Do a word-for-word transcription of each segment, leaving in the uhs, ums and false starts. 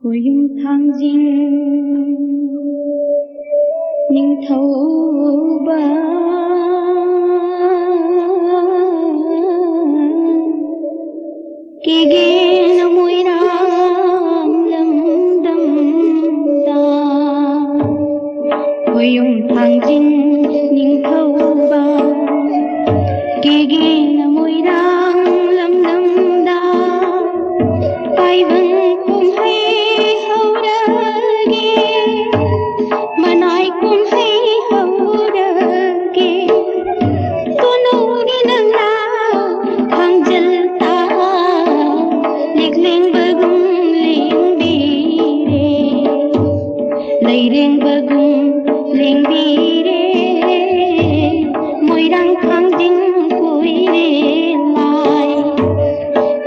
ꯈꯣꯌꯨꯝ ꯊꯥꯡꯖꯤꯡ ꯅꯤꯡꯊꯧꯕ ꯀꯦꯒꯦꯅ ꯃꯣꯏꯔꯥꯡ ꯂꯝꯗꯝꯗ ꯈꯣꯌꯨꯝ ꯊꯥꯡꯖꯤꯡ ꯅꯤꯡꯊꯧꯕ ꯀꯦꯒꯦꯅ ꯃꯣꯏꯔꯥꯡ ꯂꯝꯗꯝꯗ ꯄꯥꯏꯕꯪ ꯀꯨꯝꯍꯩ ꯍꯧꯔꯒꯦ, ꯃꯅꯥꯏ ꯀꯨꯝꯍꯩ ꯍꯧꯔꯒꯦ, ꯇꯣꯅꯧꯒꯤ ꯅꯪꯂꯥ ꯈꯥꯡꯖꯜ ꯇꯥ, ꯂꯦꯛꯂꯦꯡꯕꯒꯨꯝ ꯂꯦꯡꯕꯤꯔꯦ, ꯂꯩꯔꯦꯡꯕꯒꯨꯝ ꯂꯦꯡꯕꯤꯔꯦ, ꯃꯣꯏꯔꯥꯡ ꯊꯥꯡꯖꯤꯡ ꯀꯨꯏꯔꯦ ꯂꯥꯏ꯫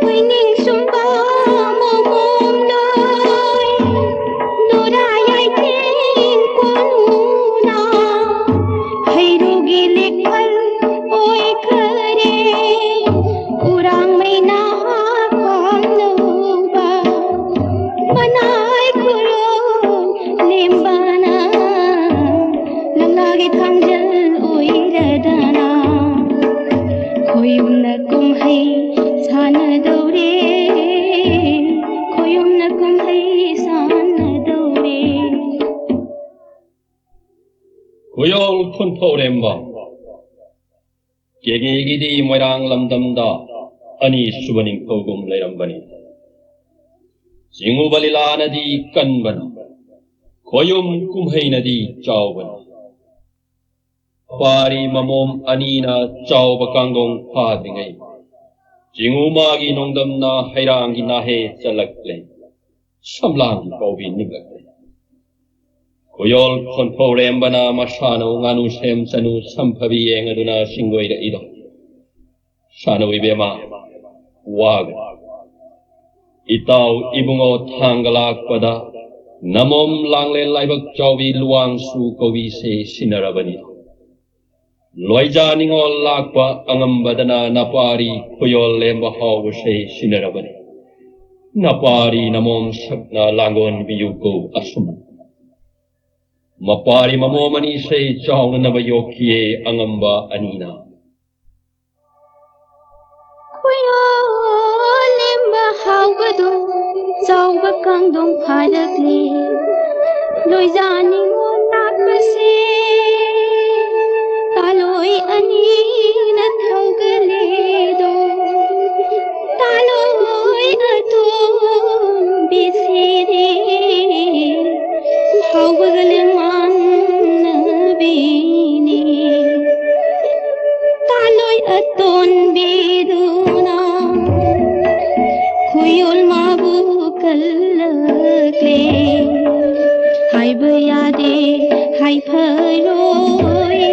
ꯀꯣꯏꯅꯤꯡ ꯁꯨꯝꯕ ꯃꯃꯣꯝ ꯅꯣꯏ, ꯅꯨꯔꯥ ꯌꯥꯏꯊꯦꯡ ꯀꯣꯅꯨꯅ ꯍꯩꯔꯨꯒꯤ ꯂꯤꯛꯐꯜ ꯑꯣꯏꯈꯔꯦ꯫ ꯎꯔꯥꯡ ꯃꯩꯅꯥ ꯄꯥꯝꯅꯧꯕ ꯃꯅꯥꯏ ꯈꯨꯔꯨ ꯂꯦꯝꯕꯅ ꯅꯪꯂꯥꯒꯤ ꯊꯥꯡꯖꯜ ꯑꯣꯏꯔꯗꯅ ꯈꯣꯌꯨꯝꯅ ꯀꯨꯝꯍꯩ ꯁꯥꯟꯅꯗꯧꯔꯦ, ꯈꯣꯌꯨꯝꯅ ꯀꯨꯝꯍꯩ ꯁꯥꯟꯅꯗꯧꯔꯦ꯫ ꯈꯨꯌꯣꯜ ꯈꯨꯟꯊꯧꯔꯦꯝꯕ꯫ ꯀꯦꯒꯦꯒꯤꯗꯤ ꯃꯣꯏꯔꯥꯡ ꯂꯝꯗꯝꯗ ꯑꯅꯤꯁꯨꯕ ꯅꯤꯡꯊꯧꯒꯨꯝ ꯂꯩꯔꯝꯕꯅꯤ꯫ ꯆꯤꯡꯉꯨꯕ ꯂꯤꯂꯥꯅꯗꯤ ꯀꯟꯕꯅꯤ, ꯈꯣꯌꯨꯝ ꯀꯨꯝꯍꯩꯅꯗꯤ ꯆꯥꯎꯕꯅꯤ꯫ ꯄꯥꯔꯤ ꯃꯃꯣꯝ ꯑꯅꯤꯅ ꯆꯥꯎꯕ ꯀꯥꯡꯗꯣꯡ ꯐꯥꯗ꯭ꯔꯤꯉꯩ, ꯆꯤꯡꯉꯨ ꯃꯥꯒꯤ ꯅꯣꯡꯗꯝꯅ ꯍꯩꯔꯥꯡꯒꯤ ꯅꯥꯍꯦ ꯆꯠꯂꯛꯂꯦ꯫ ꯁꯝꯂꯥꯡ ꯀꯧꯕꯤ ꯅꯤꯛꯂꯛꯂꯦ꯫ ꯈꯨꯌꯣꯜ ꯈꯣꯟꯊꯧꯔꯦꯝꯕꯅ ꯃꯁꯥꯅꯧ ꯉꯥꯅꯨ ꯁꯦꯝ ꯆꯅꯨ ꯁꯝꯐꯕꯤ ꯌꯦꯡꯉꯗꯨꯅ ꯁꯤꯡꯒꯣꯏꯔꯛꯏꯗꯣ꯫ ꯁꯥꯅꯧ ꯏꯕꯦꯝꯃ, ꯋꯥꯒꯅꯨ꯫ ꯏꯇꯥꯎ ꯏꯕꯨꯡꯉꯣ ꯊꯥꯡꯒ ꯂꯥꯛꯄꯗ ꯅꯃꯣꯝ ꯂꯥꯡꯂꯦꯟ ꯂꯥꯏꯕꯛ ꯆꯥꯎꯕꯤ ꯂꯨꯋꯥꯡꯁꯨ ꯀꯧꯕꯤꯁꯦ ꯁꯤꯟꯅꯔꯕꯅꯤ꯫ ꯂꯣꯏꯖꯥ ꯅꯤꯉꯣꯜ ꯂꯥꯛꯄ ꯑꯉꯝꯕꯗꯅ ꯅꯄꯥꯔꯤ ꯈꯨꯌꯣꯜ ꯂꯦꯝꯕ ꯍꯥꯎꯕꯁꯦ ꯁꯤꯟꯅꯔꯕꯅꯤ꯫ ꯅꯄꯥꯔꯤ ꯅꯃꯣꯝ ꯁꯛꯅ ꯂꯥꯡꯒꯣꯟ ꯕꯤꯌꯨꯀꯣ ꯑꯁꯨꯝ꯫ ꯃꯄꯥꯔꯤ ꯃꯃꯣꯝ ꯑꯅꯤꯁꯦ ꯆꯥꯎꯅꯅꯕ ꯌꯣꯛꯈꯤꯌꯦ ꯑꯉꯝꯕ ꯑꯅꯤꯅ꯫ ꯈꯨꯌꯣꯜ ꯂꯦꯝꯕ ꯍꯥꯎꯕꯗꯣ ꯆꯥꯎꯕ ꯀꯥꯡꯗꯣꯡ ꯐꯥꯔꯛꯂꯦ꯫ ꯂꯣꯏꯖꯥ ꯅꯤꯉꯣꯜ ꯂꯥꯛꯄꯁꯦ ꯇꯥꯂꯣꯏ ꯑꯅꯤꯅ ꯊꯧꯒꯜꯂꯦꯗꯣ꯫ ꯇꯥꯂꯣꯏ ꯑꯇꯣꯝꯕꯤꯁꯤꯗꯤ ꯍꯥꯎꯕꯒ ꯂꯦꯡꯃꯥꯟꯅꯕꯤꯅꯤ꯫ ꯇꯥꯂꯣꯏ ꯑꯇꯣꯟꯕꯤꯗꯨꯅ ꯈꯨꯌꯣꯜ ꯃꯥꯕꯨ ꯀꯜꯂꯛꯂꯦ꯫ ꯍꯥꯏꯕ ꯌꯥꯗꯦ ꯍꯥꯏꯐꯔꯣꯏ,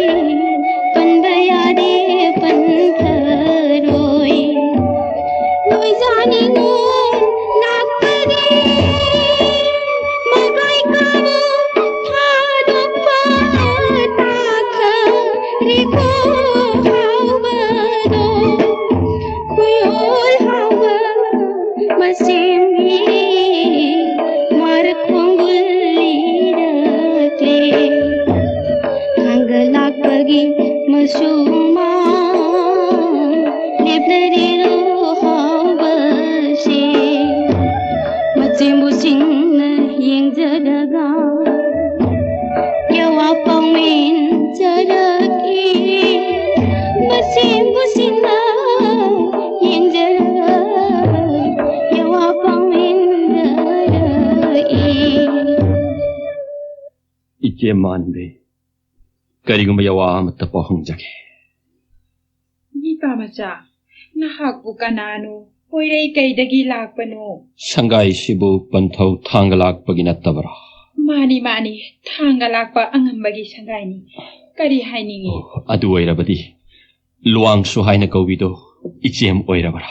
ꯄꯟꯕ ꯌꯥꯗꯦ ꯄꯟꯊꯔꯣꯏ꯫ ꯂꯣꯏꯖꯥꯅꯤꯡꯉꯣ ꯂꯥꯛꯄꯗꯤ ꯃꯒꯥꯏ ꯀꯥꯕ ꯊꯥꯗꯣꯛꯄ ꯇꯥꯈꯔꯦꯀꯣ ꯍꯥꯎꯕꯗꯣ꯫ ꯈꯨꯌꯣꯜ ꯍꯥꯎꯕ ꯃꯁꯦꯝꯒꯤ ꯃꯔꯛ ꯈꯣꯡꯒꯨꯜ ꯂꯤꯔꯛꯂꯦ꯫ ꯊꯥꯡꯒꯠꯂꯛꯄꯒꯤ ꯃꯆꯨꯃ ꯂꯦꯞꯂꯔꯤꯔꯣ ꯍꯥꯎꯕꯁꯦ? ꯃꯆꯦꯝꯕꯨꯁꯤꯡꯅ ꯌꯦꯡꯖꯔꯒ ꯌꯋꯥ ꯄꯥꯎꯃꯤꯟꯖꯔꯛꯏ꯫ ꯃꯆꯦꯝꯕꯨꯁꯤꯡꯅ ꯌꯦꯡꯖꯔꯒ ꯌꯋꯥ ꯄꯥꯎꯃꯤꯟꯖꯔꯛꯏ꯫ ꯏꯆꯦ ꯃꯥꯟꯕꯤ, ꯀꯔꯤꯒꯨꯝꯕ ꯌꯋꯥ ꯑꯃꯠꯇ ꯄꯥꯎ ꯍꯪꯖꯒꯦ꯫ ꯅꯤꯄꯥ ꯃꯆꯥ, ꯅꯍꯥꯛꯄꯨ ꯀꯅꯥꯅꯣ? ꯄꯣꯏꯔꯩ ꯀꯩꯗꯒꯤ ꯂꯥꯛꯄꯅꯣ? ꯁꯪꯒꯥꯏꯁꯤꯕꯨ ꯄꯟꯊꯧ ꯊꯥꯡꯒ ꯂꯥꯛꯄꯒꯤ ꯅꯠꯇꯕ꯭ꯔꯥ? ꯃꯥꯅꯤ, ꯃꯥꯅꯤ, ꯊꯥꯡꯒ ꯂꯥꯛꯄ ꯑꯉꯝꯕꯒꯤ ꯁꯪꯒꯥꯏꯅꯤ꯫ ꯀꯔꯤ ꯍꯥꯏꯅꯤꯡꯏ? ꯑꯣ, ꯑꯗꯨ ꯑꯣꯏꯔꯕꯗꯤ ꯂꯨꯋꯥꯡꯁꯨ ꯍꯥꯏꯅ ꯀꯧꯕꯤꯗꯣ ꯏꯆꯦꯝ ꯑꯣꯏꯔꯕ꯭ꯔꯥ?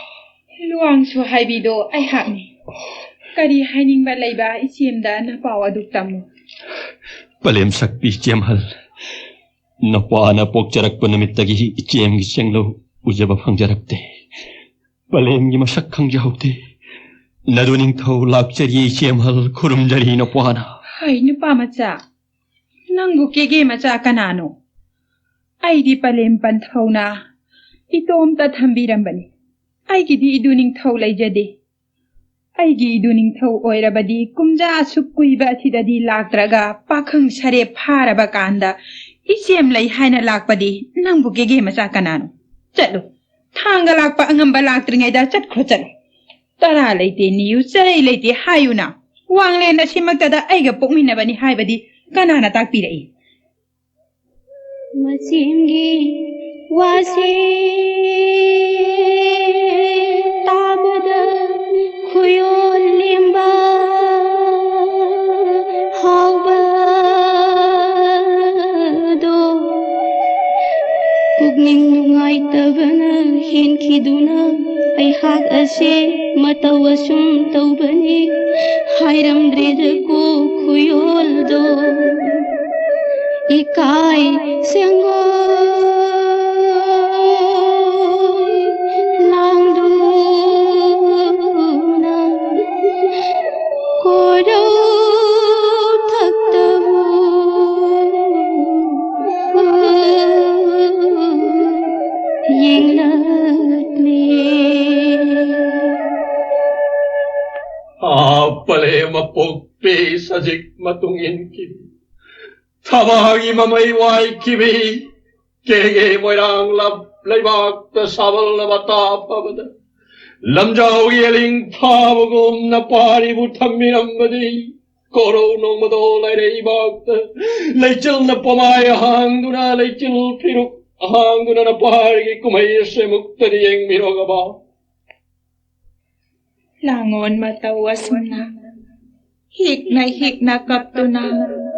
ꯂꯨꯋꯥꯡꯁꯨ ꯍꯥꯏꯕꯤꯗꯣ ꯑꯩꯍꯥꯛꯅꯤ꯫ ꯀꯔꯤ ꯍꯥꯏꯅꯤꯡꯕ ꯂꯩꯕ ꯏꯆꯦꯝꯗ ꯅꯄꯥꯎ ꯑꯗꯨ ꯇꯝꯃꯨ꯫ ꯄꯂꯦꯝ ꯁꯛꯄꯤ ꯏꯆꯦꯝꯍꯜ, ꯅꯄꯥꯅ ꯄꯣꯛꯆꯔꯛꯄ ꯅꯨꯃꯤꯠꯇꯒꯤ ꯏꯆꯦꯝꯒꯤ ꯆꯦꯡꯂꯧ ꯎꯖꯕ ꯐꯪꯖꯔꯛꯇꯦ꯫ ꯄꯂꯦꯝꯒꯤ ꯃꯁꯛ ꯈꯪꯖꯍꯧꯗꯦ꯫ ꯅꯗꯨ ꯅꯤꯡꯊꯧ ꯂꯥꯛꯆꯔꯤ ꯏꯆꯦꯝꯍꯜ, ꯈꯨꯔꯨꯝꯖꯔꯤ ꯅꯄ꯭ꯋꯥꯅ꯫ ꯍꯩ, ꯅꯨꯄꯥ ꯃꯆꯥ, ꯅꯪꯕꯨ ꯀꯦꯒꯦ ꯃꯆꯥ ꯀꯅꯥꯅꯣ? ꯑꯩꯗꯤ ꯄꯂꯦꯝ ꯄꯟꯊꯧꯅ ꯏꯇꯣꯝꯇ ꯊꯝꯕꯤꯔꯝꯕꯅꯤ꯫ ꯑꯩꯒꯤꯗꯤ ꯏꯗꯨ ꯅꯤꯡꯊꯧ ꯂꯩꯖꯗꯦ꯫ ꯑꯩꯒꯤ ꯏꯗꯨ ꯅꯤꯡꯊꯧ ꯑꯣꯏꯔꯕꯗꯤ ꯀꯨꯝꯖꯥ ꯑꯁꯨꯛ ꯀꯨꯏꯕ ꯑꯁꯤꯗꯗꯤ ꯂꯥꯛꯇ꯭ꯔꯒ ꯄꯥꯈꯪ ꯁꯔꯦꯞ ꯐꯥꯔꯕ ꯀꯥꯟꯗ ꯏꯆꯦꯝ ꯂꯩ ꯍꯥꯏꯅ ꯂꯥꯛꯄꯗꯤ ꯅꯪꯕꯨ ꯀꯦꯒꯦ ꯃꯆꯥ ꯀꯅꯥꯅꯣ? ꯆꯠꯂꯨ, ꯊꯥꯡꯒ ꯂꯥꯛꯄ ꯑꯉꯝꯕ ꯂꯥꯛꯇ꯭ꯔꯤꯉꯩꯗ ꯆꯠꯈ꯭ꯔꯣ, ꯆꯠꯂꯨ꯫ ꯇꯔꯥ ꯂꯩꯇꯦ ꯅꯤꯌꯨ, ꯆꯔꯩ ꯂꯩꯇꯦ ꯍꯥꯏꯌꯨꯅ꯫ ꯋꯥꯡꯂꯦꯟ ꯑꯁꯤꯃꯛꯇꯗ ꯑꯩꯒ ꯄꯣꯛꯃꯤꯟꯅꯕꯅꯤ ꯍꯥꯏꯕꯗꯤ ꯀꯅꯥꯅ ꯇꯥꯛꯄꯤꯔꯛꯏ? ꯃꯆꯤꯡꯒꯤ ꯋꯥꯁꯦ ꯇꯥꯕꯗ ꯈꯨꯌꯣꯜ ꯂꯦꯝꯕ ꯍꯥꯎꯕ ꯑꯗꯣ ꯄꯨꯛꯅꯤꯡ ꯅꯨꯡꯉꯥꯏꯇꯕꯅ ꯍꯦꯟꯈꯤꯗꯨꯅ ꯑꯩꯍꯥꯛ ꯑꯁꯦ ꯃꯇꯧ ꯑꯁꯨꯝ ꯇꯧꯕꯅꯤ꯫ ꯍꯥꯏꯔꯝꯗ꯭ꯔꯦꯗꯀꯣ ꯈꯨꯌꯣꯜꯗꯣ ꯏꯀꯥꯏ ꯁꯦꯡꯒꯣ ꯂꯥꯡꯗꯨꯅ ꯀꯣꯔꯧ ꯊꯛꯇꯕꯨ ꯌꯦꯡꯂꯛꯂꯦ꯫ ꯑꯥ, ꯄꯂꯦꯝ ꯑꯄꯣꯛꯄꯤ ꯁꯖꯤꯛ ꯃꯇꯨꯡ ꯏꯟꯈꯤꯕꯤ, ꯊꯕꯥꯒꯤ ꯃꯃꯩ ꯋꯥꯏꯈꯤꯕꯤ, ꯀꯦꯒꯦ ꯃꯣꯏꯔꯥꯡ ꯂꯞ ꯂꯩꯕꯥꯛꯇ ꯁꯥꯕꯜꯅ ꯃꯇꯥ ꯐꯕꯗ ꯂꯝꯖꯥꯎꯒꯤ ꯑꯂꯤꯡ ꯐꯥꯕꯒꯨꯝꯅ ꯄꯥꯔꯤꯕꯨ ꯊꯝꯕꯤꯔꯝꯕꯗꯤ ꯀꯣꯔꯧ ꯅꯣꯡꯃꯗꯣ ꯂꯩꯔꯩꯕꯥꯛꯇ ꯂꯩꯆꯤꯜꯅ ꯄꯣꯃꯥꯏ ꯍꯥꯡꯗꯨꯅ, ꯂꯩꯆꯤꯜ ꯐꯤꯔꯨꯛ ꯍꯥꯡꯗꯨꯅ ꯅꯄꯥꯔꯤꯒꯤ ꯀꯨꯝꯍꯩ ꯑꯁꯦ ꯃꯨꯛꯇꯗꯤ ꯌꯦꯡꯕꯤꯔꯣꯒꯕ꯫ ꯂꯥꯡꯑꯣꯟ ꯃꯇꯧ ꯑꯁꯨꯝꯅ ꯍꯤꯛꯅ ꯍꯤꯛꯅ ꯀꯞꯇꯨꯅ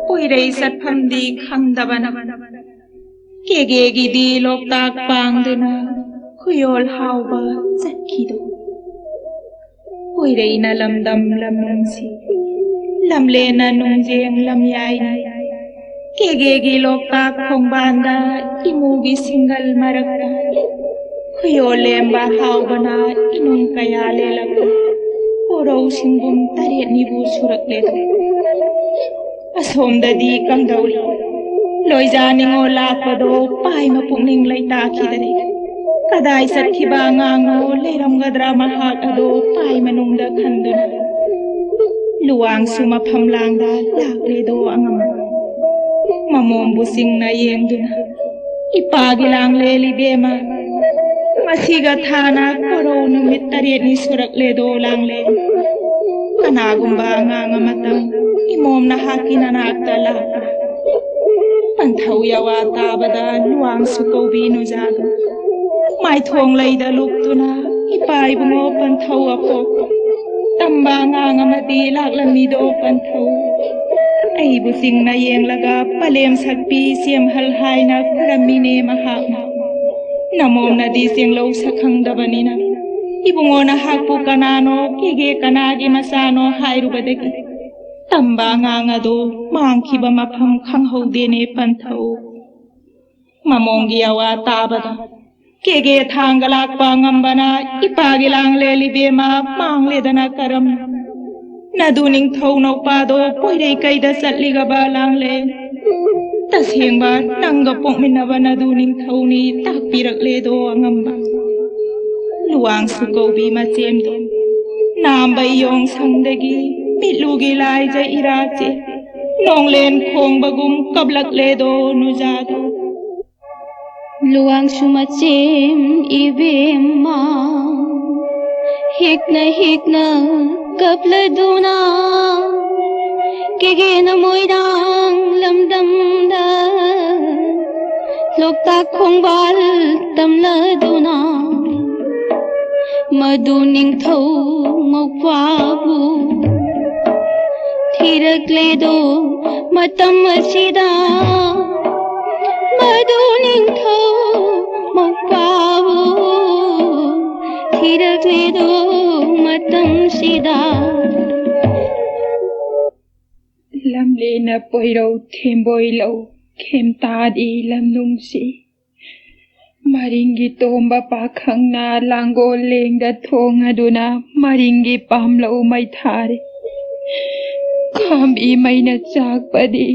ꯄꯣꯏꯔꯩ ꯆꯠꯐꯝꯗꯤ ꯈꯪꯗꯕꯅ ꯀꯦꯒꯦꯒꯤꯗꯤ ꯂꯣꯛꯇꯥꯛ ꯄꯥꯡꯗꯨꯅ ꯈꯨꯌꯣꯜ ꯍꯥꯎꯕ ꯆꯠꯈꯤꯗꯣ꯫ ꯄꯣꯏꯔꯩꯅ ꯂꯝꯗꯝ ꯂꯝꯅꯨꯡꯁꯤ, ꯂꯝꯂꯦꯟꯅ ꯅꯨꯡꯖꯦꯡ ꯂꯝꯌꯥꯏꯅ ꯀꯦꯒꯦꯒꯤ ꯂꯣꯛꯇꯥꯛ ꯈꯣꯡꯕꯥꯟꯗ ꯏꯃꯨꯒꯤ ꯁꯤꯡꯒꯜ ꯃꯔꯛꯇ ꯈꯨꯌꯣꯜ ꯂꯦꯝꯕ ꯍꯥꯎꯕꯅ ꯏꯃꯨꯡ ꯀꯌꯥ ꯂꯦꯜꯂꯛꯄ ꯔꯧ ꯁꯤꯡꯕꯨꯝ ꯇꯔꯦꯠꯅꯤꯕꯨ ꯁꯨꯔꯛꯂꯦꯗꯣ꯫ ꯑꯁꯣꯝꯗꯗꯤ ꯀꯝꯗꯧꯔꯤ? ꯂꯣꯏꯖꯥ ꯅꯤꯉꯣꯜ ꯂꯥꯛꯄꯗꯣ ꯄꯥꯏꯃ ꯄꯨꯛꯅꯤꯡ ꯂꯩꯇꯥꯈꯤꯗꯔꯦ꯫ ꯀꯗꯥꯏ ꯆꯠꯈꯤꯕ ꯑꯉꯥꯡꯅꯣ ꯂꯩꯔꯝꯒꯗ꯭ꯔꯥ ꯃꯍꯥꯛ ꯑꯗꯣ ꯄꯥꯏ ꯃꯅꯨꯡꯗ ꯈꯟꯗꯨꯅ꯫ ꯂꯨꯋꯥꯡꯁꯨ ꯃꯐꯝ ꯂꯥꯡꯗ ꯂꯥꯛꯂꯦꯗꯣ ꯑꯉꯝ꯫ ꯃꯃꯣꯝꯕꯨ ꯆꯤꯡꯅ ꯌꯦꯡꯗꯨꯅ, "ꯏꯄꯥꯒꯤ ꯂꯥꯡꯂꯦ ꯏꯕꯦꯝꯃ, ꯃꯁꯤꯒ ꯊꯥꯅ ꯀꯣꯔꯧ ꯅꯨꯃꯤꯠ ꯇꯔꯦꯠꯅꯤ ꯁꯨꯔꯛꯂꯦꯗꯣ ꯂꯥꯡꯂꯦ꯫ ꯀꯅꯥꯒꯨꯝꯕ ꯑꯉꯥꯡ ꯑꯃꯇꯪ ꯏꯃꯣꯝ ꯅꯍꯥꯛꯀꯤ ꯅꯅꯥꯛꯇ ꯂꯥꯛꯄ꯭ꯔꯥ?" ꯄꯟꯊꯧ ꯌꯥꯋꯥ ꯇꯥꯕꯗ ꯂꯨꯋꯥꯡꯁꯨ ꯀꯧꯕꯤ ꯅꯨꯖꯥꯗꯨ ꯃꯥꯏꯊꯣꯡ ꯂꯩꯗ ꯂꯨꯞꯇꯨꯅ, "ꯏꯄꯥ ꯏꯕꯨꯡꯉꯣ ꯄꯟꯊꯧ ꯑꯄꯣꯛꯄ, ꯇꯝꯕ ꯑꯉꯥꯡ ꯑꯃꯗꯤ ꯂꯥꯛꯂꯝꯃꯤꯗꯣ ꯄꯟꯊꯧ꯫ ꯑꯩꯕꯨ ꯆꯤꯡꯅ ꯌꯦꯡꯂꯒ ꯄꯂꯦꯝ ꯁꯛꯄꯤ ꯆꯦꯝꯍꯜ ꯍꯥꯏꯅ ꯈꯨꯔꯝꯃꯤꯅꯦ ꯃꯍꯥꯛꯅ꯫ ꯅꯃꯣꯝꯅꯗꯤ ꯆꯦꯡꯂꯧ ꯁꯛꯈꯪꯗꯕꯅꯤꯅ ꯏꯕꯨꯡꯉꯣ ꯅꯍꯥꯛꯄꯨ ꯀꯅꯥꯅꯣ, ꯀꯦꯒꯦ ꯀꯅꯥꯒꯤ ꯃꯆꯥꯅꯣ ꯍꯥꯏꯔꯨꯕꯗꯒꯤ ꯇꯝꯕ ꯑꯉꯥꯡ ꯑꯗꯣ ꯃꯥꯡꯈꯤꯕ ꯃꯐꯝ ꯈꯪꯍꯧꯗꯦꯅꯦ ꯄꯟꯊꯧ꯫" ꯃꯃꯣꯝꯒꯤ ꯑꯋꯥ ꯇꯥꯕꯗ ꯀꯦꯒꯦ ꯊꯥꯡꯒ ꯂꯥꯛꯄ ꯑꯉꯝꯕꯅ, "ꯏꯄꯥꯒꯤ ꯂꯥꯡꯂꯦ ꯏꯕꯦꯝꯃ, ꯃꯥꯡꯂꯦꯗꯅ ꯀꯔꯝ? ꯅꯗꯨ ꯅꯤꯡꯊꯧ ꯅꯧꯄꯥꯗꯣ ꯄꯣꯏꯔꯩ ꯀꯩꯗ ꯆꯠꯂꯤꯒꯕ ꯂꯥꯡꯂꯦ? ꯇꯁꯦꯡꯕ ꯅꯪꯒ ꯄꯣꯛꯃꯤꯟꯅꯕ ꯅꯗꯨ ꯅꯤꯡꯊꯧꯅꯤ ꯇꯥꯛꯄꯤꯔꯛꯂꯦꯗꯣ ꯑꯉꯝꯕ꯫" ꯂꯨꯋꯥꯡꯁꯨ ꯀꯧꯕꯤ ꯃꯆꯦꯝꯗꯣ ꯅꯥꯝꯕ ꯏꯌꯣꯡ ꯁꯪꯗꯒꯤ ꯃꯤꯠꯂꯨꯒꯤ ꯂꯥꯏꯖ ꯏꯔꯥꯆꯦ ꯅꯣꯡꯂꯦꯟ ꯈꯣꯡꯕꯒꯨꯝ ꯀꯞꯂꯛꯂꯦꯗꯣ ꯅꯨꯖꯥꯗꯣ꯫ ꯂꯨꯋꯥꯡꯁꯨ ꯃꯆꯦꯝ ꯏꯕꯦꯝꯃ, ꯍꯦꯛꯅ ꯍꯦꯛꯅ ꯀꯞꯂꯗꯨꯅ, ꯀꯦꯒꯦꯅ ꯃꯣꯏꯔꯥꯡ ꯂꯝꯗꯝꯗ ꯂꯣꯛꯇꯥꯛ ꯈꯣꯡꯕꯥꯜ ꯇꯝꯂꯗꯨꯅ, ꯃꯗꯨ ꯅꯤꯡꯊꯧ ꯃꯧꯄ꯭ꯋꯥꯕꯨ ꯊꯤꯔꯛꯂꯦꯗꯣ ꯃꯇꯝ ꯑꯁꯤꯗ꯫ ꯃꯗꯨ ꯅꯤꯡꯊꯧ ꯃꯧꯄ꯭ꯋꯥꯕꯨ ꯊꯤꯔꯛꯂꯦꯗꯣ ꯃꯇꯝꯁꯤꯗ꯫ ꯂꯝꯂꯦꯅ ꯄꯣꯏꯔꯧ ꯊꯦꯝꯕꯣꯏ ꯂꯧ ꯈꯦꯝꯇꯥꯗꯤ ꯂꯝꯅꯨꯡꯁꯤ꯫ ꯃꯔꯤꯡꯒꯤ ꯇꯣꯝꯕ ꯄꯥꯈꯪꯅ ꯂꯥꯡꯒꯣꯜ ꯂꯦꯡꯗ ꯊꯣꯡ ꯑꯗꯨꯅ ꯃꯔꯤꯡꯒꯤ ꯄꯥꯝꯂꯧ ꯃꯩ ꯊꯥꯔꯤ꯫ ꯈꯥꯝꯕꯤ ꯃꯩꯅ ꯆꯥꯛꯄꯗꯤ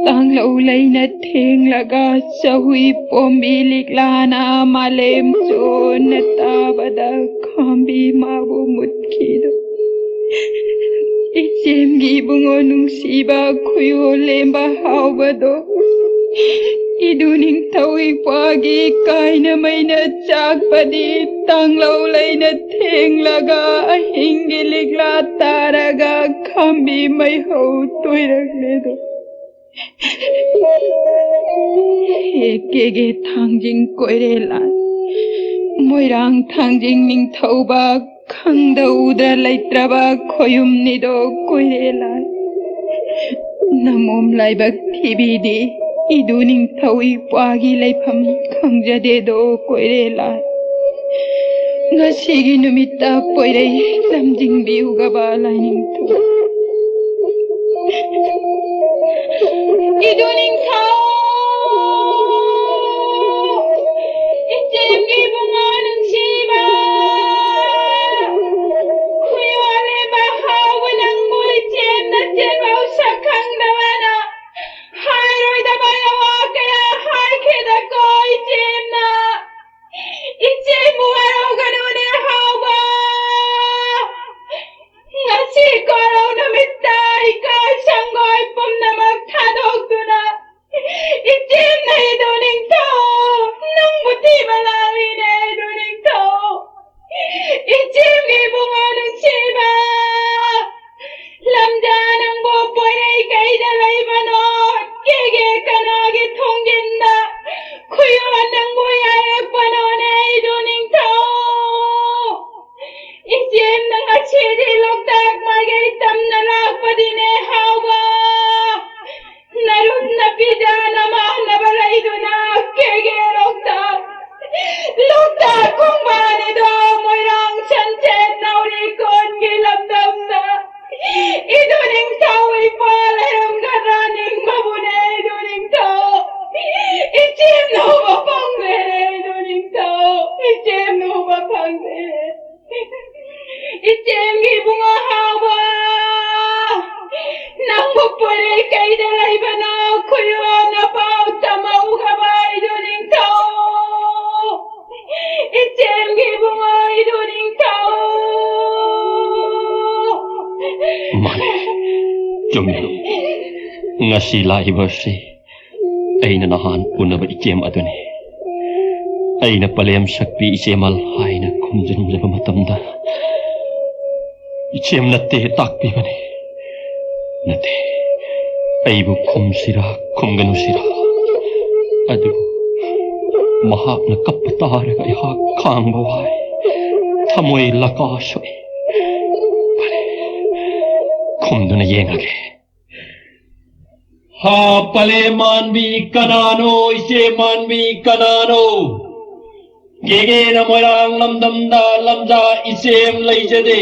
ꯇꯥꯡꯂꯧ ꯂꯩꯅ ꯊꯦꯡꯂꯒ ꯆꯍꯨꯏ ꯄꯣꯝꯕꯤ ꯂꯤꯛꯂꯥꯅ ꯃꯥꯂꯦꯝ ꯆꯣꯟꯅ ꯇꯥꯕꯗ ꯈꯥꯝꯕꯤ ꯃꯥꯕꯨ ꯃꯨꯠꯈꯤꯗꯣ꯫ ꯏꯆꯦꯝꯒꯤ ꯏꯕꯨꯡꯉꯣ ꯅꯨꯡꯁꯤꯕ ꯈꯨꯌꯣꯜ ꯂꯦꯝꯕ ꯍꯥꯎꯕꯗꯣ, ꯏꯗꯨ ꯅꯤꯡꯊꯧ ꯏꯄ꯭ꯋꯥꯒꯤ ꯀꯥꯏꯅ ꯃꯩꯅ ꯆꯥꯛꯄꯗꯤ ꯇꯥꯡꯂꯧ ꯂꯩꯅ ꯊꯦꯡꯂꯒ ꯑꯍꯤꯡꯒꯤ ꯂꯤꯛꯂꯥ ꯇꯥꯔꯒ ꯈꯥꯝꯕꯤ ꯃꯩꯍꯧ ꯇꯣꯏꯔꯛꯂꯦꯗꯣ꯫ ꯍꯦꯛ ꯀꯦꯒꯦ ꯊꯥꯡꯖꯤꯡ ꯀꯣꯏꯔꯦ ꯂꯥꯏ, ꯃꯣꯏꯔꯥꯡ ꯊꯥꯡꯖꯤꯡ ꯅꯤꯡꯊꯧꯕ ꯈꯪꯗ ꯎꯗ ꯂꯩꯇ꯭ꯔꯕ ꯈꯣꯌꯨꯝꯅꯤꯗꯣ ꯀꯣꯏꯔꯦ ꯂꯥꯏ꯫ ꯅꯃꯣꯝ ꯂꯥꯏꯕꯛ ꯊꯤꯕꯤꯗꯤ ꯏꯗꯨ ꯅꯤꯡꯊꯧ ꯏꯄ꯭ꯋꯥꯒꯤ ꯂꯩꯐꯝ ꯈꯪꯖꯗꯦꯗꯣ ꯀꯣꯏꯔꯦ ꯂꯥꯏ꯫ ꯉꯁꯤꯒꯤ ꯅꯨꯃꯤꯠꯇ ꯄꯣꯏꯔꯩ ꯂꯝꯖꯤꯡꯕꯤꯌꯨꯒꯕ ꯂꯥꯏꯅꯤꯡꯊꯧ꯫ ꯏꯗꯨ ꯅꯤꯡꯊꯧ! ꯏꯆꯦꯝꯒꯤ ꯏꯕꯨꯡꯉꯣ ꯅꯨꯡꯁꯤꯕ! ꯈꯨꯌꯣꯜꯂꯤꯕ ꯍꯥꯎꯕ ꯅꯪꯕꯨ ꯏꯆꯦꯝꯅ ꯆꯦꯜꯍꯧ ꯁꯛ ꯈꯪꯗꯕꯅ ꯍꯥꯏꯔꯣꯏꯗꯕ ꯋꯥ ꯀꯌꯥ ꯍꯥꯏꯈꯤꯗꯀꯣ ꯏꯆꯦꯝꯅ꯫ ꯏꯆꯦꯕꯨ ꯋꯥꯔꯧꯒꯅꯨꯅꯦ ꯍꯥꯎꯕ꯫ ꯉꯁꯤ ꯀꯣꯔꯧ ꯅꯨꯃꯤꯠꯇ ꯏꯀꯥꯏ ꯁꯪꯒꯣꯏ ꯄꯨꯝꯅꯃꯛ ꯊꯥꯗꯣꯛꯇꯨꯅ ꯏꯆꯦꯝꯅ ꯏꯗꯨ ꯅꯤꯡꯊꯧ ꯅꯪꯕꯨ ꯊꯤꯕ ꯂꯥꯛꯂꯤꯅꯦ ꯏꯗꯨ ꯅꯤꯡꯊꯧ꯫ ꯏꯆꯦꯝꯒꯤ ꯏꯕꯨꯡꯉꯣ ꯅꯨꯡꯁꯤꯕ꯫ ꯂꯝꯖꯥ ꯅꯪꯕꯨ ꯄꯣꯏꯔꯩ ꯀꯩꯗ ꯂꯩꯕꯅꯣ? ꯀꯦꯒꯦ ꯀꯅꯥꯒꯤ ꯊꯣꯡꯖꯤꯟꯗ ꯈꯨꯌꯣꯟ ꯅꯪꯕꯨ ꯌꯥꯔꯛꯄꯅꯣꯅꯦ ꯏꯗꯨ ꯅꯤꯡꯊꯧ? ꯏꯆꯦꯝꯅ ꯉꯁꯤꯗꯤ ꯂꯣꯛꯇꯥꯛ ꯃꯥꯏꯀꯩ ꯇꯝꯅ ꯂꯥꯛꯄꯗꯤꯅꯦ ꯍꯥꯎꯕ꯫ ꯅꯔꯨꯞ ꯅꯄꯤꯖ ꯅꯃꯥꯟꯅꯕ ꯂꯩꯗꯨꯅ ꯀꯦꯒꯦ ꯂꯣꯛꯇꯥꯛ, ꯂꯣꯛꯇꯥꯛ ꯈꯣꯡꯕꯥꯟ ꯑꯗꯣ ꯃꯣꯏꯔꯥꯡ ꯁꯟꯁꯦꯠ ꯅꯥꯎꯔꯤ ꯀꯣꯟꯒꯤ ꯂꯝꯗꯝꯗ ꯏꯗꯨ ꯅꯤꯡꯊꯧ ꯏꯄꯥ ꯂꯩꯔꯝꯒꯗ꯭ꯔꯥ ꯅꯤꯡꯕꯕꯨꯅꯦ ꯏꯗꯨ ꯅꯤꯡꯊꯧ꯫ ꯏꯆꯦꯝ ꯂꯧꯕ ꯐꯪꯗ꯭ꯔꯦ ꯆꯨꯝꯃꯤ꯫ ꯉꯁꯤ ꯂꯥꯛꯏꯕ ꯑꯁꯤ ꯑꯩꯅ ꯅꯍꯥꯟ ꯎꯅꯕ ꯏꯆꯦꯝ ꯑꯗꯨꯅꯤ꯫ ꯑꯩꯅ ꯄꯂꯦꯝ ꯁꯛꯄꯤ ꯏꯆꯦꯃꯜ ꯍꯥꯏꯅ ꯈꯨꯝꯖꯤꯟꯖꯕ ꯃꯇꯝꯗ, ꯏꯆꯦꯝ ꯅꯠꯇꯦ ꯇꯥꯛꯄꯤꯕꯅꯤ꯫ ꯅꯠꯇꯦ, ꯑꯩꯕꯨ ꯈꯨꯝꯁꯤꯔꯥ ꯈꯨꯝꯒꯅꯨꯁꯤꯔꯥ, ꯑꯗꯨꯕꯨ ꯃꯍꯥꯛꯅ ꯀꯞꯄ ꯇꯥꯔꯒ ꯑꯩꯍꯥꯛ ꯈꯥꯡꯕ ꯋꯥꯏ꯫ ꯊꯃꯣꯏ ꯂꯀꯥ ꯁꯣꯛꯏ꯫ ꯐꯔꯦ, ꯈꯨꯝꯗꯨꯅ ꯌꯦꯡꯉꯒꯦ꯫ ꯍꯥ, ꯄꯂꯦꯝ ꯃꯥꯟꯕꯤ ꯀꯅꯥꯅꯣ? ꯏꯆꯦ ꯃꯥꯟꯕꯤ ꯀꯅꯥꯅꯣ? ꯀꯦꯒꯦꯅ ꯃꯣꯏꯔꯥꯡ ꯂꯝꯗꯝꯗ ꯂꯝꯖꯥ ꯏꯆꯦꯝ ꯂꯩꯖꯗꯦ꯫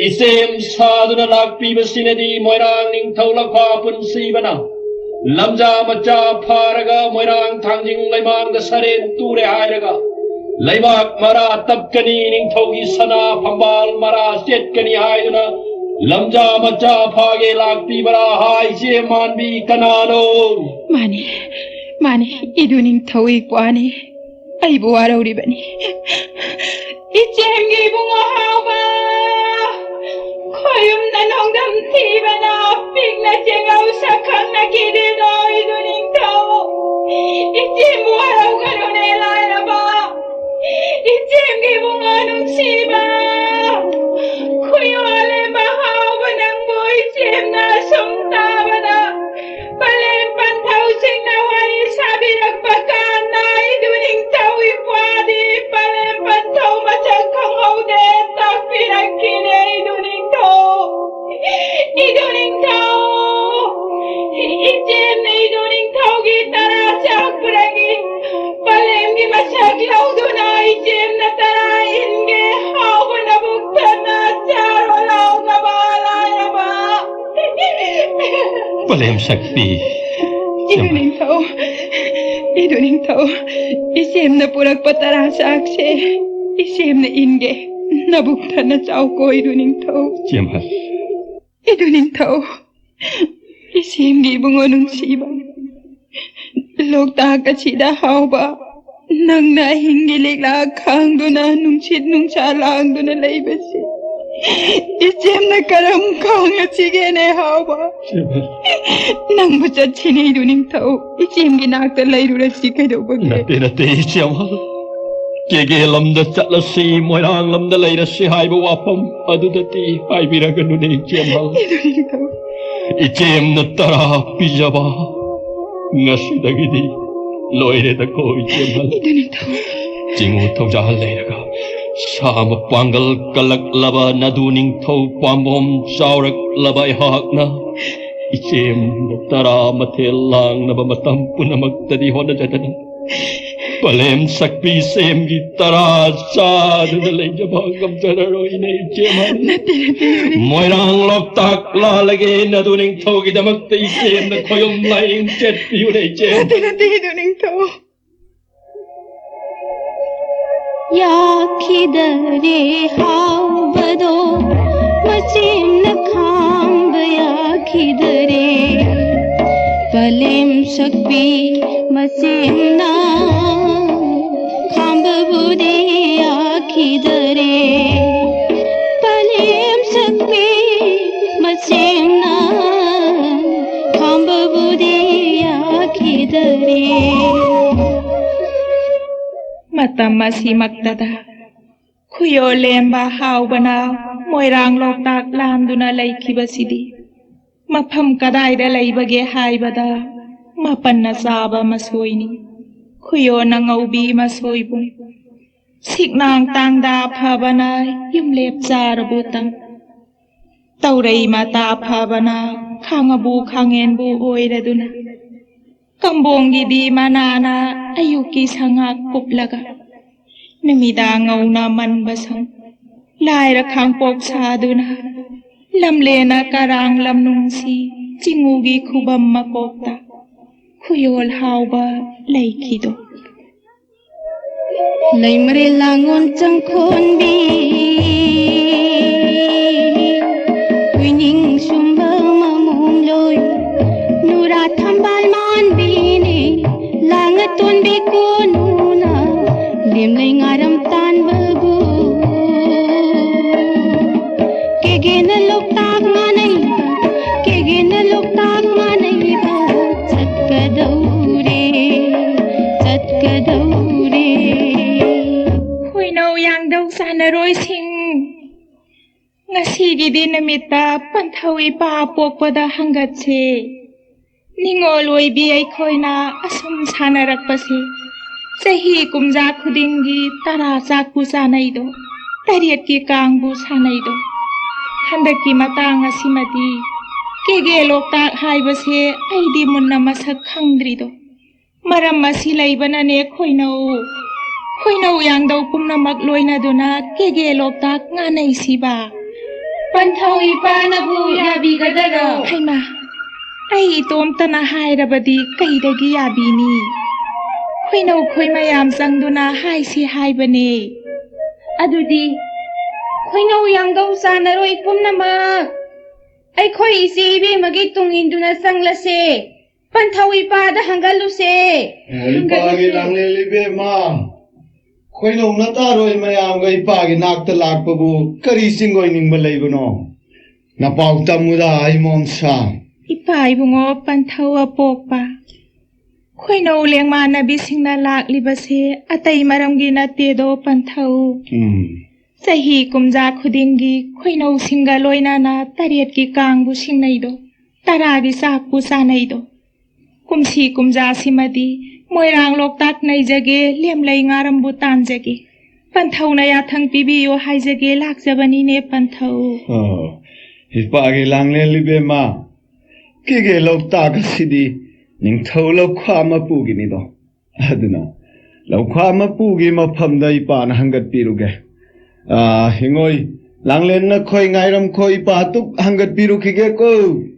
ꯏꯆꯦꯝ ꯁꯥꯗꯨꯅ ꯂꯥꯛꯄꯤꯕꯁꯤꯅꯗꯤ ꯃꯣꯏꯔꯥꯡ ꯅꯤꯡꯊꯧ ꯂꯛꯄꯥ ꯄꯨꯟꯁꯤꯕꯅ ꯂꯝꯖꯥ ꯃꯆꯥ ꯐꯥꯔꯒ ꯃꯣꯏꯔꯥꯡ ꯊꯥꯡꯖꯤꯡ ꯂꯩꯃꯥꯡꯗ ꯁꯔꯦꯟ ꯇꯨꯔꯦ ꯍꯥꯏꯔꯒ ꯂꯩꯕꯥꯛ ꯃꯔꯥ ꯇꯞꯀꯅꯤ, ꯅꯤꯡꯊꯧꯒꯤ ꯁꯅꯥ ꯐꯝꯕꯥꯜ ꯃꯔꯥ ꯆꯦꯠꯀꯅꯤ ꯍꯥꯏꯗꯨꯅ ꯂꯝꯖꯥ ꯃꯆꯥ ꯐꯥꯒꯦ ꯂꯥꯛꯄꯤꯕ꯭ꯔꯥ ꯍꯥꯏ ꯏꯆꯦ ꯃꯥꯟꯕꯤ ꯀꯅꯥꯅꯣ? ꯃꯥꯅꯤ, ꯃꯥꯅꯤ, ꯏꯗꯨ ꯅꯤꯡꯊꯧ ꯏꯄ꯭ꯋꯥꯅꯤ꯫ ꯑꯩꯕꯨ ꯋꯥꯔꯧꯔꯤꯕꯅꯤ꯫ ꯏꯆꯦꯝꯒꯤ ꯏꯕꯨꯡꯉꯣ ꯍꯥꯎꯕ, ꯈꯣꯏꯌꯨꯝꯗ ꯅꯣꯡꯗꯝ ꯊꯤꯕꯅ ꯄꯤꯛꯅ ꯆꯦꯡꯉꯧ ꯁꯛꯈꯪꯅꯈꯤꯗꯦꯗꯣ ꯏꯗꯨ ꯅꯤꯡꯊꯧ꯫ ꯏꯆꯦꯝꯕꯨ ꯋꯥꯔꯧꯒꯅꯨꯅꯦ ꯂꯥꯏꯔꯕ꯫ ꯏꯆꯦꯝꯒꯤ ꯏꯕꯨꯡꯉꯣ ꯅꯨꯡꯁꯤꯕ, ꯈꯨꯌꯣꯜꯂꯦꯝꯕ ꯍꯥꯎꯕ ꯅꯪꯕꯨ ꯏꯆꯦꯝꯅ ꯁꯨꯝ ꯇꯥꯕꯗ ꯄꯂꯦꯝ ꯄꯟꯊꯧꯁꯤꯡꯅ ꯋꯥꯔꯤ ꯁꯥꯕꯤꯔꯛꯄ ꯀꯥꯟꯗ ꯏꯗꯨ ꯅꯤꯡꯊꯧ ꯏꯄ꯭ꯋꯥꯗꯤ ꯄꯂꯦꯝ ꯄꯟꯊꯧ ꯃꯁꯛ ꯈꯪꯍꯧꯗꯦ ꯇꯥꯛꯄꯤꯔꯛꯈꯤꯅꯦ ꯏꯗꯨ ꯅꯤꯡꯊꯧ꯫ ꯏꯗꯨ ꯅꯤꯡꯊꯧ! ꯏꯆꯦꯝꯅ ꯏꯗꯨ ꯅꯤꯡꯊꯧꯒꯤ ꯇꯔꯥ ꯆꯥꯛꯄꯗꯒꯤ ꯄꯂꯦꯝꯒꯤ ꯃꯁꯛ ꯂꯧꯗꯨꯅ ꯏꯆꯦꯝꯅ ꯇꯔꯥ ꯏꯟꯒꯦ ꯍꯥꯎꯕ ꯅꯕꯨꯛ ꯊꯟꯅ ꯆꯥꯔꯣ ꯂꯥꯎꯅꯕ ꯂꯥꯏꯔꯕ꯫ ꯄꯂꯦꯝ ꯁꯛꯄꯤ꯫ ꯏꯗꯨ ꯅꯤꯡꯊꯧ, ꯏꯗꯨ ꯅꯤꯡꯊꯧ, ꯏꯆꯦꯝꯅ ꯄꯨꯔꯛꯄ ꯇꯔꯥ ꯆꯥꯛꯁꯦ ꯏꯆꯦꯝꯅ ꯏꯟꯒꯦ꯫ ꯅꯕꯨꯛ ꯊꯟꯅ ꯆꯥꯎꯀꯣ ꯏꯗꯨ ꯅꯤꯡꯊꯧ꯫ ꯆꯦꯝꯍꯜ꯫ ꯏꯗꯨ ꯅꯤꯡꯊꯧ, ꯏꯆꯦꯝꯒꯤ ꯏꯕꯨꯡꯉꯣ ꯅꯨꯡꯁꯤꯕ, ꯂꯣꯛꯇꯥꯛ ꯑꯁꯤꯗ ꯍꯥꯎꯕ ꯅꯪꯅ ꯑꯍꯤꯡꯒꯤ ꯂꯤꯛꯂꯥ ꯈꯥꯡꯗꯨꯅ ꯅꯨꯡꯁꯤꯠ ꯅꯨꯡꯁꯥ ꯂꯥꯡꯗꯨꯅ ꯂꯩꯕꯁꯦ ꯏꯆꯦꯝꯅ ꯀꯔꯝ ꯈꯥꯡꯉꯁꯤꯒꯦꯅꯦ ꯍꯥꯎꯕ? ꯅꯪꯕꯨ ꯆꯠꯁꯤꯅꯦ ꯏꯗꯨ ꯅꯤꯡꯊꯧ꯫ ꯏꯆꯦꯝꯒꯤ ꯅꯥꯛꯇ ꯂꯩꯔꯨꯔꯁꯤ ꯀꯩꯗꯧꯕꯒꯦ? ꯅꯠꯇꯦ, ꯅꯠꯇꯦ, ꯏꯆꯦꯝ꯫ ꯀꯦꯒꯦ ꯂꯝꯗ ꯆꯠꯂꯁꯤ, ꯃꯣꯏꯔꯥꯡ ꯂꯝꯗ ꯂꯩꯔꯁꯤ ꯍꯥꯏꯕ ꯋꯥꯐꯝ ꯑꯗꯨꯗꯗꯤ ꯍꯥꯏꯕꯤꯔꯒꯅꯨꯅꯦ, ꯏꯆꯦꯝ꯫ ꯏꯗꯨ ꯅꯤꯡꯊꯧ꯫ ꯏꯆꯦꯝꯅ ꯇꯔꯥ ꯄꯤꯖꯕ ꯉꯁꯤꯗꯒꯤꯗꯤ ꯂꯣꯏꯔꯦꯗꯀꯣ, ꯏꯆꯦꯝ꯫ ꯏꯗꯨ ꯅꯤꯡꯊꯧ꯫ ꯆꯤꯡꯉꯨ ꯊꯧꯖꯥꯜ ꯂꯩꯔꯒ ꯁꯥ ꯃꯄꯥꯡꯒꯜ ꯀꯜꯂꯛꯂꯕ ꯅꯗꯨ ꯅꯤꯡꯊꯧ ꯄꯥꯝꯕꯣꯝ ꯆꯥꯎꯔꯛꯂꯕ ꯑꯩꯍꯥꯛꯅ ꯏꯆꯦꯝꯗ ꯇꯔꯥ ꯃꯊꯦꯜ ꯂꯥꯡꯅꯕ ꯃꯇꯝ ꯄꯨꯝꯅꯃꯛꯇꯗꯤ ꯍꯣꯠꯅꯖꯗꯅ ꯄꯂꯦꯝ ꯁꯛꯄꯤ ꯏꯆꯦꯝꯒꯤ ꯇꯔꯥ ꯆꯥꯗꯨꯅ ꯂꯩꯖꯕ ꯉꯝꯖꯔꯔꯣꯏꯅꯦ, ꯏꯆꯦꯝ꯫ ꯅꯠꯇꯦ, ꯅꯠꯇꯦ, ꯏꯗꯨ ꯅꯤꯡꯊꯧ꯫ ꯃꯣꯏꯔꯥꯡ ꯂꯣꯛꯇꯥꯛ ꯂꯥꯜꯂꯒꯦ ꯅꯗꯨ ꯅꯤꯡꯊꯧꯒꯤꯗꯃꯛꯇ ꯏꯆꯦꯝꯅ ꯈꯣꯌꯨꯝ ꯂꯥꯏꯌꯦꯡ ꯆꯠꯄꯤꯌꯨꯅꯦ, ꯏꯆꯦꯝ꯫ ꯅꯠꯇꯦ, ꯅꯠꯇꯦ, ꯏꯗꯨ ꯅꯤꯡꯊꯧ꯫ ꯌꯥꯈꯤꯗꯔꯦ ꯍꯥꯎꯕꯗꯣ, ꯃꯆꯦꯝꯅ ꯈꯥꯝꯕ ꯌꯥꯈꯤꯗꯔꯦ꯫ ꯄꯂꯦꯝ ꯁꯛꯄꯤ ꯃꯆꯦꯝꯅ ꯈꯥꯝꯕꯕꯨꯗꯤ ꯌꯥꯈꯤꯗꯔꯦ꯫ ꯄꯂꯦꯝ ꯁꯛꯄꯤ ꯃꯆꯦꯝꯅ ꯈꯥꯝꯕꯕꯨꯗꯤ ꯌꯥꯈꯤꯗꯔꯦ꯫ ꯃꯇꯝ ꯑꯁꯤꯃꯛꯇꯗ ꯈꯨꯌꯣꯜ ꯂꯦꯝꯕ ꯍꯥꯎꯕꯅ ꯃꯣꯏꯔꯥꯡ ꯂꯣꯛꯇꯥꯛ ꯂꯥꯟꯗꯨꯅ ꯂꯩꯈꯤꯕꯁꯤꯗꯤ ꯃꯐꯝ ꯀꯗꯥꯏꯗ ꯂꯩꯕꯒꯦ ꯍꯥꯏꯕꯗ ꯃꯄꯟꯅ ꯆꯥꯕ ꯃꯁꯣꯏꯅꯤ꯫ ꯈꯨꯌꯣꯟꯅ ꯉꯧꯕꯤ ꯃꯁꯣꯏꯕꯨꯡ꯫ ꯁꯤꯛꯅꯥꯡ ꯇꯥꯡꯗ ꯐꯕꯅ ꯌꯨꯝꯂꯦꯞ ꯆꯥꯔꯕꯨ ꯇꯪ꯫ ꯇꯧꯔꯩ ꯃꯇꯥ ꯐꯕꯅ ꯈꯥꯡꯉꯕꯨ ꯈꯥꯡꯉꯦꯟꯕꯨ ꯑꯣꯏꯔꯗꯨꯅ꯫ ꯀꯝꯕꯣꯡꯒꯤꯗꯤ ꯃꯅꯥꯅ ꯑꯌꯨꯛꯀꯤ ꯁꯉꯥꯛ ꯀꯨꯞꯂꯒ ꯅꯨꯃꯤꯗꯥꯡ ꯉꯧꯅ ꯃꯟꯕ ꯁꯪ꯫ ꯂꯥꯏꯔ ꯈꯥꯡꯄꯣꯛ ꯁꯥꯗꯨꯅ ꯂꯝꯂꯦꯅ ꯀꯔꯥꯡ ꯂꯝꯅꯨꯡꯁꯤ ꯆꯤꯡꯉꯨꯒꯤ ꯈꯨꯕꯝ ꯃꯀꯣꯛꯇ ꯈꯨꯌꯣꯜ ꯍꯥꯎꯕ ꯂꯩꯈꯤꯗꯣ꯫ ꯂꯩꯃꯔꯦꯜ ꯂꯥꯡꯉꯣꯜ ꯆꯪꯈꯣꯟꯕꯤ, ꯎꯏꯅꯤꯡ ꯁꯨꯝꯕ ꯃꯃꯣꯝ ꯂꯣꯏ, ꯅꯨꯔꯥ ꯊꯝꯕꯥꯜ ꯃꯥꯟꯕꯤꯅꯤ, ꯂꯥꯡ ꯑꯇꯣꯟꯕꯤ ꯀꯣꯅꯨꯅ, ꯂꯦꯝꯂꯩ ꯉꯥꯔꯝ ꯇꯥꯟꯕꯕꯨ꯫ ꯇꯧꯔꯦ꯫ ꯈꯣꯏꯅꯧ ꯌꯥꯡꯗꯧ ꯆꯥꯅꯔꯣꯏꯁꯤꯡ, ꯉꯁꯤꯒꯤꯗꯤ ꯅꯨꯃꯤꯠꯇ ꯄꯟꯊꯧ ꯏꯄꯥ ꯄꯣꯛꯄꯗ ꯍꯪꯒꯠꯁꯦ꯫ ꯅꯤꯡꯉꯣꯜ ꯑꯣꯏꯕꯤ ꯑꯩꯈꯣꯏꯅ ꯑꯁꯨꯝ ꯁꯥꯟꯅꯔꯛꯄꯁꯦ ꯆꯍꯤ ꯀꯨꯝꯖꯥ ꯈꯨꯗꯤꯡꯒꯤ ꯇꯔꯥ ꯆꯥꯛꯄꯨ ꯆꯥꯅꯩꯗꯣ, ꯇꯔꯦꯠꯀꯤ ꯀꯥꯡꯕꯨ ꯁꯥꯟꯅꯩꯗꯣ꯫ ꯍꯟꯗꯛꯀꯤ ꯃꯇꯥꯡ ꯑꯁꯤꯃꯗꯤ ꯀꯦꯒꯦ ꯂꯣꯛꯇꯥꯛ ꯍꯥꯏꯕꯁꯦ ꯑꯩꯗꯤ ꯃꯨꯟꯅ ꯃꯁꯛ ꯈꯪꯗ꯭ꯔꯤꯗꯣ꯫ ꯃꯔꯝ ꯑꯁꯤ ꯂꯩꯕꯅꯅꯦ ꯈꯣꯏꯅꯧ, ꯈꯣꯏꯅꯧ ꯌꯥꯡꯗꯧ ꯄꯨꯝꯅꯃꯛ ꯂꯣꯏꯅꯗꯨꯅ ꯀꯦꯒꯦ ꯂꯣꯛꯇꯥꯛ ꯉꯥꯅꯩꯁꯤꯕ꯫ ꯄꯟꯊꯧ ꯏꯄꯥꯅꯕꯨ ꯌꯥꯕꯤꯒꯗꯔꯣ? ꯍꯩꯃꯥ, ꯑꯩ ꯏꯇꯣꯝꯇꯅ ꯍꯥꯏꯔꯕꯗꯤ ꯀꯩꯗꯒꯤ ꯌꯥꯕꯤꯅꯤ? ꯈꯣꯏꯅꯧ ꯈꯣꯏ ꯃꯌꯥꯝ ꯆꯪꯗꯨꯅ ꯍꯥꯏꯁꯤ ꯍꯥꯏꯕꯅꯦ꯫ ꯑꯗꯨꯗꯤ ꯈꯣꯏꯅꯧ ꯌꯥꯡꯗꯧ ꯆꯥꯅꯔꯣꯏ ꯄꯨꯝꯅꯃꯛ ꯑꯩꯈꯣꯏ ꯏꯆꯦ ꯏꯕꯦꯝꯃꯒꯤ ꯇꯨꯡ ꯏꯟꯗꯨꯅ ꯆꯪꯂꯁꯦ꯫ ꯄꯟꯊꯧ ꯏꯄꯥꯗ ꯍꯪꯒꯜꯂꯨꯁꯦ꯫ ꯏꯄꯥꯒꯤ ꯂꯥꯡꯂꯦꯟ ꯏꯕꯦꯝꯃ, ꯈꯣꯏꯅꯧ ꯅꯇꯥꯔꯣꯏ ꯃꯌꯥꯝꯒ ꯏꯄꯥꯒꯤ ꯅꯥꯛꯇ ꯂꯥꯛꯄꯕꯨ ꯀꯔꯤ ꯆꯤꯡꯑꯣꯏꯅꯤꯡꯕ ꯂꯩꯕꯅꯣ? ꯅꯄꯥꯎ ꯇꯝꯃꯨꯗ ꯑꯩ ꯃꯣꯝꯁꯥ꯫ ꯏꯄꯥ ꯏꯕꯨꯡꯉꯣ ꯄꯟꯊꯧ ꯑꯄꯣꯛꯄ, ꯈꯣꯏꯅꯧ ꯂꯦꯡꯃꯥꯟꯅꯕꯤꯁꯤꯡꯅ ꯂꯥꯛꯂꯤꯕꯁꯦ ꯑꯇꯩ ꯃꯔꯝꯒꯤ ꯅꯠꯇꯦꯗꯣ ꯄꯟꯊꯧ꯫ ꯎꯝ꯫ ꯆꯍꯤ ꯀꯨꯝꯖꯥ ꯈꯨꯗꯤꯡꯒꯤ ꯈꯣꯏꯅꯧꯁꯤꯡꯒ ꯂꯣꯏꯅꯅ ꯇꯔꯦꯠꯀꯤ ꯀꯥꯡꯕꯨ ꯁꯤꯡꯅꯩꯗꯣ, ꯇꯔꯥꯒꯤ ꯆꯥꯛꯄꯨ ꯆꯥꯅꯩꯗꯣ꯫ ꯀꯨꯝꯁꯤ ꯀꯨꯝꯖꯥꯁꯤꯃꯗꯤ ꯃꯣꯏꯔꯥꯡ ꯂꯣꯛꯇꯥꯛ ꯅꯩꯖꯒꯦ, ꯂꯦꯝꯂꯩ ꯉꯥꯔꯝꯕꯨ ꯇꯥꯟꯖꯒꯦ꯫ ꯄꯟꯊꯧꯅ ꯌꯥꯊꯪ ꯄꯤꯕꯤꯌꯨ ꯍꯥꯏꯖꯒꯦ ꯂꯥꯛꯆꯕꯅꯤꯅꯦ ꯄꯟꯊꯧ꯫ ꯑꯣ, ꯏꯄꯥꯒꯤ ꯂꯥꯡꯂꯦꯟ ꯏꯕꯦꯝꯃ, ꯀꯦꯒꯦ ꯂꯣꯛꯇꯥꯛ ꯑꯁꯤꯗꯤ ꯅꯤꯡꯊꯧ ꯂꯧꯈꯥ ꯃꯄꯨꯒꯤꯅꯤꯗꯣ꯫ ꯑꯗꯨꯅ ꯂꯧꯈꯥ ꯃꯄꯨꯒꯤ ꯃꯐꯝꯗ ꯏꯄꯥꯅ ꯍꯪꯒꯠꯄꯤꯔꯨꯒꯦ꯫ ꯑꯥ, ꯍꯤꯡꯉꯣꯏ, ꯂꯥꯡꯂꯦꯟ ꯅꯈꯣꯏ ꯉꯥꯏꯔꯝꯈꯣ, ꯏꯄꯥ ꯇꯨꯛ ꯍꯪꯒꯠꯄꯤꯔꯨꯈꯤꯒꯦꯀꯣ꯫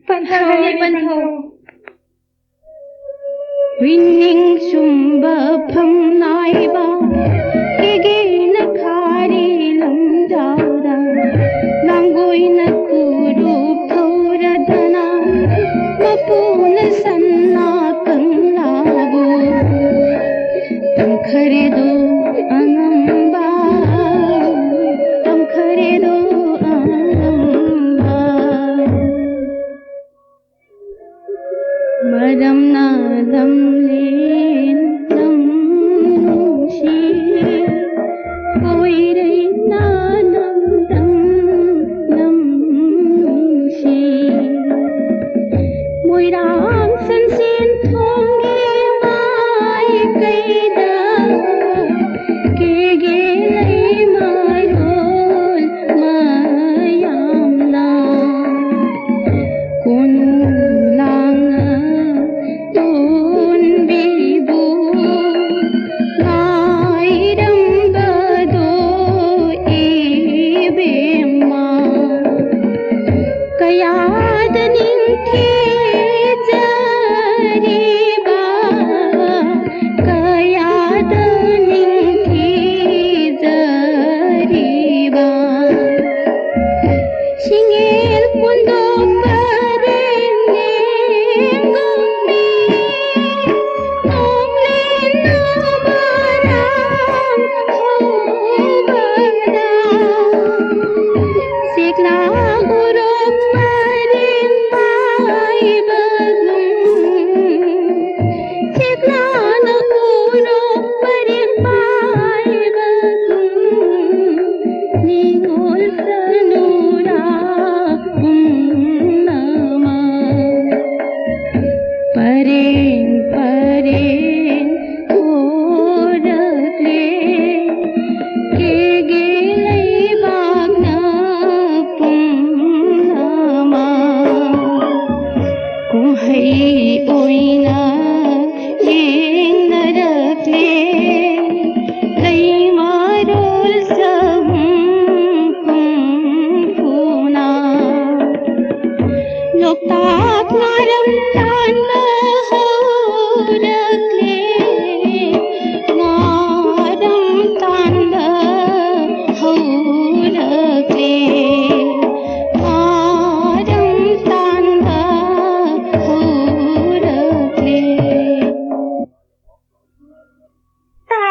ꯄꯟꯊꯧꯅꯦ ꯄꯟꯊꯧ꯫ ꯋꯤꯅꯤꯡ ꯆꯨꯝꯕ ꯐꯝ ꯅꯥꯏꯕ ꯀꯦꯒꯦꯅ ꯈꯥꯔꯤ ꯂꯝꯖꯥꯎꯗ ꯂꯥꯡꯒꯣꯏꯅ ꯈꯨꯔꯨ ꯐꯧꯔꯗꯅ ꯃꯄꯨꯅ ꯁꯟꯅꯥ ꯀꯪꯂꯥꯕꯨ ꯇꯝꯈꯔꯦꯗꯣ ꯑꯉꯝꯕ, ꯇꯝꯈꯔꯦꯗꯣ ꯑꯉꯝꯕ꯫ ꯃꯔꯝꯅ ꯂꯝꯂꯦꯟ ꯂꯝ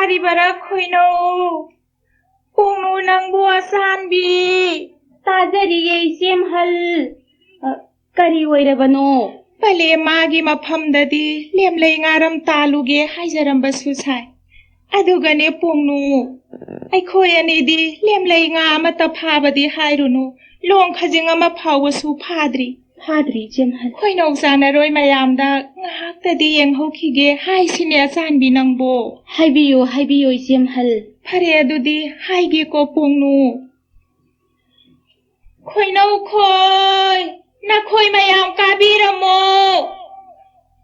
ꯇꯥꯔꯤꯕꯔꯥ ꯈꯣꯏꯅꯧ? ꯄꯨꯡꯅꯨ ꯅꯪꯕꯨ ꯑꯆꯥꯟꯕꯤ꯫ ꯇꯥꯖꯔꯤꯌꯦ ꯏꯆꯦꯝꯍꯜ꯫ ꯑ, ꯀꯔꯤ ꯑꯣꯏꯔꯕꯅꯣ? ꯄꯂꯦꯝ ꯃꯥꯒꯤ ꯃꯐꯝꯗꯗꯤ ꯂꯦꯝꯂꯩ ꯉꯥꯔꯝ ꯇꯥꯜꯂꯨꯒꯦ ꯍꯥꯏꯖꯔꯝꯕꯁꯨ ꯁꯥꯏ꯫ ꯑꯗꯨꯒꯅꯦ ꯄꯨꯡꯅꯨ, ꯑꯩꯈꯣꯏ ꯑꯅꯤꯗꯤ ꯂꯦꯝꯂꯩ ꯉꯥ ꯑꯃꯠꯇ ꯐꯥꯕꯗꯤ ꯍꯥꯏꯔꯨꯅꯨ, ꯂꯣꯡ ꯈꯖꯤꯡ ꯑꯃ ꯐꯥꯎꯕꯁꯨ ꯐꯥꯗ꯭ꯔꯤ꯫ ꯐꯥꯗ꯭ꯔꯤ ꯏꯆꯦꯝꯍꯜ꯫ ꯈꯣꯏꯅꯧ ꯆꯥꯟꯅꯔꯣꯏ ꯃꯌꯥꯝꯗ ꯉꯥꯏꯍꯥꯛꯇꯗꯤ ꯌꯦꯡꯍꯧꯈꯤꯒꯦ ꯍꯥꯏꯁꯤꯅꯦ ꯑꯆꯥꯟꯕꯤ ꯅꯪꯕꯣ꯫ ꯍꯥꯏꯕꯤꯌꯨ, ꯍꯥꯏꯕꯤꯌꯨ ꯏꯆꯦꯝꯍꯜ꯫ ꯐꯔꯦ ꯑꯗꯨꯗꯤ ꯍꯥꯏꯒꯦꯀꯣ ꯄꯨꯡꯅꯨ꯫ ꯈꯣꯏꯅꯧ ꯈꯣꯏ, ꯅꯈꯣꯏ ꯃꯌꯥꯝ ꯀꯥꯕꯤꯔꯝꯃꯣ꯫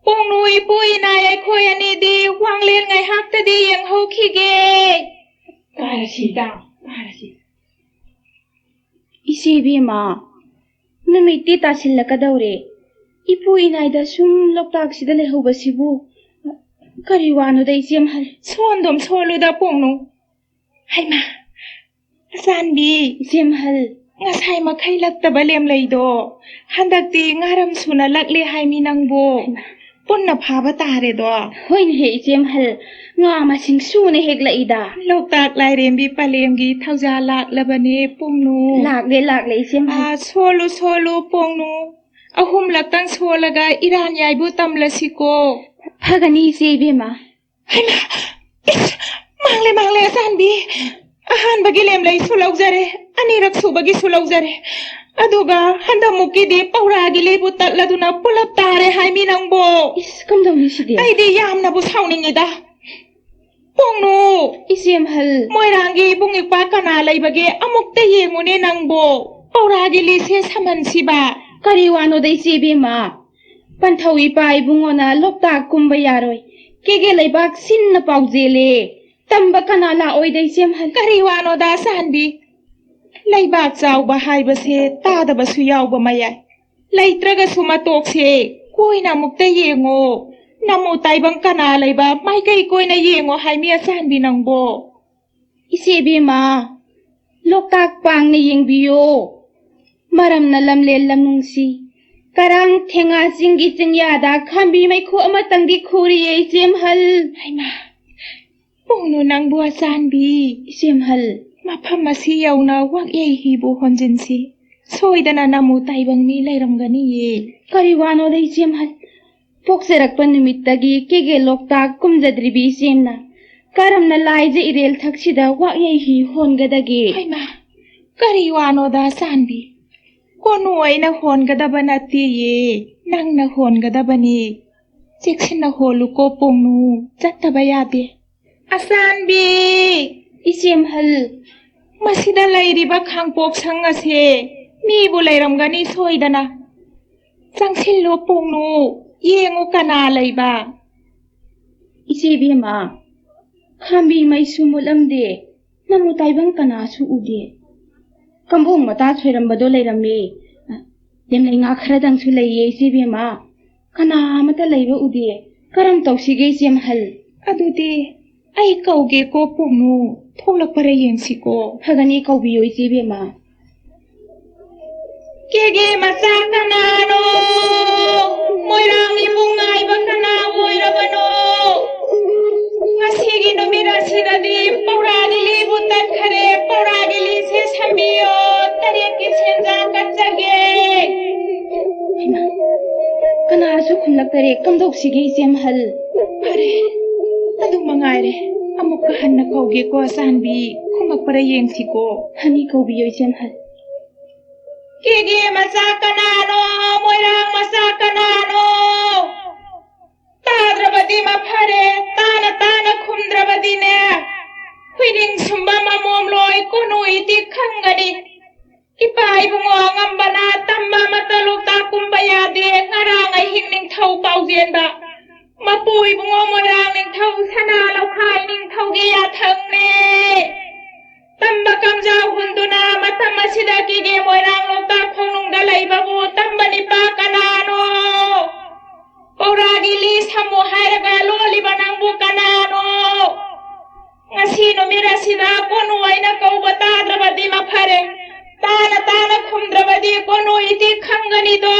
ꯄꯨꯡꯅꯨ ꯏꯄꯨ ꯏꯅꯥꯏ ꯑꯩꯈꯣꯏ ꯑꯅꯤꯗꯤ ꯋꯥꯡꯂꯦꯟ ꯉꯥꯏꯍꯥꯛꯇꯗꯤ ꯌꯦꯡꯍꯧꯈꯤꯒꯦ꯫ ꯀꯥꯔꯁꯤ ꯏꯇꯥ, ꯀꯥꯔꯁꯤ꯫ ꯏꯆꯦ ꯏꯕꯦꯝꯃ, ꯅꯨꯃꯤꯠꯇꯤ ꯇꯥꯁꯤꯜꯂꯛꯀꯗꯧꯔꯦ꯫ ꯏꯄꯨ ꯏꯅꯥꯏꯗ ꯁꯨꯝ ꯂꯣꯛꯇꯥꯛꯁꯤꯗ ꯂꯩꯍꯧꯕꯁꯤꯕꯨ ꯀꯔꯤ ꯋꯥꯅꯣꯗ ꯏꯆꯦꯝꯍꯜ? ꯁꯣꯟꯗꯨꯝ ꯁꯣꯜꯂꯨꯗ ꯄꯨꯡꯅꯨ꯫ ꯍꯩꯃꯥ, ꯑꯆꯥꯟꯕꯤ꯫ ꯏꯆꯦꯝꯍꯜ꯫ ꯉꯁꯥꯏ ꯃꯈꯩ ꯂꯛꯇꯕ ꯂꯦꯝꯂꯩꯗꯣ ꯍꯟꯗꯛꯇꯤ ꯉꯥꯔꯝ ꯁꯨꯅ ꯂꯛꯂꯦ ꯍꯥꯏꯃꯤ ꯅꯪꯕꯣ꯫ ꯍꯩꯃꯥ꯫ ꯄꯨꯟꯅ ꯐꯥꯕ ꯇꯥꯔꯦꯗꯣ꯫ ꯍꯣꯏꯅꯦꯍꯦ ꯏꯆꯦꯝꯍꯜ, ꯉꯥ ꯃꯁꯤꯡ ꯁꯨꯅ ꯍꯦꯛ ꯂꯛꯏꯗ꯫ ꯂꯣꯛꯇꯥꯛ ꯂꯥꯏꯔꯦꯝꯕꯤ ꯄꯂꯦꯝꯒꯤ ꯊꯧꯖꯥꯜ ꯂꯥꯛꯂꯕꯅꯦ ꯄꯨꯡꯅꯨ꯫ ꯂꯥꯛꯂꯦ, ꯂꯥꯛꯂꯦ ꯏꯆꯦꯝꯍꯜ꯫ ꯑꯥ, ꯁꯣꯜꯂꯨ, ꯁꯣꯜꯂꯨ ꯄꯨꯡꯅꯨ꯫ ꯑꯍꯨꯝꯂꯛꯇꯪ ꯁꯣꯜꯂꯒ ꯏꯔꯥꯟ ꯌꯥꯏꯕꯨ ꯇꯝꯂꯁꯤꯀꯣ꯫ ꯐꯒꯅꯤ ꯏꯆꯦ ꯏꯕꯦꯝꯃ꯫ ꯍꯩꯃꯥ! ꯏꯁ! ꯃꯥꯡꯂꯦ, ꯃꯥꯡꯂꯦ, ꯑꯆꯥꯟꯕꯤ! ꯑꯍꯥꯟꯕꯒꯤ ꯂꯦꯝꯂꯩꯁꯨ ꯂꯧꯖꯔꯦ, ꯑꯅꯤꯔꯛ ꯁꯨꯕꯒꯤꯁꯨ ꯂꯧꯖꯔꯦ꯫ ꯑꯗꯨꯒ ꯍꯟꯗꯛꯃꯨꯛꯀꯤꯗꯤ ꯄꯧꯔꯥꯒꯤ ꯂꯤꯕꯨ ꯇꯠꯂꯗꯨꯅ ꯄꯨꯂꯞ ꯇꯥꯔꯦ ꯍꯥꯏꯃꯤ ꯅꯪꯕꯣ꯫ ꯏꯁ, ꯀꯝꯗꯧꯅꯤ ꯁꯤꯗꯤ? ꯑꯩꯗꯤ ꯌꯥꯝꯅꯕꯨ ꯁꯥꯎꯅꯤꯡꯉꯤꯗ꯫ ꯄꯨꯡꯅꯨ! ꯏꯆꯦꯝꯍꯜ꯫ ꯃꯣꯏꯔꯥꯡꯒꯤ ꯏꯕꯨꯡ ꯏꯄ꯭ꯋꯥ ꯀꯅꯥ ꯂꯩꯕꯒꯦ ꯑꯃꯨꯛꯇ ꯌꯦꯡꯉꯨꯅꯦ ꯅꯪꯕꯣ꯫ ꯄꯧꯔꯥꯒꯤ ꯂꯤꯁꯦ ꯁꯝꯍꯟꯁꯤꯕ꯫ ꯀꯔꯤ ꯋꯥꯅꯣꯗ ꯏꯆꯦ ꯏꯕꯦꯝꯃ? ꯄꯟꯊꯧ ꯏꯄꯥ ꯏꯕꯨꯡꯉꯣꯅ ꯂꯣꯛꯇꯥꯛ ꯀꯨꯝꯕ ꯌꯥꯔꯣꯏ꯫ ꯀꯦꯒꯦ ꯂꯩꯕꯥꯛ ꯁꯤꯟꯅ ꯄꯥꯎꯖꯦꯜꯂꯦ꯫ ꯇꯝꯕ ꯀꯅꯥ ꯂꯥꯛꯑꯣꯏꯗ ꯏꯆꯦꯝꯍꯜ? ꯀꯔꯤ ꯋꯥꯅꯣꯗ ꯑꯆꯥꯟꯕꯤ? ꯂꯩꯕꯥꯛ ꯆꯥꯎꯕ ꯍꯥꯏꯕꯁꯦ ꯇꯥꯗꯕꯁꯨ ꯌꯥꯎꯕ ꯃꯌꯥꯏ꯫ ꯂꯩꯇ꯭ꯔꯒꯁꯨ ꯃꯇꯣꯛꯁꯦ ꯀꯣꯏꯅ ꯑꯃꯨꯛꯇ ꯌꯦꯡꯉꯣ꯫ ꯅꯃꯨ ꯇꯥꯏꯕꯪ ꯀꯅꯥ ꯂꯩꯕ ꯃꯥꯏꯀꯩ ꯀꯣꯏꯅ ꯌꯦꯡꯉꯣ ꯍꯥꯏꯃꯤ ꯑꯆꯥꯟꯕꯤ ꯅꯪꯕꯣ꯫ ꯏꯆꯦ ꯏꯕꯦꯝꯃ, ꯂꯣꯛꯇꯥꯛ ꯄꯥꯡꯅ ꯌꯦꯡꯕꯤꯌꯣ꯫ ꯃꯔꯝꯅ ꯂꯝꯂꯦꯟ ꯂꯝꯅꯨꯡꯁꯤ꯫ ꯀꯔꯥꯡ ꯊꯦꯉꯥ ꯆꯤꯡꯒꯤ ꯆꯤꯡꯌꯥꯗ ꯈꯥꯝꯕꯤ ꯃꯩꯈꯨ ꯑꯃꯇꯪꯗꯤ ꯈꯨꯔꯤꯌꯦ ꯏꯆꯦꯝꯍꯜ꯫ ꯍꯩꯃꯥ! ꯄꯨꯡꯅꯨ! ꯅꯪꯕꯨ ꯑꯆꯥꯟꯕꯤ, ꯏꯆꯦꯝꯍꯜ꯫ ꯃꯐꯝ ꯑꯁꯤ ꯌꯧꯅ ꯋꯥꯛꯌꯩ ꯍꯤꯕꯨ ꯍꯣꯟꯖꯤꯟꯁꯤ꯫ ꯁꯣꯏꯗꯅ ꯅꯃꯨ ꯇꯥꯏꯕꯪ ꯃꯤ ꯂꯩꯔꯝꯒꯅꯤꯌꯦ꯫ ꯀꯔꯤ ꯋꯥꯅꯣꯗ ꯏꯆꯦꯝꯍꯜ? ꯄꯣꯛꯆꯔꯛꯄ ꯅꯨꯃꯤꯠꯇꯒꯤ ꯀꯦꯒꯦ ꯂꯣꯛꯇꯥꯛ ꯀꯨꯝꯖꯗ꯭ꯔꯤꯕꯤ ꯏꯆꯦꯝꯅ ꯀꯔꯝꯅ ꯂꯥꯏꯖ ꯏꯔꯦꯜ ꯊꯛꯁꯤꯗ ꯋꯥꯛꯌꯩ ꯍꯤ ꯍꯣꯟꯒꯗꯒꯦ? ꯍꯩꯃꯥ, ꯀꯔꯤ ꯋꯥꯅꯣꯗ ꯑꯆꯥꯟꯕꯤ? ꯀꯣꯅꯨ ꯑꯩꯅ ꯍꯣꯟꯒꯗꯕ ꯅꯠꯇꯦꯌꯦ, ꯅꯪꯅ ꯍꯣꯟꯒꯗꯕꯅꯤ꯫ ꯆꯦꯛꯁꯤꯟꯅ ꯍꯣꯜꯂꯨꯀꯣ ꯄꯣꯡꯅꯨ, ꯆꯠꯇꯕ ꯌꯥꯗꯦ꯫ ꯑꯆꯥꯟꯕꯤ! ꯏꯆꯦꯝꯍꯜ꯫ ꯃꯁꯤꯗ ꯂꯩꯔꯤꯕ ꯈꯥꯡꯄꯣꯛ ꯁꯪ ꯑꯁꯦ ꯃꯤꯕꯨ ꯂꯩꯔꯝꯒꯅꯤ ꯁꯣꯏꯗꯅ꯫ ꯆꯪꯁꯤꯜꯂꯨ ꯄꯣꯡꯅꯨ, ꯌꯦꯡꯉꯨ ꯀꯅꯥ ꯂꯩꯕ꯫ ꯏꯆꯦ ꯏꯕꯦꯝꯃ, ꯈꯥꯝꯕꯤ ꯃꯩꯁꯨ ꯃꯨꯠꯂꯝꯗꯦ, ꯅꯃꯨ ꯇꯥꯏꯕꯪ ꯀꯅꯥꯁꯨ ꯎꯗꯦ꯫ ꯀꯝꯕꯣꯡ ꯃꯇꯥ ꯁꯣꯏꯔꯝꯕꯗꯣ ꯂꯩꯔꯝꯃꯦ꯫ ꯂꯦꯝꯂꯩ ꯉꯥ ꯈꯔꯗꯪꯁꯨ ꯂꯩꯌꯦ ꯏꯆꯦ ꯏꯕꯦꯝꯃ꯫ ꯀꯅꯥ ꯑꯃꯠꯇ ꯂꯩꯕ ꯎꯗꯦ꯫ ꯀꯔꯝ ꯇꯧꯁꯤꯒꯦ ꯏꯆꯦꯝꯍꯜ? ꯑꯗꯨꯗꯤ ꯑꯩ ꯀꯧꯒꯦꯀꯣ ꯄꯣꯡꯅꯨ, ꯊꯣꯛꯂꯛꯄꯔ ꯌꯦꯡꯁꯤꯀꯣ꯫ ꯐꯒꯅꯤ, ꯀꯧꯕꯤꯌꯨ ꯏꯆꯦ ꯏꯕꯦꯝꯃ꯫ ꯀꯦꯒꯦ ꯃꯆꯥ ꯀꯅꯥꯅꯣ? ꯃꯣꯏꯔꯥꯡ ꯏꯕꯨꯡ ꯉꯥꯏꯕ ꯀꯅꯥ ꯑꯣꯏꯔꯕꯅꯣ? ꯉꯁꯤꯒꯤ ꯅꯨꯃꯤꯠ ꯑꯁꯤꯗꯗꯤ ꯄꯧꯔꯥꯒꯤ ꯂꯤꯕꯨ ꯇꯠꯈꯔꯦ꯫ ꯄꯧꯔꯥꯒꯤ ꯂꯤꯁꯦ ꯁꯝꯕꯤꯌꯣ꯫ ꯇꯔꯦꯠꯀꯤ ꯁꯦꯟꯖꯥ ꯀꯠꯆꯒꯦ꯫ ꯍꯩꯃꯥ, ꯀꯅꯥꯁꯨ ꯈꯨꯝꯂꯛꯇꯔꯦ꯫ ꯀꯝꯗꯧꯁꯤꯒꯦ ꯏꯆꯦꯝꯍꯜ? ꯐꯔꯦ, ꯑꯗꯨ ꯃꯉꯥꯏꯔꯦ꯫ ꯑꯃꯨꯛꯀ ꯍꯟꯅ ꯀꯧꯒꯦꯀꯣ ꯑꯆꯥꯟꯕꯤ꯫ ꯈꯨꯝꯃꯛꯄꯔ ꯌꯦꯡꯁꯤꯀꯣ꯫ ꯐꯅꯤ, ꯀꯧꯕꯤꯌꯨ ꯏꯆꯦꯝꯍꯜ꯫ ꯀꯦꯒꯦ ꯃꯆꯥ ꯀꯅꯥꯅꯣ? ꯃꯣꯏꯔꯥꯡ ꯃꯆꯥ ꯀꯅꯥꯅꯣ? ꯇꯥꯗ꯭ꯔꯕꯗꯤ ꯃꯐꯔꯦ, ꯇꯥꯅ ꯇꯥꯅ ꯈꯨꯝꯗ꯭ꯔꯕꯗꯤꯅꯦ, ꯍꯨꯏꯅꯤꯡ ꯁꯨꯝꯕ ꯃꯃꯣꯝ ꯂꯣꯏ ꯀꯣꯅꯨ ꯏꯇꯤꯛ ꯈꯪꯒꯅꯤ꯫ ꯏꯄꯥ ꯏꯕꯨꯡꯉꯣ ꯑꯉꯝꯕꯅ ꯇꯝꯕ ꯑꯃꯠꯇ ꯂꯣꯛꯇꯥꯛ ꯀꯨꯝꯕ ꯌꯥꯗꯦ꯫ ꯉꯔꯥꯡ ꯑꯍꯤꯡ ꯅꯤꯡꯊꯧ ꯄꯥꯎꯖꯦꯟꯕ, ꯃꯄꯨ ꯏꯕꯨꯡꯉꯣ ꯃꯣꯏꯔꯥꯡ ꯅꯤꯡꯊꯧ, ꯁꯅꯥ ꯂꯧꯈꯥꯏ ꯅꯤꯡꯊꯧꯒꯤ ꯌꯥꯊꯪꯅꯦ꯫ ꯇꯝꯕ ꯀꯝꯖꯥꯎ ꯍꯨꯟꯗꯨꯅ ꯃꯇꯝ ꯑꯁꯤꯗ ꯀꯤꯒꯦ ꯃꯣꯏꯔꯥꯡ ꯂꯣꯛꯇꯥꯛ ꯈꯣꯡꯅꯨꯡꯗ ꯂꯩꯕꯕꯨ ꯇꯝꯕ ꯅꯤꯄꯥ ꯀꯅꯥꯅꯣ? ꯄꯧꯔꯥꯒꯤ ꯂꯤ ꯁꯝꯃꯨ ꯍꯥꯏꯔꯒ ꯂꯣꯜꯂꯤꯕ ꯅꯪꯕꯨ ꯀꯅꯥꯅꯣ? ꯉꯁꯤ ꯅꯨꯃꯤꯠ ꯑꯁꯤꯗ ꯀꯣꯅꯨ ꯑꯩꯅ ꯀꯧꯕ ꯇꯥꯗ꯭ꯔꯕꯗꯤ ꯃꯐꯔꯦ꯫ ꯇꯥꯅ ꯇꯥꯅ ꯈꯨꯝꯗ꯭ꯔꯕꯗꯤ ꯀꯣꯅꯨ ꯏꯇꯤꯛ ꯈꯪꯒꯅꯤꯗꯣ꯫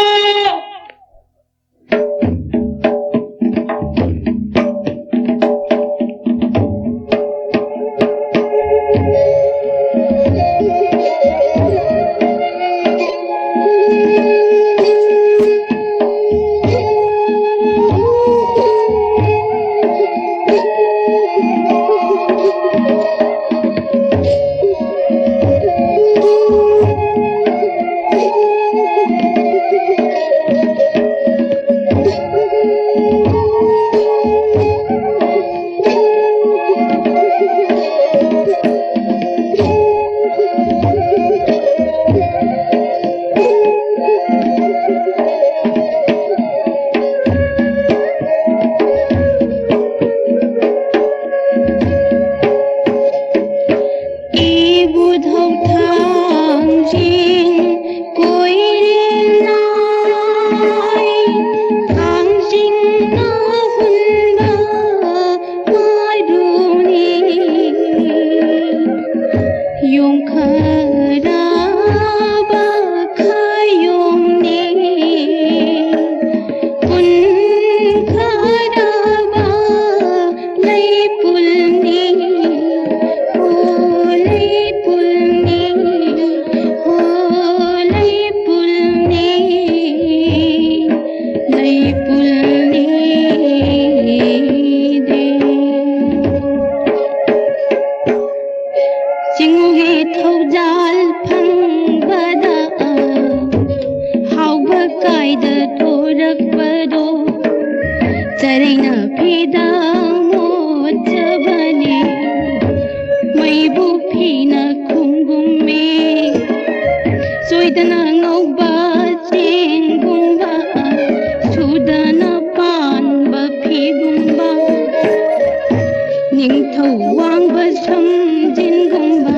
ꯋꯥꯡꯕ ꯁꯝꯖꯤꯟꯒꯨꯝꯕ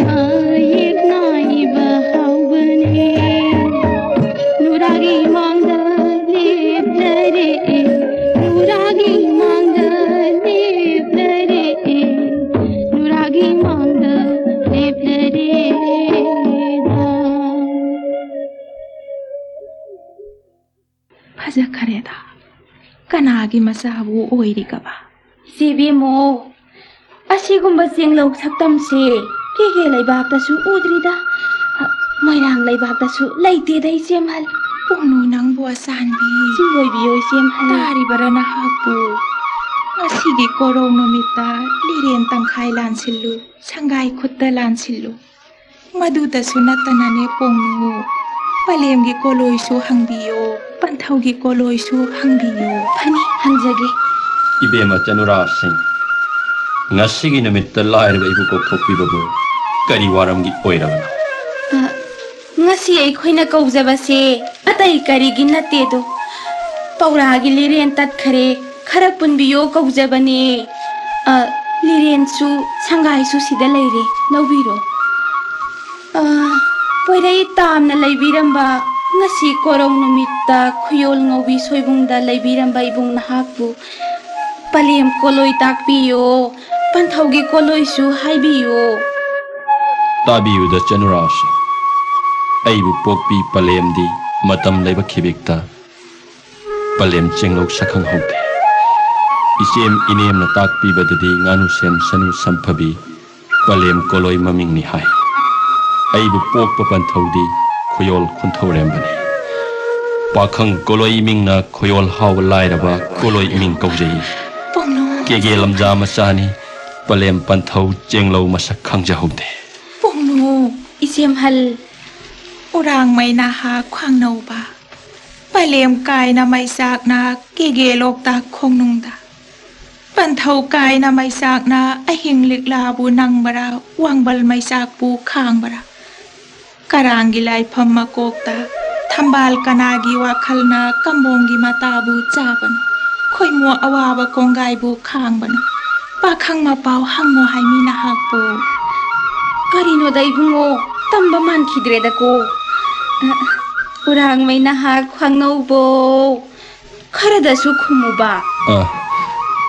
ꯃꯌꯦꯛ ꯅꯥꯏꯕ ꯍꯥꯎꯕꯅꯦ꯫ ꯅꯨꯔꯥꯒꯤ ꯃꯥꯡꯗ ꯂꯦꯞꯂꯔꯦ, ꯅꯨꯔꯥꯒꯤ ꯃꯥꯡꯗ ꯂꯦꯞꯂꯔꯦ, ꯅꯨꯔꯥꯒꯤ ꯃꯥꯡꯗ ꯂꯦꯞꯂꯔꯦ꯫ ꯐꯖꯈꯔꯦꯗ꯫ ꯀꯅꯥꯒꯤ ꯃꯆꯥꯕꯨ ꯑꯣꯏꯔꯤꯒꯕ? ꯏꯆꯦ ꯏꯕꯦꯝꯃꯣ, ꯑꯁꯤꯒꯨꯝꯕ ꯆꯦꯡꯂꯧ ꯁꯛꯇꯝꯁꯦ ꯀꯦꯒꯦ ꯂꯩꯕꯥꯛꯇꯁꯨ ꯎꯗ꯭ꯔꯤꯗ, ꯃꯣꯏꯔꯥꯡ ꯂꯩꯕꯥꯛꯇꯁꯨ ꯂꯩꯇꯦꯗ, ꯏꯆꯦꯝꯍꯜ꯫ ꯄꯨꯡꯅꯨ ꯅꯪꯕꯨ ꯑꯆꯥꯟꯕꯤ꯫ ꯆꯤꯡ ꯑꯣꯏꯕꯤꯌꯣ, ꯏꯆꯦꯝꯍꯜ꯫ ꯇꯥꯔꯤꯕꯔꯥ ꯅꯍꯥꯛꯄꯨ? ꯉꯁꯤꯒꯤ ꯀꯣꯔꯧ ꯅꯨꯃꯤꯠꯇ ꯂꯤꯔꯦꯟ ꯇꯪꯈꯥꯏ ꯂꯥꯟꯁꯤꯜꯂꯨ, ꯁꯪꯒꯥꯏ ꯈꯨꯠꯇ ꯂꯥꯟꯁꯤꯜꯂꯨ꯫ ꯃꯗꯨꯗꯁꯨ ꯅꯠꯇꯅꯅꯦ ꯄꯣꯡꯅꯨ, ꯄꯂꯦꯝꯒꯤ ꯀꯣꯂꯣꯏꯁꯨ ꯍꯪꯕꯤꯌꯣ, ꯄꯟꯊꯧꯒꯤ ꯀꯣꯂꯣꯏꯁꯨ ꯍꯪꯕꯤꯌꯣ꯫ ꯐꯅꯤ, ꯍꯪꯖꯒꯦ꯫ ꯏꯕꯦꯝꯃ ꯆꯅꯨꯔꯥ ꯁꯤꯡ, ꯉꯁꯤꯒꯤ ꯅꯨꯃꯤꯠꯇ ꯂꯥꯏꯔꯕ ꯑꯩꯕꯨ ꯀꯧꯊꯣꯛꯄꯤꯕꯕꯨ ꯀꯔꯤ ꯋꯥꯔꯝꯒꯤ ꯑꯣꯏꯔꯕꯅꯣ? ꯑ, ꯉꯁꯤ ꯑꯩꯈꯣꯏꯅ ꯀꯧꯖꯕꯁꯦ ꯑꯇꯩ ꯀꯔꯤꯒꯤ ꯅꯠꯇꯦꯗꯣ, ꯄꯧꯔꯥꯒꯤ ꯂꯤꯔꯦꯟ ꯇꯠꯈꯔꯦ, ꯈꯔ ꯄꯨꯟꯕꯤꯌꯣ ꯀꯧꯖꯕꯅꯦ꯫ ꯑ, ꯂꯤꯔꯦꯟꯁꯨ ꯁꯪꯒꯥꯏꯁꯨ ꯁꯤꯗ ꯂꯩꯔꯦ, ꯂꯧꯕꯤꯔꯣ꯫ ꯑ, ꯄꯣꯏꯔꯩ ꯇꯥꯝꯅ ꯂꯩꯕꯤꯔꯝꯕ, ꯉꯁꯤ ꯀꯣꯔꯧ ꯅꯨꯃꯤꯠꯇ ꯈꯨꯌꯣꯜ ꯉꯧꯕꯤ ꯁꯣꯏꯕꯨꯡꯗ ꯂꯩꯕꯤꯔꯝꯕ ꯏꯕꯨꯡ ꯅꯍꯥꯛꯄꯨ ꯄꯂꯦꯝ ꯀꯣꯂꯣꯏ ꯇꯥꯛꯄꯤꯌꯣ, ꯄꯟꯊꯧꯒꯤ ꯀꯣꯂꯣꯏꯁꯨ ꯍꯥꯏꯕꯤꯌꯣ꯫ ꯇꯥꯕꯤꯌꯨꯗ ꯆꯅꯨꯔꯥꯁꯤ, ꯑꯩꯕꯨ ꯄꯣꯛꯄꯤ ꯄꯂꯦꯝꯗꯤ ꯃꯇꯝ ꯂꯩꯕ ꯈꯤꯕꯤꯛꯇ ꯄꯂꯦꯝ ꯆꯦꯡꯂꯧ ꯁꯛꯈꯪꯍꯧꯗꯦ꯫ ꯏꯆꯦꯝ ꯏꯅꯦꯝꯅ ꯇꯥꯛꯄꯤꯕꯗꯗꯤ ꯉꯥꯅꯨ ꯁꯦꯝ ꯁꯅꯨ ꯁꯝꯐꯕꯤ ꯄꯂꯦꯝ ꯀꯣꯂꯣꯏ ꯃꯃꯤꯡꯅꯤ ꯍꯥꯏ꯫ ꯑꯩꯕꯨ ꯄꯣꯛꯄ ꯄꯟꯊꯧꯗꯤ ꯈꯨꯌꯣꯜ ꯈꯨꯟꯊꯧꯔꯦꯝꯕꯅꯤ꯫ ꯄꯥꯈꯪ ꯀꯣꯂꯣꯏ ꯏꯃꯤꯡꯅ ꯈꯨꯌꯣꯜ ꯍꯥꯎꯕ ꯂꯥꯏꯔꯕ ꯀꯣꯂꯣꯏ ꯏꯃꯤꯡ ꯀꯧꯖꯩ꯫ ꯄꯣꯡꯅꯨ꯫ ꯀꯦꯒꯦ ꯂꯝꯖꯥ ꯃꯆꯥꯅꯤ, ꯄꯂꯦꯝ ꯄꯟꯊꯧ ꯆꯦꯡꯂꯧ ꯃꯁꯛ ꯈꯪꯖꯍꯧꯗꯦ꯫ ꯄꯣꯡꯅꯨ꯫ ꯏꯆꯦꯝꯍꯜ꯫ ꯎꯔꯥꯡꯃꯩ ꯅꯍꯥ ꯈ꯭ꯋꯥꯡꯅꯧꯕ, ꯄꯂꯦꯝ ꯀꯥꯏꯅ ꯃꯩꯆꯥꯛꯅ ꯀꯦꯒꯦ ꯂꯣꯛꯇꯥꯛ ꯈꯣꯡꯅꯨꯡꯗ, ꯄꯟꯊꯧ ꯀꯥꯏꯅ ꯃꯩꯆꯥꯛꯅ ꯑꯍꯤꯡ ꯂꯤꯛꯂꯥꯕꯨ ꯅꯪꯕꯔꯥ, ꯋꯥꯡꯕꯜ ꯃꯩꯆꯥꯛꯄꯨ ꯈꯥꯡꯕꯔꯥ? ꯀꯔꯥꯡꯒꯤ ꯂꯥꯏꯐꯝ ꯃꯀꯣꯛꯇ ꯊꯝꯕꯥꯜ ꯀꯅꯥꯒꯤ ꯋꯥꯈꯜꯅ ꯀꯝꯕꯣꯡꯒꯤ ꯃꯇꯥꯕꯨ ꯆꯥꯕꯅꯣ, ꯈꯣꯏꯃꯨ ꯑꯋꯥꯕ ꯀꯣꯡꯒꯥꯏꯕꯨ ꯈꯥꯡꯕꯅꯣ? ꯄꯥꯈꯪ ꯃꯄꯥꯎ ꯍꯪꯉꯣ ꯍꯥꯏꯃꯤ ꯅꯍꯥꯛꯄꯨ꯫ ꯀꯔꯤꯅꯣꯗ ꯏꯕꯨꯡꯉꯣ, ꯇꯝꯕ ꯃꯥꯟꯈꯤꯗ꯭ꯔꯦꯗꯀꯣ꯫ ꯑ, ꯎꯔꯥꯡꯃꯩ ꯅꯍꯥꯛ ꯈ꯭ꯋꯥꯡꯅꯧꯕꯣ꯫ ꯈꯔꯗꯁꯨ ꯈꯨꯝꯃꯨꯕ꯫ ꯑ,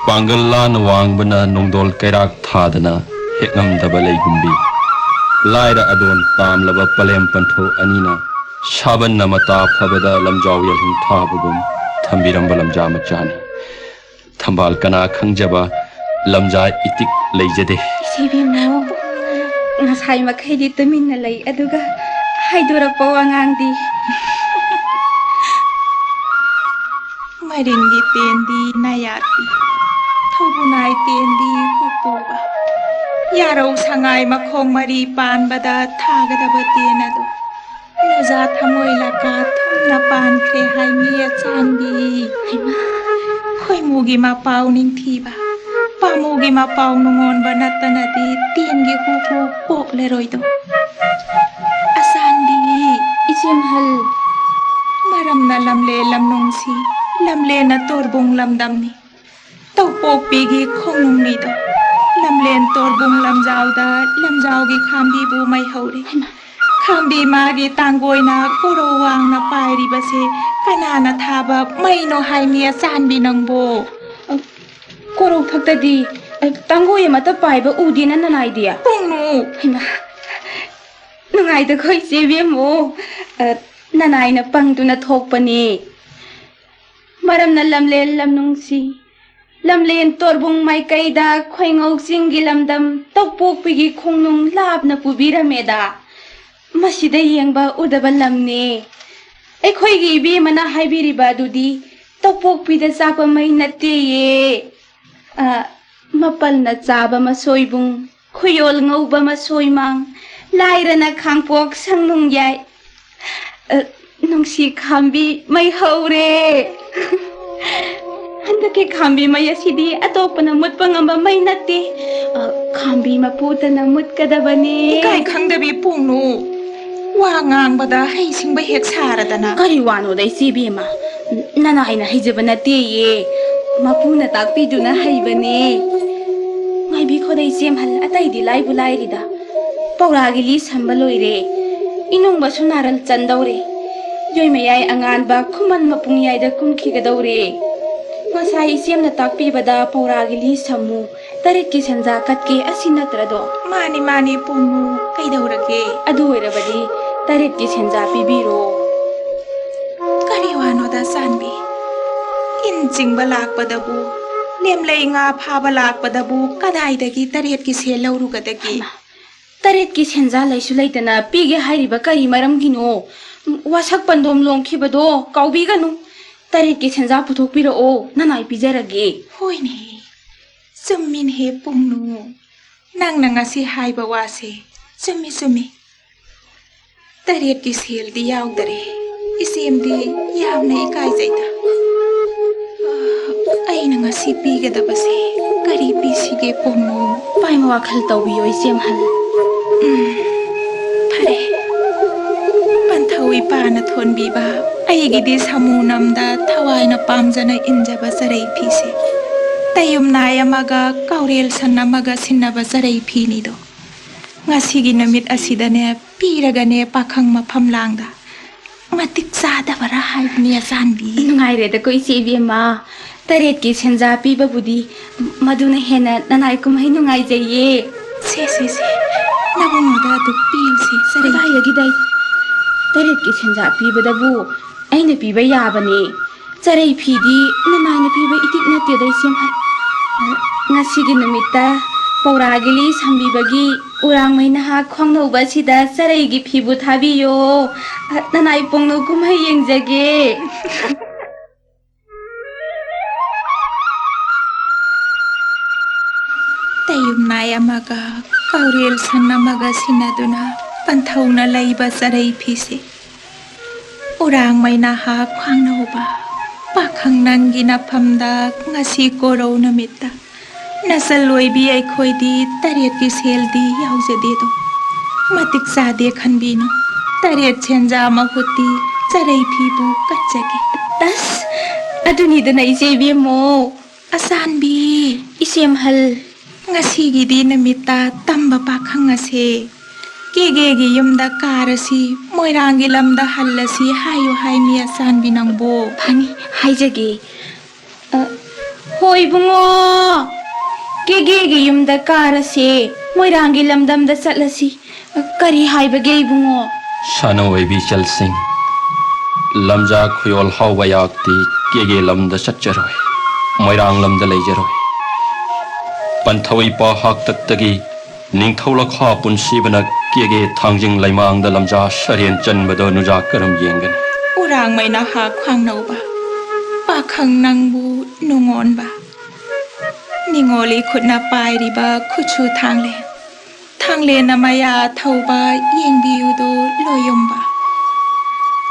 ꯄꯥꯡꯒꯜ ꯂꯥꯅ ꯋꯥꯡꯕꯅ ꯅꯣꯡꯗꯣꯜ ꯀꯩꯔꯥꯛ ꯊꯥꯗꯅ ꯍꯦꯛ ꯉꯝꯗꯕ ꯂꯩꯒꯨꯝꯕꯤ꯫ ꯂꯥꯏꯔ ꯑꯗꯣꯟ ꯇꯥꯝꯂꯕ ꯄꯂꯦꯝ ꯄꯟꯊꯧ ꯑꯅꯤꯅ ꯁꯥꯕꯟꯅ ꯃꯇꯥ ꯐꯕꯗ ꯂꯝꯖꯥꯎ ꯌꯦꯜꯍꯨꯝ ꯊꯥꯕꯒꯨꯝ ꯊꯝꯕꯤꯔꯝꯕ ꯂꯝꯖꯥ ꯃꯆꯥꯅꯤ꯫ ꯊꯝꯕꯥꯜ ꯀꯅꯥ ꯈꯪꯖꯕ ꯂꯝꯖꯥ ꯏꯇꯤꯛ ꯂꯩꯖꯗꯦ꯫ ꯏꯆꯦ ꯏꯕꯦꯝꯃ, ꯉꯁꯥꯏ ꯃꯈꯩꯗꯤ ꯇꯨꯃꯤꯟꯅ ꯂꯩ, ꯑꯗꯨꯒ ꯍꯥꯏꯗꯣꯔꯛꯄ ꯋꯥꯉꯥꯡꯗꯤ꯫ ꯃꯔꯤꯡꯒꯤ ꯇꯦꯟꯗꯤ ꯅꯥꯌꯥꯠꯄꯤ, ꯊꯧꯕꯨꯅꯥꯏ ꯇꯦꯟꯗꯤ ꯍꯨꯄꯨꯕ, ꯌꯥꯔꯧ ꯁꯉꯥꯏ ꯃꯈꯣꯡ ꯃꯔꯤ ꯄꯥꯟꯕꯗ ꯊꯥꯒꯗꯕ ꯇꯦꯟ ꯑꯗꯨ ꯅꯣꯖꯥ ꯊꯃꯣꯏ ꯂꯀꯥ ꯊꯨꯝꯅ ꯄꯥꯟꯈ꯭ꯔꯦ ꯍꯥꯏꯃꯤ ꯑꯆꯥꯟꯕꯤ꯫ ꯍꯩꯃꯥ! ꯈꯣꯏꯃꯨꯒꯤ ꯃꯄꯥꯎ ꯅꯤꯡꯊꯤꯕ, ꯄꯥꯃꯨꯒꯤ ꯃꯄꯥꯎ ꯅꯨꯡꯉꯣꯟꯕ ꯅꯠꯇꯅꯗꯤ ꯇꯦꯟꯒꯤ ꯍꯨ ꯍꯨ ꯀꯣꯛꯂꯔꯣꯏꯗꯣ꯫ ꯑꯆꯥꯟꯕꯤ! ꯏꯆꯦ ꯃꯍꯜ! ꯃꯔꯝꯅ ꯂꯝꯂꯦ ꯂꯝꯅꯨꯡꯁꯤ, ꯂꯝꯂꯦꯅ ꯇꯣꯔꯕꯨꯡ ꯂꯝꯗꯝꯅꯤ꯫ ꯇꯧꯄꯣꯛꯄꯤꯒꯤ ꯈꯣꯡꯅꯨꯡꯅꯤꯗꯣ꯫ ꯂꯝꯂꯦꯟ ꯇꯣꯔꯕꯨꯡ ꯂꯝꯖꯥꯎꯗ ꯂꯝꯖꯥꯎꯒꯤ ꯈꯥꯝꯕꯤꯕꯨ ꯃꯩ ꯍꯧꯔꯦ꯫ ꯍꯩꯃꯥ! ꯈꯥꯝꯕꯤ ꯃꯥꯒꯤ ꯇꯥꯡꯒꯣꯏꯅ ꯀꯣꯔꯧ ꯋꯥꯡꯅ ꯄꯥꯏꯔꯤꯕꯁꯦ ꯀꯅꯥꯅ ꯊꯥꯕ ꯃꯩꯅꯣ ꯍꯥꯏꯃꯤ ꯑꯆꯥꯟꯕꯤ ꯅꯪꯕꯣ? ꯑ, ꯀꯣꯔꯧ ꯊꯛꯇꯗꯤ, ꯑ, ꯇꯥꯡꯒꯣꯏ ꯑꯃꯠꯇ ꯄꯥꯏꯕ ꯎꯗꯦꯅ ꯅꯅꯥꯏꯗꯤ꯫ ꯄꯨꯡꯅꯨ! ꯍꯩꯃꯥ! ꯅꯨꯡꯉꯥꯏꯗꯈꯣ ꯏꯆꯦ ꯏꯕꯦꯝꯃꯣ꯫ ꯑ, ꯅꯅꯥꯏꯅ ꯄꯪꯗꯨꯅ ꯊꯣꯛꯄꯅꯦ꯫ ꯃꯔꯝꯅ ꯂꯝꯂꯦꯟ ꯂꯝꯅꯨꯡꯁꯤ, ꯂꯝꯂꯦꯟ ꯇꯣꯔꯕꯨꯡ ꯃꯥꯏꯀꯩꯗ ꯈꯣꯏꯉꯧ ꯆꯤꯡꯒꯤ ꯂꯝꯗꯝ ꯇꯧꯄꯣꯛꯄꯤꯒꯤ ꯈꯣꯡꯅꯨꯡ ꯂꯥꯞꯅ ꯄꯨꯕꯤꯔꯝꯃꯦꯗ꯫ ꯃꯁꯤꯗ ꯌꯦꯡꯕ ꯎꯗꯕ ꯂꯝꯅꯦ꯫ ꯑꯩꯈꯣꯏꯒꯤ ꯏꯕꯦꯝꯃꯅ ꯍꯥꯏꯕꯤꯔꯤꯕ ꯑꯗꯨꯗꯤ ꯇꯧꯄꯣꯛꯄꯤꯗ ꯆꯥꯛꯄ ꯃꯩ ꯅꯠꯇꯦꯌꯦ꯫ ꯑ, ꯃꯄꯜꯅ ꯆꯥꯕ ꯃꯁꯣꯏꯕꯨꯡ, ꯈꯨꯌꯣꯜ ꯉꯧꯕ ꯃꯁꯣꯏ ꯃꯥꯡ, ꯂꯥꯏꯔꯅ ꯈꯥꯡꯄꯣꯛ ꯁꯪꯅꯨꯡ ꯌꯥꯏ꯫ ꯑ, ꯅꯨꯡꯁꯤ ꯈꯥꯝꯕꯤ ꯃꯩ ꯍꯧꯔꯦ꯫ ꯍꯟꯗꯛꯀꯤ ꯈꯥꯝꯕꯤ ꯃꯩ ꯑꯁꯤꯗꯤ ꯑꯇꯣꯞꯄꯅ ꯃꯨꯠꯄ ꯉꯝꯕ ꯃꯩ ꯅꯠꯇꯦ꯫ ꯑ, ꯈꯥꯝꯕꯤ ꯃꯄꯨꯇꯅ ꯃꯨꯠꯀꯗꯕꯅꯤ꯫ ꯏꯀꯥꯏ ꯈꯪꯗꯕꯤ ꯄꯨꯡꯅꯨ꯫ ꯋꯥ ꯉꯥꯡꯕꯗ ꯍꯩꯁꯤꯡꯕ ꯍꯦꯛ ꯁꯥꯔꯗꯅ꯫ ꯀꯔꯤ ꯋꯥꯅꯣꯗ ꯏꯆꯦ ꯏꯕꯦꯝꯃ? ꯅꯅꯥꯏꯅ ꯍꯩꯖꯕ ꯅꯠꯇꯦꯌꯦ꯫ ꯃꯄꯨꯅ ꯇꯥꯛꯄꯤꯗꯨꯅ ꯍꯩꯕꯅꯦ꯫ ꯏꯕꯤ ꯈꯣꯗꯩ ꯆꯦꯝꯍꯜ ꯑꯇꯩꯗꯤ ꯂꯥꯏꯕꯨ ꯂꯥꯏꯔꯤꯗ꯫ ꯄꯧꯔꯥꯒꯤ ꯂꯤ ꯁꯝꯕ ꯂꯣꯏꯔꯦ꯫ ꯏꯅꯨꯡꯕꯁꯨ ꯅꯥꯔꯜ ꯆꯟꯗꯧꯔꯦ꯫ ꯌꯣꯏꯃꯌꯥꯏ ꯑꯉꯥꯟꯕ ꯈꯨꯃꯟ ꯃꯄꯨꯡꯌꯥꯏꯗ ꯀꯨꯝꯈꯤꯒꯗꯧꯔꯦ꯫ ꯉꯁꯥꯏ ꯏꯆꯦꯝꯅ ꯇꯥꯛꯄꯤꯕꯗ ꯄꯧꯔꯥꯒꯤ ꯂꯤ ꯁꯝꯃꯨ, ꯇꯔꯦꯠꯀꯤ ꯁꯦꯟꯖꯥ ꯀꯠꯀꯦ ꯑꯁꯤ ꯅꯠꯇ꯭ꯔꯗꯣ? ꯃꯥꯅꯤ, ꯃꯥꯅꯤ, ꯄꯨꯡꯉꯨ, ꯀꯩꯗꯧꯔꯒꯦ? ꯑꯗꯨ ꯑꯣꯏꯔꯕꯗꯤ ꯇꯔꯦꯠꯀꯤ ꯁꯦꯟꯖꯥ ꯄꯤꯕꯤꯔꯣ꯫ ꯀꯔꯤ ꯋꯥꯅꯣꯗ ꯆꯥꯟꯕꯤ? ꯏꯟ ꯆꯤꯡꯕ ꯂꯥꯛꯄꯗꯕꯨ, ꯂꯦꯝꯂꯩ ꯉꯥ ꯐꯥꯕ ꯂꯥꯛꯄꯗꯕꯨ ꯀꯗꯥꯏꯗꯒꯤ ꯇꯔꯦꯠꯀꯤ ꯁꯦꯜ ꯂꯧꯔꯨꯒꯗꯒꯦ? ꯍꯩꯃꯥ, ꯇꯔꯦꯠꯀꯤ ꯁꯦꯟꯖꯥ ꯂꯩꯁꯨ ꯂꯩꯇꯅ ꯄꯤꯒꯦ ꯍꯥꯏꯔꯤꯕ ꯀꯔꯤ ꯃꯔꯝꯒꯤꯅꯣ? ꯋꯥꯁꯛ ꯄꯟꯗꯣꯝ ꯂꯣꯡꯈꯤꯕꯗꯣ ꯀꯥꯎꯕꯤꯒꯅꯨ꯫ ꯇꯔꯦꯠꯀꯤ ꯁꯦꯟꯖꯥ ꯄꯨꯊꯣꯛꯄꯤꯔꯛꯑꯣ, ꯅꯅꯥꯏ ꯄꯤꯖꯔꯒꯦ꯫ ꯍꯣꯏꯅꯦ, ꯆꯨꯝꯃꯤꯅꯦꯍꯦ ꯄꯨꯡꯅꯨ꯫ ꯅꯪꯅ ꯉꯁꯤ ꯍꯥꯏꯕ ꯋꯥꯁꯦ ꯆꯨꯝꯃꯤ, ꯆꯨꯝꯃꯤ꯫ ꯇꯔꯦꯠꯀꯤ ꯁꯦꯜꯗꯤ ꯌꯥꯎꯗꯔꯦ꯫ ꯏꯆꯦꯝꯗꯤ ꯌꯥꯝꯅ ꯏꯀꯥꯏꯖꯩꯗ꯫ ꯑꯩꯅ ꯉꯁꯤ ꯄꯤꯒꯗꯕꯁꯦ ꯀꯔꯤ ꯄꯤꯁꯤꯒꯦ ꯄꯣꯝꯅꯨ? ꯄꯥꯏꯃ ꯋꯥꯈꯜ ꯇꯧꯕꯤꯌꯣ ꯏꯆꯦꯝꯍꯜ꯫ ꯎꯝ, ꯐꯔꯦ꯫ ꯄꯟꯊꯧ ꯏꯄꯥꯅ ꯊꯣꯟꯕꯤꯕ ꯑꯩꯒꯤꯗꯤ ꯁꯥꯃꯨ ꯅꯝꯗ ꯊꯋꯥꯏꯅ ꯄꯥꯝꯖꯅ ꯏꯟꯖꯕ ꯆꯔꯩ ꯐꯤꯁꯦ꯫ ꯇꯌꯨꯝ ꯅꯥꯏ ꯑꯃꯒ ꯀꯥꯎꯔꯦꯜ ꯁꯟ ꯑꯃꯒ ꯁꯤꯟꯅꯕ ꯆꯔꯩ ꯐꯤꯅꯤꯗꯣ꯫ ꯉꯁꯤꯒꯤ ꯅꯨꯃꯤꯠ ꯑꯁꯤꯗꯅꯦ ꯄꯤꯔꯒꯅꯦ ꯄꯥꯈꯪ ꯃꯐꯝ ꯂꯥꯡꯗ꯫ ꯃꯇꯤꯛ ꯆꯥꯗꯕꯔꯥ ꯍꯥꯏꯕꯅꯤ ꯑꯆꯥꯟꯕꯤ꯫ ꯅꯨꯡꯉꯥꯏꯔꯦꯗꯀꯣ ꯏꯆꯦ ꯏꯕꯦꯝꯃ, ꯇꯔꯦꯠꯀꯤ ꯁꯦꯟꯖꯥ ꯄꯤꯕꯕꯨꯗꯤ ꯃꯗꯨꯅ ꯍꯦꯟꯅ ꯅꯅꯥꯏ ꯀꯨꯝꯍꯩ ꯅꯨꯡꯉꯥꯏꯖꯩꯌꯦ꯫ ꯁꯦ, ꯁꯦ, ꯁꯦ, ꯅꯕꯨꯡꯉꯣꯗ ꯑꯗꯨ ꯄꯤꯌꯨꯁꯦ, ꯆꯔꯩ꯫ ꯀꯗꯥꯏꯗꯒꯤꯗ ꯇꯔꯦꯠꯀꯤ ꯁꯦꯟꯖꯥ ꯄꯤꯕꯗꯕꯨ ꯑꯩꯅ ꯄꯤꯕ ꯌꯥꯕꯅꯦ꯫ ꯆꯔꯩ ꯐꯤꯗꯤ ꯅꯅꯥꯏꯅ ꯄꯤꯕ ꯏꯇꯤꯛ ꯅꯠꯇꯦꯗ ꯏꯆꯦꯝꯍꯜ꯫ ꯉꯁꯤꯒꯤ ꯅꯨꯃꯤꯠꯇ ꯄꯧꯔꯥꯒꯤ ꯂꯤ ꯁꯝꯕꯤꯕꯒꯤ ꯎꯔꯥꯡꯃꯩ ꯅꯍꯥ ꯈ꯭ꯋꯥꯡꯅꯧꯕ ꯑꯁꯤꯗ ꯆꯔꯩꯒꯤ ꯐꯤꯕꯨ ꯊꯥꯕꯤꯌꯣ꯫ ꯅꯅꯥꯏ ꯄꯣꯡꯅꯨ ꯀꯨꯝꯍꯩ ꯌꯦꯡꯖꯒꯦ꯫ ꯇꯌꯨꯝꯅꯥꯏ ꯑꯃꯒ ꯀꯥꯎꯔꯦꯜ ꯁꯟ ꯑꯃꯒ ꯁꯤꯟꯅꯗꯨꯅ ꯄꯟꯊꯧꯅ ꯂꯩꯕ ꯆꯔꯩ ꯐꯤꯁꯦ꯫ ꯎꯔꯥꯡꯃꯩ ꯅꯍꯥ ꯈ꯭ꯋꯥꯡꯅꯧꯕ ꯄꯥꯈꯪ ꯅꯪꯒꯤ ꯅꯐꯝꯗ ꯉꯁꯤ ꯀꯣꯔꯧ ꯅꯨꯃꯤꯠꯇ ꯅꯆꯜ ꯑꯣꯏꯕꯤ ꯑꯩꯈꯣꯏꯗꯤ ꯇꯔꯦꯠꯀꯤ ꯁꯦꯜꯗꯤ ꯌꯥꯎꯖꯗꯦꯗꯣ꯫ ꯃꯇꯤꯛ ꯆꯥꯗꯦ ꯈꯟꯕꯤꯅꯨ꯫ ꯇꯔꯦꯠ ꯁꯦꯟꯖꯥ ꯃꯍꯨꯠꯇꯤ ꯆꯔꯩ ꯐꯤꯕꯨ ꯀꯠꯆꯒꯦ꯫ ꯑꯁ, ꯑꯗꯨꯅꯤꯗꯅ ꯏꯆꯦ ꯏꯕꯦꯝꯃꯣ꯫ ꯑꯆꯥꯟꯕꯤ꯫ ꯏꯆꯦꯝꯍꯜ꯫ ꯉꯁꯤꯒꯤꯗꯤ ꯅꯨꯃꯤꯠꯇ ꯇꯝꯕ ꯄꯥꯈꯪ ꯑꯁꯦ ꯀꯦꯒꯦꯒꯤ ꯌꯨꯝꯗ ꯀꯥꯔꯁꯤ, ꯃꯣꯏꯔꯥꯡꯒꯤ ꯂꯝꯗ ꯍꯜꯂꯁꯤ ꯍꯥꯏꯌꯨ ꯍꯥꯏ ꯃꯤ ꯑꯆꯥꯟꯕꯤ ꯅꯪꯕꯨ꯫ ꯐꯅꯤ, ꯍꯥꯏꯖꯒꯦ꯫ ꯑ, ꯍꯣꯏ ꯏꯕꯨꯡꯉꯣ, ꯀꯦꯒꯦꯒꯤ ꯌꯨꯝꯗ ꯀꯥꯔꯁꯦ, ꯃꯣꯏꯔꯥꯡꯒꯤ ꯂꯝꯗꯝꯗ ꯆꯠꯂꯁꯤ꯫ ꯑ, ꯀꯔꯤ ꯍꯥꯏꯕꯒꯦ ꯏꯕꯨꯡꯉꯣ? ꯁꯥꯅꯧ ꯑꯣꯏꯕꯤ ꯆꯜꯁꯤꯡ, ꯂꯝꯖꯥ ꯈꯨꯌꯣꯜ ꯍꯥꯎꯕ ꯑꯩꯍꯥꯛꯇꯤ ꯀꯦꯒꯦ ꯂꯝꯗ ꯆꯠꯆꯔꯣꯏ, ꯃꯣꯏꯔꯥꯡ ꯂꯝꯗ ꯂꯩꯖꯔꯣꯏ꯫ ꯄꯟꯊꯧ ꯏꯄꯥ ꯍꯥꯛꯇꯛꯇꯒꯤ ꯅꯤꯡꯊꯧ ꯂꯈꯥ ꯄꯨꯟꯁꯤꯕꯅ ꯀꯦꯒꯦ ꯊꯥꯡꯖꯤꯡ ꯂꯩꯃꯥꯡꯗ ꯂꯝꯖꯥ ꯁꯔꯦꯟ ꯆꯟꯕꯗꯣ ꯅꯨꯖꯥ ꯀꯔꯝ ꯌꯦꯡꯒꯅꯤ? ꯎꯔꯥꯡꯃꯩꯅ ꯍꯥ ꯈ꯭ꯋꯥꯡꯅꯧꯕ, ꯄꯥꯈꯪ ꯅꯪꯕꯨ ꯅꯨꯡꯉꯣꯟꯕ꯫ ꯅꯤꯉꯣꯜ ꯏꯈꯨꯠꯅ ꯄꯥꯏꯔꯤꯕ ꯈꯨꯠꯁꯨ ꯊꯥꯡꯂꯦꯟ, ꯊꯥꯡꯂꯦꯟꯅ ꯃꯌꯥ ꯊꯧꯕ ꯌꯦꯡꯕꯤꯌꯨꯗꯣ ꯂꯣꯌꯨꯝꯕ꯫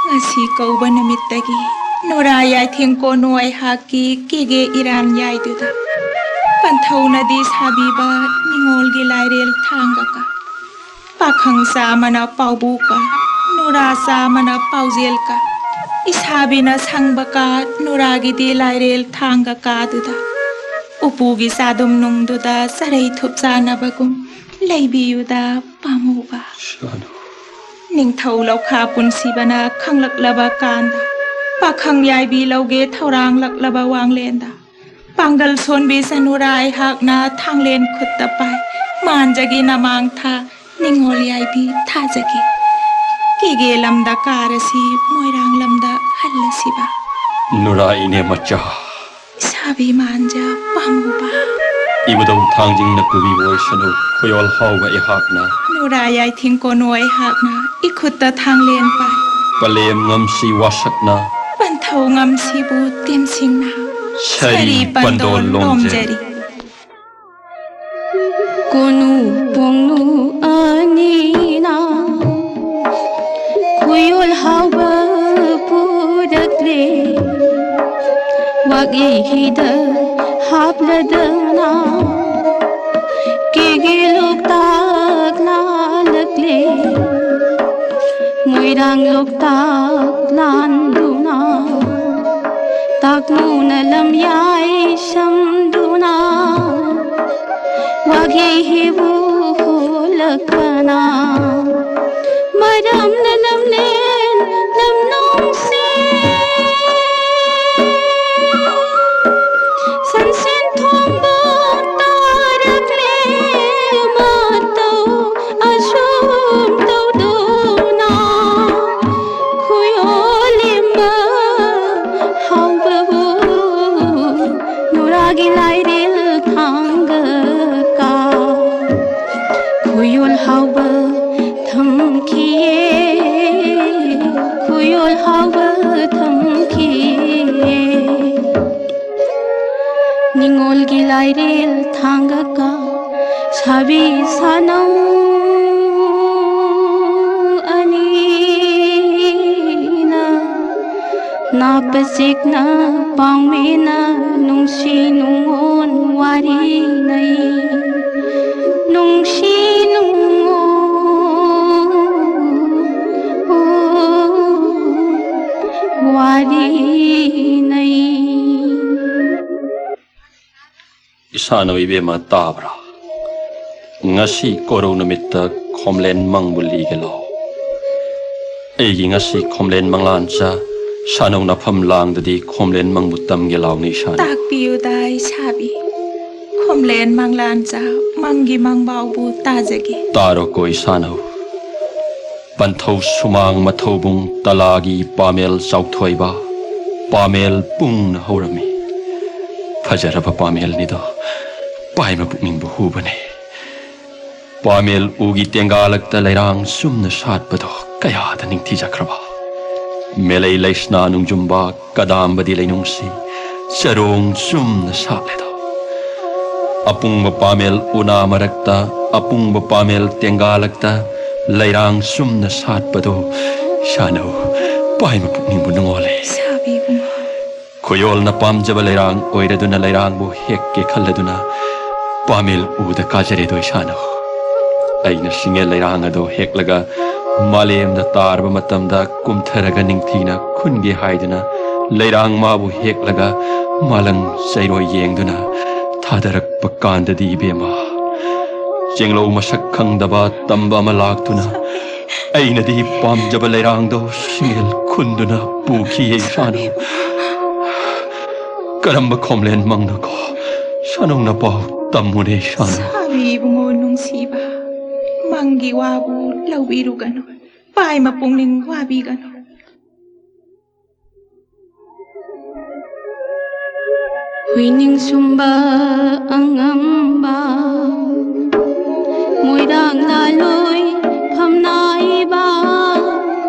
ꯉꯁꯤ ꯀꯧꯕ ꯅꯨꯃꯤꯠꯇꯒꯤ ꯅꯨꯔꯥ ꯌꯥꯏꯊꯦꯡ ꯀꯣꯅꯨ ꯑꯩꯍꯥꯛꯀꯤ ꯀꯦꯒꯦ ꯏꯔꯥꯟ ꯌꯥꯏꯗꯨꯗ ꯄꯟꯊꯧꯅꯗꯤ ꯁꯥꯕꯤꯕ ꯅꯤꯉꯣꯜꯒꯤ ꯂꯥꯏꯔꯦꯜ ꯊꯥꯡꯒ ꯀꯥ꯫ ꯄꯥꯈꯪ ꯆꯥꯃꯅ ꯄꯥꯎꯕꯨ ꯀꯥ, ꯅꯨꯔꯥ ꯆꯥꯃꯅ ꯄꯥꯎꯖꯦꯜ ꯀꯥ, ꯏꯁꯥꯕꯤꯅ ꯁꯪꯕ ꯀꯥ, ꯅꯨꯔꯥꯒꯤꯗꯤ ꯂꯥꯏꯔꯦꯜ ꯊꯥꯡꯒ ꯀꯥꯗꯨꯗ ꯎꯄꯨꯒꯤ ꯆꯥꯗꯨꯝ ꯅꯨꯡꯗꯨꯗ ꯆꯔꯩ ꯊꯨꯞ ꯆꯥꯅꯕꯒꯨꯝ ꯂꯩꯕꯤꯌꯨꯗ ꯄꯥꯝꯃꯨꯕ꯫ ꯅꯤꯡꯊꯧ ꯂꯧꯈꯥ ꯄꯨꯟꯁꯤꯕꯅ ꯈꯪꯂꯛꯂꯕ ꯀꯥꯟꯗ, ꯄꯥꯈꯪ ꯌꯥꯏꯕꯤ ꯂꯧꯒꯦ ꯊꯧꯔꯥꯡꯂꯛꯂꯕ ꯋꯥꯡꯂꯦꯟꯗ, ꯄꯥꯡꯒꯜ ꯁꯣꯟꯕꯤ ꯁꯅꯨꯔꯥ ꯑꯩꯍꯥꯛꯅ ꯊꯥꯡꯂꯦꯟ ꯈꯨꯠꯇ ꯄꯥꯏ, ꯃꯥꯟꯖꯒꯤ ꯅꯃꯥꯡ ꯊꯥ, ꯅꯤꯡꯉꯣꯜ ꯌꯥꯏꯕꯤ ꯊꯥꯖꯒꯦ꯫ ꯀꯦꯒꯦ ꯂꯝꯗ ꯀꯥꯔꯁꯤ, ꯃꯣꯏꯔꯥꯡ ꯂꯝꯗ ꯍꯜꯂꯁꯤꯕ꯫ ꯅꯨꯔꯥ ꯏꯅꯦ ꯃꯆꯥ꯫ ꯏꯁꯥꯕꯤ ꯃꯥꯟꯖ ꯄꯥꯝꯃꯨꯕ꯫ ꯏꯕꯨꯙꯧ ꯊꯥꯡꯖꯤꯡꯅ ꯄꯨꯕꯤꯕ ꯑꯣꯏꯁꯅꯨ, ꯈꯨꯌꯣꯜ ꯍꯥꯎꯕ ꯑꯩꯍꯥꯛꯅ꯫ ꯅꯨꯔꯥ ꯌꯥꯏꯊꯤꯡ ꯀꯣꯅꯨ ꯑꯩꯍꯥꯛꯅ, ꯏꯈꯨꯠꯇ ꯊꯥꯡꯂꯦꯟ ꯄꯥꯏ꯫ ꯄꯂꯦꯝ ꯉꯝꯁꯤ ꯋꯥꯁꯛꯅ꯫ ꯄꯟꯊꯧ ꯉꯝꯁꯤꯕꯨ ꯇꯦꯝꯁꯤꯡꯅ꯫ ꯁꯥꯔꯤ ꯁꯥꯔꯤ ꯄꯟꯗꯣꯜ ꯄꯟꯗꯣꯜ ꯂꯣꯝꯖꯔꯤ꯫ ꯂꯣꯝꯖꯔꯤ꯫ ꯀꯣꯅꯨ ꯄꯣꯡꯅꯨ ꯑꯅꯤꯅ ꯈꯨꯌꯣꯜ ꯍꯥꯎꯕ ꯄꯨꯔꯛꯂꯦ꯫ ꯋꯥꯛꯌꯩ ꯍꯤꯗ ꯍꯥꯞꯂꯗꯅ ꯀꯦꯒꯦ ꯂꯣꯛꯇꯥꯛ ꯂꯥꯜꯂꯛꯂꯦ꯫ ꯃꯣꯏꯔꯥꯡ ꯂꯣꯛꯇꯥꯛ ꯂꯥꯟꯗꯨꯅ ꯇꯥꯛꯅꯨꯅ ꯂꯝꯌꯥꯏ ꯁꯝꯗꯨꯅ ꯋꯥꯒꯤ ꯍꯤꯕꯨ ꯍꯨꯂꯛꯄꯅ ꯃꯔꯝꯅ ꯅꯝꯂꯦꯟ ꯅꯝꯅꯨꯡꯁꯤ꯫ ꯁꯟꯁꯦꯟ ꯊꯣꯡꯕ ꯇꯥꯔꯛꯂꯦ ꯃꯇꯧ ꯑꯁꯨꯝ ꯇꯧꯗꯨꯅ ꯈꯨꯌꯣꯜꯂꯤꯕ ꯍꯥꯎꯕꯕꯨ ꯅꯨꯔꯥꯒꯤ ꯂꯥꯏꯔꯦꯜ ꯊꯥꯡꯒꯀ ꯈꯨꯌꯣꯜ ꯍꯥꯎꯕ ꯊꯝꯈꯤꯌꯦ, ꯈꯨꯌꯣꯜ ꯍꯥꯎꯕ ꯊꯝꯈꯤꯌꯦ꯫ ꯅꯤꯉꯣꯜꯒꯤ ꯂꯥꯏꯔꯦꯜ ꯊꯥꯡꯒꯀ ꯁꯥꯕꯤ ꯁꯥꯅꯧ ꯑꯅꯤꯅ ꯅꯥꯞꯄ ꯆꯤꯛꯅ ꯄꯥꯎꯃꯤꯅ ꯅꯨꯡꯁꯤ ꯅꯨꯡꯉꯣꯟ ꯋꯥꯔꯤꯅꯩ, ꯅꯨꯡꯁꯤ ꯅꯨꯡꯉꯣꯟ ꯋꯥꯔꯤꯅꯩ꯫ ꯏꯁꯥꯅꯧ ꯏꯕꯦꯝꯃ ꯇꯥꯕ꯭ꯔꯥ? ꯉꯁꯤ ꯀꯣꯔꯧ ꯅꯨꯃꯤꯠꯇ ꯈꯣꯝꯂꯦꯟ ꯃꯪꯕꯨ ꯂꯤꯒꯦ ꯂꯥꯎ꯫ ꯑꯩꯒꯤ ꯉꯁꯤ ꯈꯣꯝꯂꯦꯟ ꯃꯪꯂꯥꯟꯆ ꯁꯥꯅꯧ ꯅꯐꯝ ꯂꯥꯡꯗꯗꯤ ꯈꯣꯝꯂꯦꯟ ꯃꯪꯕꯨ ꯇꯝꯒꯦ ꯂꯥꯎꯅꯤ ꯏꯁꯥꯅꯧ꯫ ꯇꯥꯛꯄꯤꯌꯨꯗ ꯏꯁꯥꯕꯤ, ꯈꯣꯝꯂꯦꯟ ꯃꯪꯂꯥꯟꯆ ꯃꯪꯒꯤ ꯃꯪꯕꯥꯎꯕꯨ ꯇꯥꯖꯒꯦ꯫ ꯇꯥꯔꯣꯀꯣ ꯏꯁꯥꯅꯧ꯫ ꯄꯟꯊꯧ ꯁꯨꯃꯥꯡ ꯃꯊꯧꯕꯨꯡ ꯇꯂꯥꯒꯤ ꯄꯥꯃꯦꯜ ꯆꯥꯎꯊꯣꯏꯕ, ꯄꯥꯃꯦꯜ ꯄꯨꯡꯅ ꯍꯧꯔꯝꯃꯤ꯫ ꯐꯖꯔꯕ ꯄꯥꯃꯦꯜꯅꯤꯗꯣ, ꯄꯥꯏꯃ ꯄꯨꯛꯅꯤꯡꯕꯨ ꯍꯨꯕꯅꯦ꯫ ꯄꯥꯃꯦꯜ ꯎꯒꯤ ꯇꯦꯡꯒꯥꯂꯛꯇ ꯂꯩꯔꯥꯡ ꯆꯨꯝꯅ ꯁꯥꯠꯄꯗꯣ ꯀꯌꯥꯗ ꯅꯤꯡꯊꯤꯖꯈ꯭ꯔꯕ꯫ ꯃꯦꯂꯩ ꯂꯩꯁꯅꯥ ꯅꯨꯡꯖꯨꯝꯕ ꯀꯗꯥꯝꯕꯗꯤ ꯂꯩꯅꯨꯡꯁꯤ ꯆꯔꯣꯡ ꯆꯨꯝꯅ ꯁꯥꯠꯂꯦꯗꯣ꯫ ꯑꯄꯨꯡꯕ ꯄꯥꯃꯦꯜ ꯎꯅꯥ ꯃꯔꯛꯇ, ꯑꯄꯨꯡꯕ ꯄꯥꯃꯦꯜ ꯇꯦꯡꯒꯥꯂꯛꯇ ꯂꯩꯔꯥꯡ ꯆꯨꯝꯅ ꯁꯥꯠꯄꯗꯣ ꯏꯁꯥꯅꯧ ꯄꯥꯏꯃ ꯄꯨꯛꯅꯤꯡꯕꯨ ꯅꯨꯡꯉꯣꯜꯂꯦ꯫ ꯁꯥꯕꯤꯕꯨꯡꯉꯣ꯫ ꯈꯨꯌꯣꯜꯅ ꯄꯥꯝꯖꯕ ꯂꯩꯔꯥꯡ ꯑꯣꯏꯔꯗꯨꯅ ꯂꯩꯔꯥꯡꯕꯨ ꯍꯦꯛꯀꯦ ꯈꯜꯂꯗꯨꯅ ꯄꯥꯃꯦꯜ ꯎꯗ ꯀꯥꯖꯔꯦꯗꯣ ꯏꯁꯥꯅꯧ꯫ ꯑꯩꯅ ꯁꯤꯡꯉꯦ ꯂꯩꯔꯥꯡ ꯑꯗꯣ ꯍꯦꯛꯂꯒ ꯃꯥꯂꯦꯝꯗ ꯇꯥꯔꯕ ꯃꯇꯝꯗ ꯀꯨꯝꯊꯔꯒ ꯅꯤꯡꯊꯤꯅ ꯈꯨꯟꯒꯦ ꯍꯥꯏꯗꯨꯅ ꯂꯩꯔꯥꯡ ꯃꯥꯕꯨ ꯍꯦꯛꯂꯒ ꯃꯥꯂꯪ ꯆꯩꯔꯣꯏ ꯌꯦꯡꯗꯨꯅ ꯊꯥꯗꯔꯛꯄ ꯀꯥꯟꯗꯗꯤ ꯏꯕꯦꯝꯃ, ꯆꯦꯡꯂꯧ ꯃꯁꯛ ꯈꯪꯗꯕ ꯇꯝꯕ ꯑꯃ ꯂꯥꯛꯇꯨꯅ, ꯑꯩꯅꯗꯤ ꯄꯥꯝꯖꯕ ꯂꯩꯔꯥꯡꯗꯣ ꯁꯤꯡꯒꯦꯜ ꯈꯨꯟꯗꯨꯅ ꯄꯨꯈꯤꯌꯦ ꯏꯁꯥꯅ꯫ ꯀꯔꯝꯕ ꯈꯣꯝꯂꯦꯟ ꯃꯪꯅꯣꯀꯣ, ꯁꯥꯅꯧꯅ ꯄꯥꯎ ꯇꯝꯃꯨꯅꯦ ꯏꯁꯥꯅ꯫ ꯁꯥꯕꯤ ꯏꯕꯨꯡꯉꯣ ꯅꯨꯡꯁꯤꯕ, ꯃꯪꯒꯤ ꯋꯥꯕꯨ ꯂꯧꯕꯤꯔꯨꯒꯅꯨ꯫ ꯄꯥꯏꯃ ꯄꯨꯛꯅꯤꯡ ꯋꯥꯕꯤꯒꯅꯨ꯫ ꯍꯨꯏꯅꯤꯡ ꯁꯨꯝꯕ ꯑꯉꯝꯕ, ꯃꯣꯏꯔꯥꯡ ꯂꯥꯂꯣꯏ ꯐꯝꯅꯥꯏꯕ,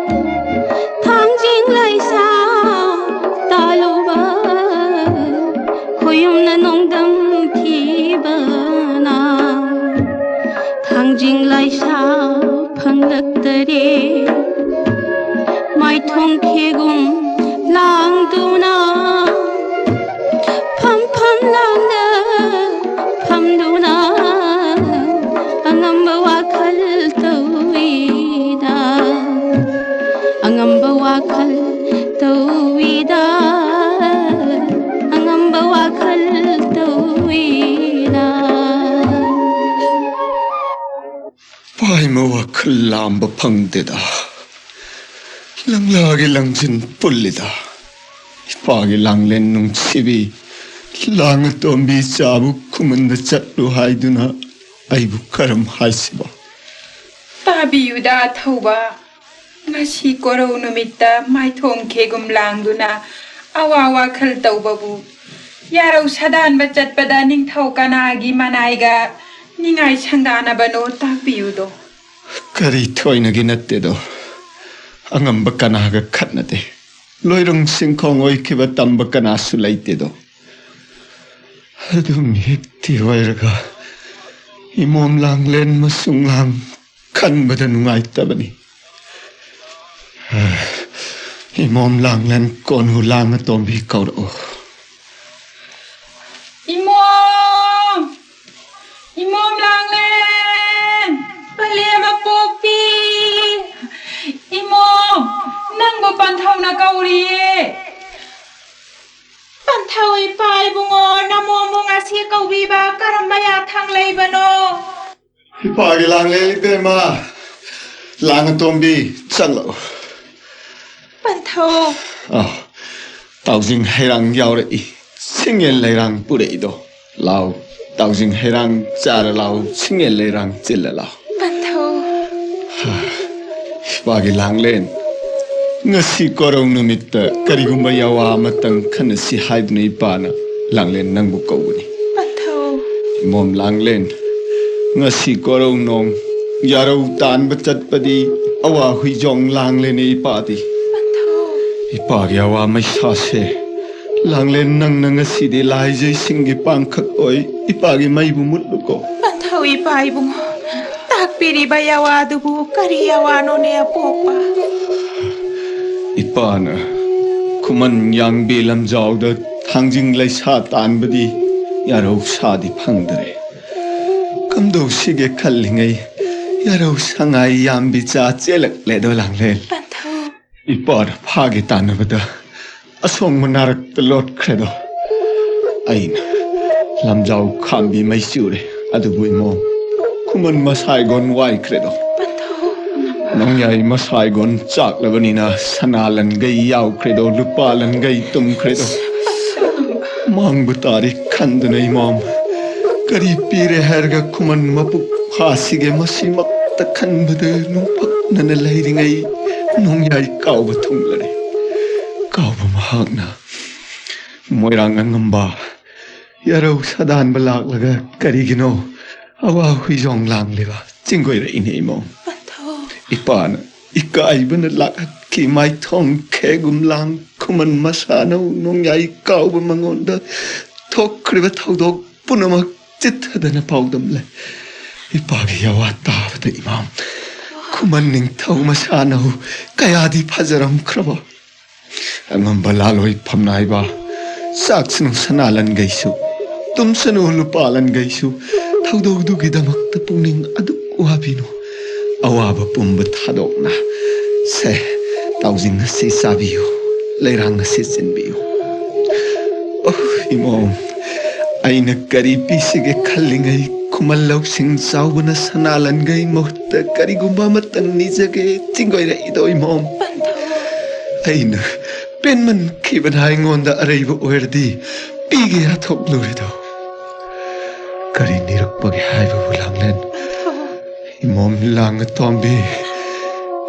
ꯊꯥꯡꯖꯤꯡ ꯂꯩꯁꯥ ꯇꯥꯂꯨꯕ, ꯈꯣꯌꯨꯝꯅ ꯅꯣꯡꯗꯝ ꯊꯤꯕꯅ, ꯊꯥꯡꯖꯤꯡ ꯂꯩꯁꯥ ꯐꯪꯂꯛꯇꯔꯦ꯫ ꯃꯥꯏꯊꯣꯡ ꯈꯦꯒꯨꯝ ꯂꯥꯡꯗꯨꯅ, ꯐꯝ ꯐꯝ ꯂꯥꯡꯅ ꯐꯝꯗꯨꯅ, ꯑꯉꯝꯕ ꯋꯥꯈꯜ ꯇꯧꯏꯗ, ꯑꯉꯝꯕ ꯋꯥꯈꯜ ꯇꯧꯏꯗ, ꯑꯉꯝꯕ ꯋꯥꯈꯜ ꯇꯧꯏꯗ꯫ ꯄꯥꯏꯃ ꯋꯥꯈꯜ ꯂꯥꯝꯕ ꯐꯪꯗꯦꯗ, ꯂꯪꯂꯥꯒꯤ ꯂꯪꯖꯤꯟ ꯄꯨꯜꯂꯤꯗ꯫ ꯏꯄꯥꯒꯤ ꯂꯥꯡꯂꯦꯟ ꯅꯨꯡꯁꯤꯕꯤ, ꯂꯥꯡ ꯑꯇꯣꯝꯕꯤ ꯆꯥꯕꯨ ꯈꯨꯃꯟꯗ ꯆꯠꯂꯨ ꯍꯥꯏꯗꯨꯅ ꯑꯩꯕꯨ ꯀꯔꯝ ꯍꯥꯏꯁꯤꯕ? ꯇꯥꯕꯤꯌꯨꯗ ꯑꯊꯧꯕ, ꯉꯁꯤ ꯀꯣꯔꯧ ꯅꯨꯃꯤꯠꯇ ꯃꯥꯏꯊꯣꯡ ꯈꯦꯒꯨꯝ ꯂꯥꯡꯗꯨꯅ ꯑꯋꯥ ꯋꯥꯈꯜ ꯇꯧꯕꯕꯨ, ꯌꯥꯔꯧ ꯁꯥꯗꯥꯟꯕ ꯆꯠꯄꯗ ꯅꯤꯡꯊꯧ ꯀꯅꯥꯒꯤ ꯃꯅꯥꯏꯒ ꯅꯤꯡꯉꯥꯏ ꯁꯪꯗꯥꯅꯕꯅꯣ ꯇꯥꯛꯄꯤꯌꯨꯗꯣ꯫ ꯀꯔꯤ ꯊꯣꯏꯅꯒꯤ ꯅꯠꯇꯦꯗꯣ, ꯑꯉꯝꯕ ꯀꯅꯥꯒ ꯈꯠꯅꯗꯦ, ꯂꯣꯏꯔꯨꯡ ꯁꯤꯡꯈꯣꯡ ꯑꯣꯏꯈꯤꯕ ꯇꯝꯕ ꯀꯅꯥꯁꯨ ꯂꯩꯇꯦꯗꯣ꯫ ꯑꯗꯨꯝ ꯍꯤꯛꯇꯤ ꯑꯣꯏꯔꯒ ꯏꯃꯣꯝ ꯂꯥꯡꯂꯦꯟ ꯃꯁꯨꯡ ꯂꯥꯡ ꯈꯟꯕꯗ ꯅꯨꯡꯉꯥꯏꯇꯕꯅꯤ꯫ ꯏꯃꯣꯝ ꯂꯥꯡꯂꯦꯟ ꯀꯣꯟꯍꯨ ꯂꯥꯡ ꯑꯇꯣꯝꯕꯤ ꯀꯧꯔꯛꯎ꯫ ꯏꯃꯣꯝ! ꯏꯃꯣꯝ ꯂꯥꯡꯂꯦꯟ! ꯄꯂꯦꯝ ꯑꯄꯣꯛꯄꯤ! ꯏꯃꯣꯝ! ꯅꯪꯕꯨ ꯄꯟꯊꯧꯅ ꯀꯧꯔꯤꯌꯦ꯫ ꯄꯟꯊꯧ ꯏꯄꯥ ꯏꯕꯨꯡꯉꯣ, ꯅꯃꯣꯝꯕꯨ ꯉꯁꯤ ꯀꯧꯕꯤꯕ ꯀꯔꯝꯕ ꯌꯥꯊꯪ ꯂꯩꯕꯅꯣ? ꯏꯄꯥꯒꯤ ꯂꯥꯡꯂꯦꯟ ꯏꯕꯦꯝꯃ, ꯂꯥꯡ ꯑꯇꯣꯝꯕꯤ, ꯆꯪꯂꯛꯎ꯫ ꯄꯟꯊꯧ꯫ ꯑꯥ, ꯇꯥꯎꯖꯤꯡ ꯍꯩꯔꯥꯡ ꯌꯥꯎꯔꯛꯏ꯫ ꯁꯤꯡꯉꯦꯜ ꯂꯩꯔꯥꯡ ꯄꯨꯔꯛꯏꯗꯣ꯫ ꯂꯥꯎ, ꯇꯥꯎꯖꯤꯡ ꯍꯩꯔꯥꯡ ꯆꯥꯔ ꯂꯥꯎ, ꯁꯤꯡꯉꯦꯜ ꯂꯩꯔꯥꯡ ꯆꯤꯜꯂ ꯂꯥꯎ꯫ ꯄꯟꯊꯧ꯫ ꯏꯄꯥꯒꯤ ꯂꯥꯡꯂꯦꯟ, ꯉꯁꯤ ꯀꯣꯔꯧ ꯅꯨꯃꯤꯠꯇ ꯀꯔꯤꯒꯨꯝꯕ ꯌꯥꯋꯥ ꯑꯃꯇꯪ ꯈꯟꯅꯁꯤ ꯍꯥꯏꯗꯨꯅ ꯏꯄꯥꯅ ꯂꯥꯡꯂꯦꯟ ꯅꯪꯕꯨ ꯀꯧꯕꯅꯤ꯫ ꯄꯟꯊꯧ꯫ ꯏꯃꯣꯝ ꯂꯥꯡꯂꯦꯟ, ꯉꯁꯤ ꯀꯣꯔꯧ ꯅꯣꯡ ꯌꯥꯔꯧ ꯇꯥꯟꯕ ꯆꯠꯄꯗꯤ ꯑꯋꯥ ꯍꯨꯏꯖꯣꯡ ꯂꯥꯡꯂꯦꯟꯅꯤ ꯏꯄꯥꯗꯤ꯫ ꯄꯟꯊꯧ꯫ ꯏꯄꯥꯒꯤ ꯑꯋꯥ ꯃꯩꯁꯥꯁꯦ ꯂꯥꯡꯂꯦꯟ ꯅꯪꯅ ꯉꯁꯤꯗꯤ ꯂꯥꯏꯖꯩꯁꯤꯡꯒꯤ ꯄꯥꯡꯈꯛ ꯑꯣꯏ ꯏꯄꯥꯒꯤ ꯃꯩꯕꯨ ꯃꯨꯠꯂꯨꯀꯣ꯫ ꯄꯟꯊꯧ ꯏꯄꯥ ꯏꯕꯨꯡꯉꯣ, ꯇꯥꯛꯄꯤꯔꯤꯕ ꯌꯥꯋꯥꯗꯨꯕꯨ ꯀꯔꯤ ꯌꯥꯋꯥꯅꯣꯅꯦ ꯑꯄꯣꯛꯄ? ꯏꯄꯥꯅ ꯈꯨꯃꯟ ꯌꯥꯡꯕꯤ ꯂꯝꯖꯥꯎꯗ ꯊꯥꯡꯖꯤꯡ ꯂꯩꯁꯥ ꯇꯥꯟꯕꯗꯤ ꯌꯥꯔꯧ ꯁꯥꯗꯤ ꯐꯪꯗ꯭ꯔꯦ꯫ ꯀꯝꯗꯧꯁꯤꯒꯦ ꯈꯜꯂꯤꯉꯩ ꯌꯥꯔꯧ ꯁꯉꯥꯏ ꯌꯥꯝꯕꯤ ꯆꯥ ꯆꯦꯜꯂꯛꯂꯦꯗꯣ ꯂꯥꯡꯂꯦꯟ꯫ ꯄꯟꯊꯧ꯫ ꯏꯄꯥꯅ ꯐꯥꯒꯦ ꯇꯥꯟꯅꯕꯗ ꯑꯁꯣꯡꯕ ꯅꯥꯔꯛꯇ ꯂꯣꯠꯈ꯭ꯔꯦꯗꯣ꯫ ꯑꯩꯅ ꯂꯝꯖꯥꯎ ꯈꯥꯝꯕꯤ ꯃꯩ ꯆꯨꯔꯦ꯫ ꯑꯗꯨꯕꯨ ꯏꯃꯣꯝ, ꯈꯨꯃꯟ ꯃꯁꯥꯏꯒꯣꯟ ꯋꯥꯏꯈ꯭ꯔꯦꯗꯣ꯫ ꯄꯟꯊꯧ꯫ ꯅꯣꯡꯌꯥꯏ ꯃꯁꯥꯏꯒꯣꯟ ꯆꯥꯛꯂꯕꯅꯤꯅ ꯁꯅꯥ ꯂꯟꯒꯩ ꯌꯥꯎꯈ꯭ꯔꯦꯗꯣ, ꯂꯨꯄꯥ ꯂꯟꯒꯩ ꯇꯨꯝꯈ꯭ꯔꯦꯗꯣ꯫ ꯃꯥꯡꯕ ꯇꯥꯔꯤ ꯈꯟꯗꯨꯅ ꯏꯃꯣꯝ, ꯀꯔꯤ ꯄꯤꯔꯦ ꯍꯥꯏꯔꯒ ꯈꯨꯃꯟ ꯃꯄꯨꯛ ꯐꯥꯁꯤꯒꯦ ꯃꯁꯤꯃꯛꯇ ꯈꯟꯕꯗ ꯅꯨꯡꯄꯛꯅꯅ ꯂꯩꯔꯤꯉꯩ ꯅꯣꯡꯌꯥꯏ ꯀꯥꯎꯕ ꯊꯨꯡꯂꯔꯦ꯫ ꯀꯥꯎꯕ ꯃꯍꯥꯛꯅ ꯃꯣꯏꯔꯥꯡ ꯑꯉꯝꯕ ꯌꯥꯔꯧ ꯁꯥꯗꯥꯟꯕ ꯂꯥꯛꯂꯒ ꯀꯔꯤꯒꯤꯅꯣ ꯑꯋꯥ ꯍꯨꯏꯖꯣꯡ ꯂꯥꯡꯂꯤꯕ ꯆꯤꯡꯒꯣꯏꯔꯛꯏꯅꯦ ꯏꯃꯣꯝ꯫ ꯄꯟꯊꯧ꯫ ꯏꯄꯥꯅ ꯏꯀꯥꯏꯕꯅ ꯂꯥꯛꯍꯠꯈꯤ ꯃꯥꯏꯊꯣꯡ ꯈꯦꯒꯨꯝ ꯂꯥꯡ ꯈꯨꯃꯟ ꯃꯁꯥꯅꯧ ꯅꯣꯡꯌꯥꯏ ꯀꯥꯎꯕ ꯃꯉꯣꯟꯗ ꯊꯣꯛꯈ꯭ꯔꯤꯕ ꯊꯧꯗꯣꯛ ꯄꯨꯝꯅꯃꯛ ꯆꯤꯠꯊꯗꯅ ꯄꯥꯎꯗꯝꯂꯦ꯫ ꯏꯄꯥꯒꯤ ꯌꯥꯋꯥ ꯇꯥꯕꯗ ꯏꯃꯥꯝ ꯈꯨꯃꯟ ꯅꯤꯡꯊꯧ ꯃꯁꯥꯅꯧ ꯀꯌꯥꯗꯤ ꯐꯖꯔꯝꯈ꯭ꯔꯕ꯫ ꯑꯉꯝꯕ ꯂꯥꯂꯣꯏ ꯐꯝꯅꯥꯏꯕ, ꯆꯥꯛꯁꯅꯨ ꯁꯅꯥ ꯂꯟꯒꯩꯁꯨ, ꯇꯨꯝꯁꯅꯨ ꯂꯨꯄꯥ ꯂꯟꯒꯩꯁꯨ, ꯊꯧꯗꯣꯛꯇꯨꯒꯤꯗꯃꯛꯇ ꯄꯨꯛꯅꯤꯡ ꯑꯗꯨꯛ ꯋꯥꯕꯤꯅꯨ꯫ ꯑꯋꯥꯕ ꯄꯨꯝꯕ ꯊꯥꯗꯣꯛꯅ, ꯁꯦ, ꯇꯥꯎꯖꯤꯡ ꯑꯁꯤ ꯆꯥꯕꯤꯌꯨ, ꯂꯩꯔꯥꯡ ꯑꯁꯤ ꯆꯤꯟꯕꯤꯌꯨ꯫ ꯑꯣ, ꯏꯃꯣꯝ, ꯑꯩꯅ ꯀꯔꯤ ꯄꯤꯁꯤꯒꯦ ꯈꯜꯂꯤꯉꯩ ꯃꯜ ꯂꯧꯁꯤꯡ ꯆꯥꯎꯕꯅ ꯁꯅꯥ ꯂꯟꯒꯩ ꯃꯍꯨꯠꯇ ꯀꯔꯤꯒꯨꯝꯕ ꯑꯃꯇꯪ ꯅꯤꯖꯒꯦ ꯆꯤꯡꯒꯣꯏꯔꯛꯏꯗꯣ ꯏꯃꯣꯝ꯫ ꯑꯩꯅ ꯄꯦꯟꯃꯟꯈꯤꯕꯅ ꯑꯩꯉꯣꯟꯗ ꯑꯔꯩꯕ ꯑꯣꯏꯔꯗꯤ ꯄꯤꯒꯦ ꯌꯥꯊꯣꯛꯂꯨꯔꯦꯗꯣ꯫ ꯀꯔꯤ ꯅꯤꯔꯛꯄꯒꯦ ꯍꯥꯏꯕꯕꯨ ꯂꯥꯡꯂꯦꯟ? ꯏꯃꯣꯝ ꯂꯥꯡ ꯑꯇꯣꯝꯕꯤ,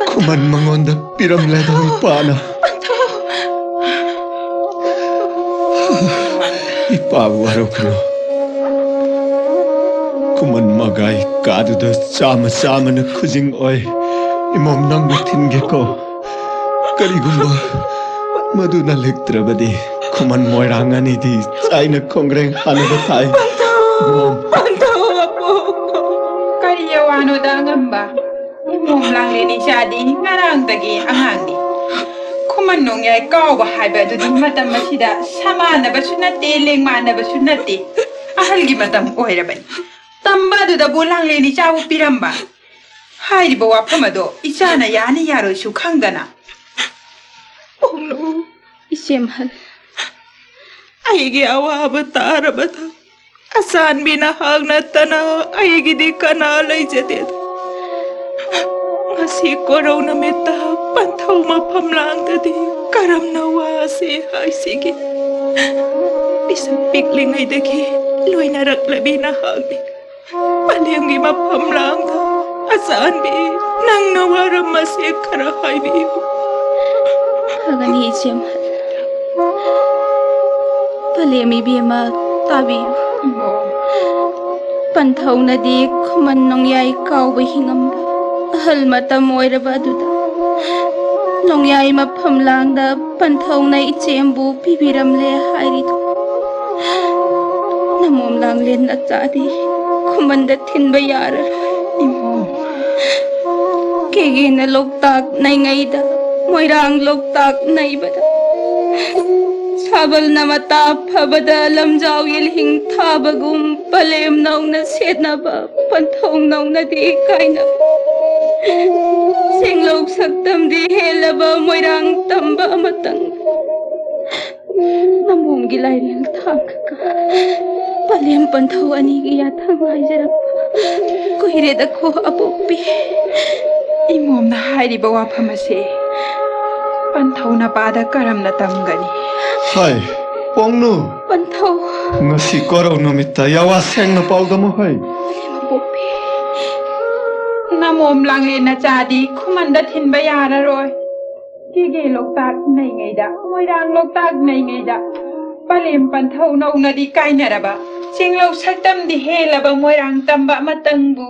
ꯈꯨꯃꯟ ꯃꯉꯣꯟꯗ ꯄꯤꯔꯝꯂꯦꯗꯣ ꯏꯄꯥꯅ꯫ ꯏꯄꯥꯕꯨ ꯋꯥꯔꯧꯒꯅꯨ꯫ ꯈꯨꯃꯟ ꯃꯒꯥꯏ ꯀꯥꯗꯨꯗ ꯆꯥꯃ ꯆꯥꯃꯅ ꯈꯨꯖꯤꯡ ꯑꯣꯏ꯫ ꯏꯃꯣꯝ ꯅꯪꯕꯨ ꯊꯤꯟꯒꯦꯀꯣ꯫ ꯀꯔꯤꯒꯨꯝꯕ ꯃꯗꯨꯅ ꯂꯦꯛꯇ꯭ꯔꯕꯗꯤ ꯈꯨꯃꯟ ꯃꯣꯏꯔꯥꯡ ꯑꯅꯤꯗꯤ ꯆꯥꯏꯅ ꯈꯣꯡꯒ꯭ꯔꯦꯡ ꯍꯥꯟꯅꯕ ꯇꯥꯏ꯫ ꯏꯃꯣꯝ꯫ ꯄꯟꯊꯧ ꯑꯄꯣꯛꯄ꯫ ꯀꯔꯤ ꯑꯋꯥꯅꯣꯗ ꯑꯉꯝꯕ? ꯏꯃꯣꯝ ꯂꯥꯡꯂꯦꯟ ꯏꯆꯥꯗꯤ ꯉꯔꯥꯡꯗꯒꯤ ꯑꯉꯥꯡꯅꯤ꯫ ꯈꯨꯃꯟ ꯅꯣꯡꯌꯥꯏ ꯀꯥꯎꯕ ꯍꯥꯏꯕ ꯑꯗꯨꯗꯤ ꯃꯇꯝ ꯑꯁꯤꯗ ꯁꯃꯥꯟꯅꯕꯁꯨ ꯅꯠꯇꯦ, ꯂꯦꯡꯃꯥꯟꯅꯕꯁꯨ ꯅꯠꯇꯦ꯫ ꯑꯍꯜꯒꯤ ꯃꯇꯝ ꯑꯣꯏꯔꯕꯅꯤ꯫ ꯇꯝꯕ ꯑꯗꯨꯗꯕꯨ ꯂꯥꯡꯂꯦꯟ ꯏꯆꯥꯕꯨ ꯄꯤꯔꯝꯕ꯫ ꯍꯥꯏꯔꯤꯕ ꯋꯥꯐꯝ ꯑꯗꯣ ꯏꯆꯥꯅ ꯌꯥꯅꯤ ꯌꯥꯔꯣꯏꯁꯨ ꯈꯪꯗꯅ꯫ ꯄꯣꯛꯅꯨ꯫ ꯏꯆꯦꯝꯍꯜ꯫ ꯑꯩꯒꯤ ꯑꯋꯥꯕ ꯇꯥꯔꯕꯗ ꯑꯆꯥꯟꯕꯤ ꯅꯍꯥꯛ ꯅꯠꯇꯅ ꯑꯩꯒꯤꯗꯤ ꯀꯅꯥ ꯂꯩꯖꯗꯦꯗꯣ꯫ ꯉꯁꯤ ꯀꯣꯔꯧ ꯅꯨꯃꯤꯠꯇ ꯄꯟꯊꯧ ꯃꯐꯝ ꯂꯥꯡꯗꯗꯤ ꯀꯔꯝꯅ ꯋꯥꯁꯦ ꯍꯥꯏꯁꯤꯒꯦ? ꯄꯤꯁꯛ ꯄꯤꯛꯂꯤꯉꯩꯗꯒꯤ ꯂꯣꯏꯅꯔꯛꯂꯕꯤ ꯅꯍꯥꯛꯅꯤ꯫ ꯄꯂꯦꯝꯒꯤ ꯃꯐꯝ ꯂꯥꯡꯗ ꯑꯆꯥꯟꯕꯤ ꯅꯪꯅ ꯋꯥꯔꯝꯕꯁꯦ ꯈꯔ ꯍꯥꯏꯕꯤꯌꯨ꯫ ꯐꯒꯅꯤ ꯏꯆꯦꯝꯍꯜ꯫ ꯄꯂꯦꯝ ꯏꯕꯦꯝꯃ ꯇꯥꯕꯤꯌꯨ꯫ ꯄꯟꯊꯧꯅꯗꯤ ꯈꯨꯃꯟ ꯅꯣꯡꯌꯥꯏ ꯀꯥꯎꯕ ꯍꯤꯡꯉꯝꯕ ꯑꯍꯜ ꯃꯇꯝ ꯑꯣꯏꯔꯕ ꯑꯗꯨꯗ ꯅꯣꯡꯌꯥꯏ ꯃꯐꯝ ꯂꯥꯡꯗ ꯄꯟꯊꯧꯅ ꯏꯆꯦꯝꯕꯨ ꯄꯤꯕꯤꯔꯝꯂꯦ ꯍꯥꯏꯔꯤꯗꯨ꯫ ꯅꯃꯣꯝ ꯂꯥꯡꯂꯦꯟ ꯅꯆꯥꯗꯤ ꯈꯨꯃꯟꯗ ꯊꯤꯟꯕ ꯌꯥꯔꯔꯣꯏ꯫ ꯀꯦꯒꯦꯅ ꯂꯣꯛꯇꯥꯛ ꯅꯩꯉꯩꯗ, ꯃꯣꯏꯔꯥꯡ ꯂꯣꯛꯇꯥꯛ ꯅꯩꯕꯗ, ꯁꯥꯕꯜꯅ ꯃꯇꯥ ꯐꯕꯗ ꯂꯝꯖꯥꯎ ꯌꯦꯜꯍꯤꯡ ꯊꯥꯕꯒꯨꯝ ꯄꯂꯦꯝ ꯅꯧꯅ ꯁꯦꯠꯅꯕ ꯄꯟꯊꯧ ꯅꯧꯅꯗꯤ ꯀꯥꯏꯅꯕ꯫ ꯁꯦꯡꯂꯧ ꯁꯛꯇꯝꯗꯤ ꯍꯦꯜꯂꯕ ꯃꯣꯏꯔꯥꯡ ꯇꯝꯕ ꯑꯃꯇꯪ꯫ ꯅꯃꯣꯝꯒꯤ ꯂꯥꯏꯔꯦꯜ ꯊꯥꯡꯈꯒ ꯄꯂꯦꯝ ꯄꯟꯊꯧ ꯑꯅꯤꯒꯤ ꯌꯥꯊꯪ ꯉꯥꯏꯖꯔꯛꯄ ꯀꯨꯏꯔꯦꯗꯀꯣ ꯑꯄꯣꯛꯄꯤ꯫ ꯏꯃꯣꯝꯅ ꯍꯥꯏꯔꯤꯕ ꯋꯥꯐꯝ ꯑꯁꯦ ꯄꯟꯊꯧ ꯅꯄꯥꯗ ꯀꯔꯝꯅ ꯇꯝꯒꯅꯤ? ꯍꯥꯏ, ꯄꯣꯡꯅꯨ꯫ ꯄꯟꯊꯧ꯫ ꯉꯁꯤ ꯀꯣꯔꯧ ꯅꯨꯃꯤꯠꯇ ꯌꯥꯋꯥ ꯁꯦꯡꯅ ꯄꯥꯎꯗꯝꯃꯨ ꯍꯩ꯫ ꯄꯂꯦꯝ ꯑꯄꯣꯛꯄꯤ, ꯅꯃꯣꯝ ꯂꯥꯡꯂꯦꯟ ꯅꯆꯥꯗꯤ ꯈꯨꯃꯟꯗ ꯊꯤꯟꯕ ꯌꯥꯔꯔꯣꯏ꯫ ꯀꯦꯒꯦ ꯂꯣꯛꯇꯥꯛ ꯅꯩꯉꯩꯗ, ꯃꯣꯏꯔꯥꯡ ꯂꯣꯛꯇꯥꯛ ꯅꯩꯉꯩꯗ, ꯄꯂꯦꯝ ꯄꯟꯊꯧ ꯅꯧꯅꯗꯤ ꯀꯥꯏꯅꯔꯕ, ꯆꯤꯡꯂꯧ ꯁꯛꯇꯝꯗꯤ ꯍꯦꯜꯂꯕ ꯃꯣꯏꯔꯥꯡ ꯇꯝꯕ ꯑꯃꯇꯪꯕꯨ,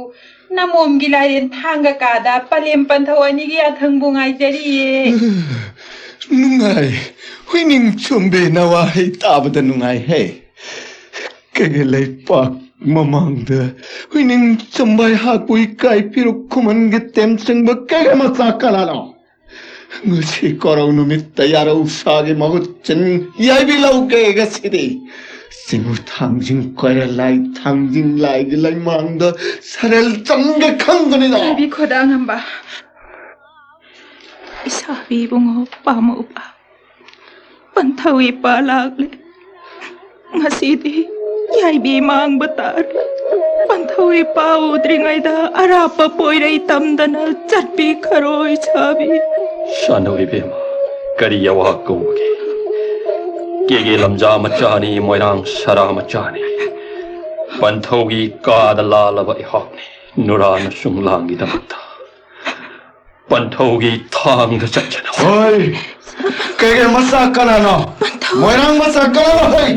ꯅꯃꯣꯝꯒꯤ ꯂꯥꯏꯔꯦꯟ ꯊꯥꯡꯒ ꯀꯥꯗ ꯄꯂꯦꯝ ꯄꯟꯊꯧ ꯑꯅꯤꯒꯤ ꯌꯥꯊꯪꯕꯨ ꯉꯥꯏꯖꯔꯤꯌꯦ꯫ ꯅꯨꯡꯉꯥꯏ, ꯍꯨꯏꯅꯤꯡ ꯆꯣꯝꯕꯤ, ꯅꯋꯥꯍꯩ ꯇꯥꯕꯗ ꯅꯨꯡꯉꯥꯏꯍꯦ꯫ ꯀꯩꯒꯤ ꯂꯩꯄꯥꯛ ꯃꯃꯥꯡꯗ ꯍꯨꯏꯅꯤꯡ ꯆꯣꯝꯕꯥꯏ ꯍꯥꯠꯄꯨ ꯏꯀꯥꯏ ꯐꯤꯔꯨꯛ ꯈꯨꯃꯟꯒꯤ ꯇꯦꯝꯆꯪꯕ ꯀꯩꯒꯤ ꯃꯆꯥ ꯀꯅꯥꯅꯣ? ꯉꯁꯤ ꯀꯣꯔꯧ ꯅꯨꯃꯤꯠꯇ ꯌꯥꯔꯧ ꯁꯥꯒꯤ ꯃꯍꯨꯠ ꯁꯤꯟ ꯌꯥꯏꯕꯤ ꯂꯧꯒꯦ ꯉꯁꯤꯗꯤ꯫ ꯆꯤꯡꯉꯨ ꯊꯥꯡꯖꯤꯡ ꯀꯣꯏꯔ ꯂꯥꯏ ꯊꯥꯡꯖꯤꯡ ꯂꯥꯏꯒꯤ ꯂꯩꯃꯥꯡꯗ ꯁꯔꯦꯜ ꯆꯪꯒꯦ ꯈꯪꯒꯅꯤꯗ꯫ ꯌꯥꯏꯕꯤ ꯈꯣꯗꯥ ꯉꯝꯕ, ꯏꯁꯥꯕꯤ ꯏꯕꯨꯡꯉꯣ ꯄꯥꯝꯃꯨꯕ, ꯄꯟꯊꯧ ꯏꯄꯥ ꯂꯥꯛꯂꯦ꯫ ꯉꯁꯤꯗꯤ ꯌꯥꯏꯕꯤ ꯃꯥꯡꯕ ꯇꯥꯔꯦ꯫ ꯄꯟꯊꯧ ꯏꯄꯥ ꯎꯗ꯭ꯔꯤꯉꯩꯗ ꯑꯔꯥꯞꯄ ꯄꯣꯏꯔꯩ ꯇꯝꯗꯅ ꯆꯠꯄꯤꯈꯔꯣ ꯏꯁꯥꯕꯤ꯫ ꯁꯥꯟꯅꯧ ꯏꯕꯦꯝꯃ, ꯀꯔꯤ ꯑꯋꯥ ꯀꯧꯕꯒꯦ? ꯀꯦꯒꯦ ꯂꯝꯖꯥ ꯃꯆꯥꯅꯤ, ꯃꯣꯏꯔꯥꯡ ꯁꯔꯥ ꯃꯆꯥꯅꯤ꯫ ꯄꯟꯊꯧꯒꯤ ꯀꯥꯗ ꯂꯥꯜꯂꯕ ꯑꯩꯍꯥꯛꯅꯤ, ꯅꯨꯔꯥ ꯅꯁꯨꯡ ꯂꯥꯡꯒꯤꯗꯃꯛꯇ ꯄꯟꯊꯧꯒꯤ ꯊꯥꯡꯗ ꯆꯠꯆꯅꯕ꯫ ꯍꯣꯏ, ꯀꯩꯒꯤ ꯃꯆꯥ ꯀꯅꯥꯅꯣ? ꯄꯟꯊꯧ꯫ ꯃꯣꯏꯔꯥꯡ ꯃꯆꯥ ꯀꯅꯥꯅꯣ? ꯍꯣꯏ,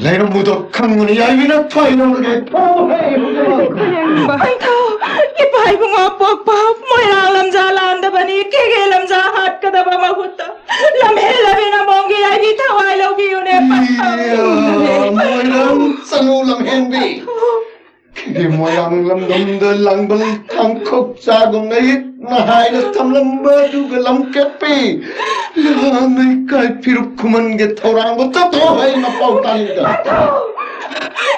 ꯂꯩꯔꯝꯃꯨꯗꯣ ꯈꯪꯕꯅꯤ, ꯌꯥꯏꯕꯤꯅ ꯊꯣꯏꯅꯕꯒꯤ ꯊꯣꯡ ꯍꯩ ꯍꯧꯖꯤꯛꯃꯛ꯫ ꯄꯟꯊꯧ, ꯏꯄꯥ ꯏꯕꯨꯡꯉꯣ ꯄꯣꯛꯄ ꯃꯣꯏꯔꯥꯡ ꯂꯝꯖꯥ ꯂꯥꯟꯗꯕꯅꯤ, ꯀꯦꯒꯦ ꯂꯝꯖꯥ ꯍꯥꯠꯀꯗꯕ ꯃꯍꯨꯠꯇ ꯂꯝꯍꯦꯜꯂꯕꯤ ꯅꯃꯣꯝꯒꯤ ꯌꯥꯏꯕꯤ ꯊꯋꯥꯏ ꯂꯧꯕꯤꯌꯨꯅꯦ, ꯄꯟꯊꯧ꯫ ꯏꯌꯥ, ꯃꯣꯏꯔꯥꯡ ꯆꯅꯨ ꯂꯝꯍꯦꯟꯕꯤ꯫ ꯀꯦꯒꯦ ꯃꯣꯏꯔꯥꯡ ꯂꯝꯗꯝꯗ ꯂꯥꯡꯕꯜ ꯀꯥꯡꯈꯣꯛ ꯆꯥꯒꯨꯝꯅ ꯏꯛꯅ ꯍꯥꯏꯅ ꯊꯝꯂꯝꯕ ꯑꯗꯨꯒ ꯂꯝꯀꯦꯠꯄꯤ ꯂꯥꯟꯅ ꯏꯀꯥꯏ ꯐꯤꯔꯨꯛ ꯈꯨꯃꯟꯒꯤ ꯊꯧꯔꯥꯡꯕꯨ ꯆꯠꯊꯣꯛ ꯍꯥꯏꯅ ꯄꯥꯎ ꯇꯥꯅꯤꯡꯗ꯫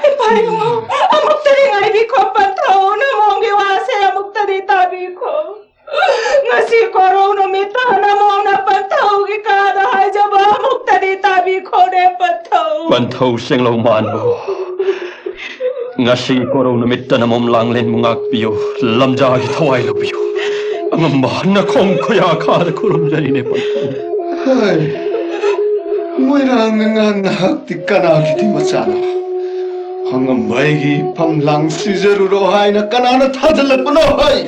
ꯏꯄꯥ ꯏꯕꯨꯡꯉꯣ, ꯑꯃꯨꯛꯇꯗꯤ ꯉꯥꯏꯕꯤꯈꯣ ꯄꯟꯊꯧ, ꯅꯃꯣꯝꯒꯤ ꯋꯥꯁꯦ ꯑꯃꯨꯛꯇꯗꯤ ꯇꯥꯕꯤꯈꯣ꯫ ꯉꯁꯤ ꯀꯣꯔꯧ ꯅꯨꯃꯤꯠꯇ ꯅꯃꯣꯝꯅ ꯄꯟꯊꯧꯒꯤ ꯀꯥꯗ ꯍꯥꯏꯖꯕ ꯑꯃꯨꯛꯇꯗꯤ ꯇꯥꯕꯤꯈꯣꯅꯦ ꯄꯟꯊꯧ꯫ ꯄꯟꯊꯧ ꯆꯦꯡꯂꯧ ꯃꯥꯟꯕꯨ, ꯉꯁꯤ ꯀꯣꯔꯧ ꯅꯨꯃꯤꯠꯇ ꯅꯃꯣꯝ ꯂꯥꯡꯂꯦꯟꯕꯨ ꯉꯥꯛꯄꯤꯌꯨ, ꯂꯝꯖꯥꯒꯤ ꯊꯋꯥꯏ ꯂꯧꯕꯤꯌꯨ꯫ ꯑꯉꯝꯕ ꯅꯈꯣꯡ ꯈꯨꯌꯥ ꯈꯥꯗ ꯈꯨꯔꯨꯝꯖꯔꯤꯅꯦ ꯄꯟꯊꯧ꯫ ꯍꯣꯏ, ꯃꯣꯏꯔꯥꯡ ꯑꯉꯥꯡ ꯅꯍꯥꯛꯇꯤ ꯀꯅꯥꯒꯤꯗꯤ ꯃꯆꯥꯅꯣ? ꯑꯉꯝꯕ ꯑꯩꯒꯤ ꯐꯝꯂꯥꯡ ꯁꯤꯖꯔꯨꯔꯣ ꯍꯥꯏꯅ ꯀꯅꯥꯅ ꯊꯥꯖꯤꯜꯂꯛꯄꯅꯣ? ꯍꯣꯏ,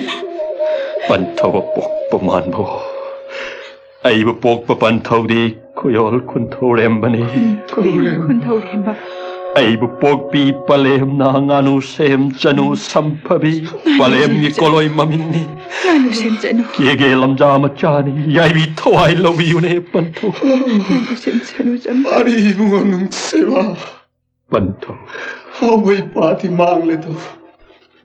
ꯄꯟꯊꯧ ꯑꯄꯣꯛꯄ ꯃꯥꯟꯕꯨ꯫ ꯑꯩꯕꯨ ꯄꯣꯛꯄ ꯄꯟꯊꯧꯗꯤ ꯈꯨꯌꯣꯜ ꯈꯨꯟꯊꯧꯔꯦꯝꯕꯅꯤ꯫ ꯈꯨꯟꯊꯧꯔꯦꯝꯕ꯫ ꯑꯩꯕꯨ ꯄꯣꯛꯄꯤ ꯄꯂꯦꯝꯅ ꯉꯥꯅꯨ ꯁꯦꯝ ꯆꯅꯨ ꯁꯝꯐꯕꯤ ꯄꯂꯦꯝꯒꯤ ꯀꯣꯂꯣꯏ ꯃꯃꯤꯡꯅꯤ꯫ ꯉꯥꯅꯨ ꯁꯦꯝ ꯆꯅꯨ꯫ ꯀꯦꯒꯦ ꯂꯝꯖꯥ ꯃꯆꯥꯅꯤ, ꯌꯥꯏꯕꯤ ꯊꯋꯥꯏ ꯂꯧꯕꯤꯌꯨꯅꯦ ꯄꯟꯊꯧ꯫ ꯉꯥꯅꯨ ꯁꯦꯝ ꯆꯅꯨ ꯆꯝꯐꯕꯤ꯫ ꯑꯔꯤꯕ ꯅꯨꯡꯁꯤꯕ꯫ ꯄꯟꯊꯧ꯫ ꯍꯥꯎꯕ ꯏꯄꯥꯗꯤ ꯃꯥꯡꯂꯦꯗꯣ꯫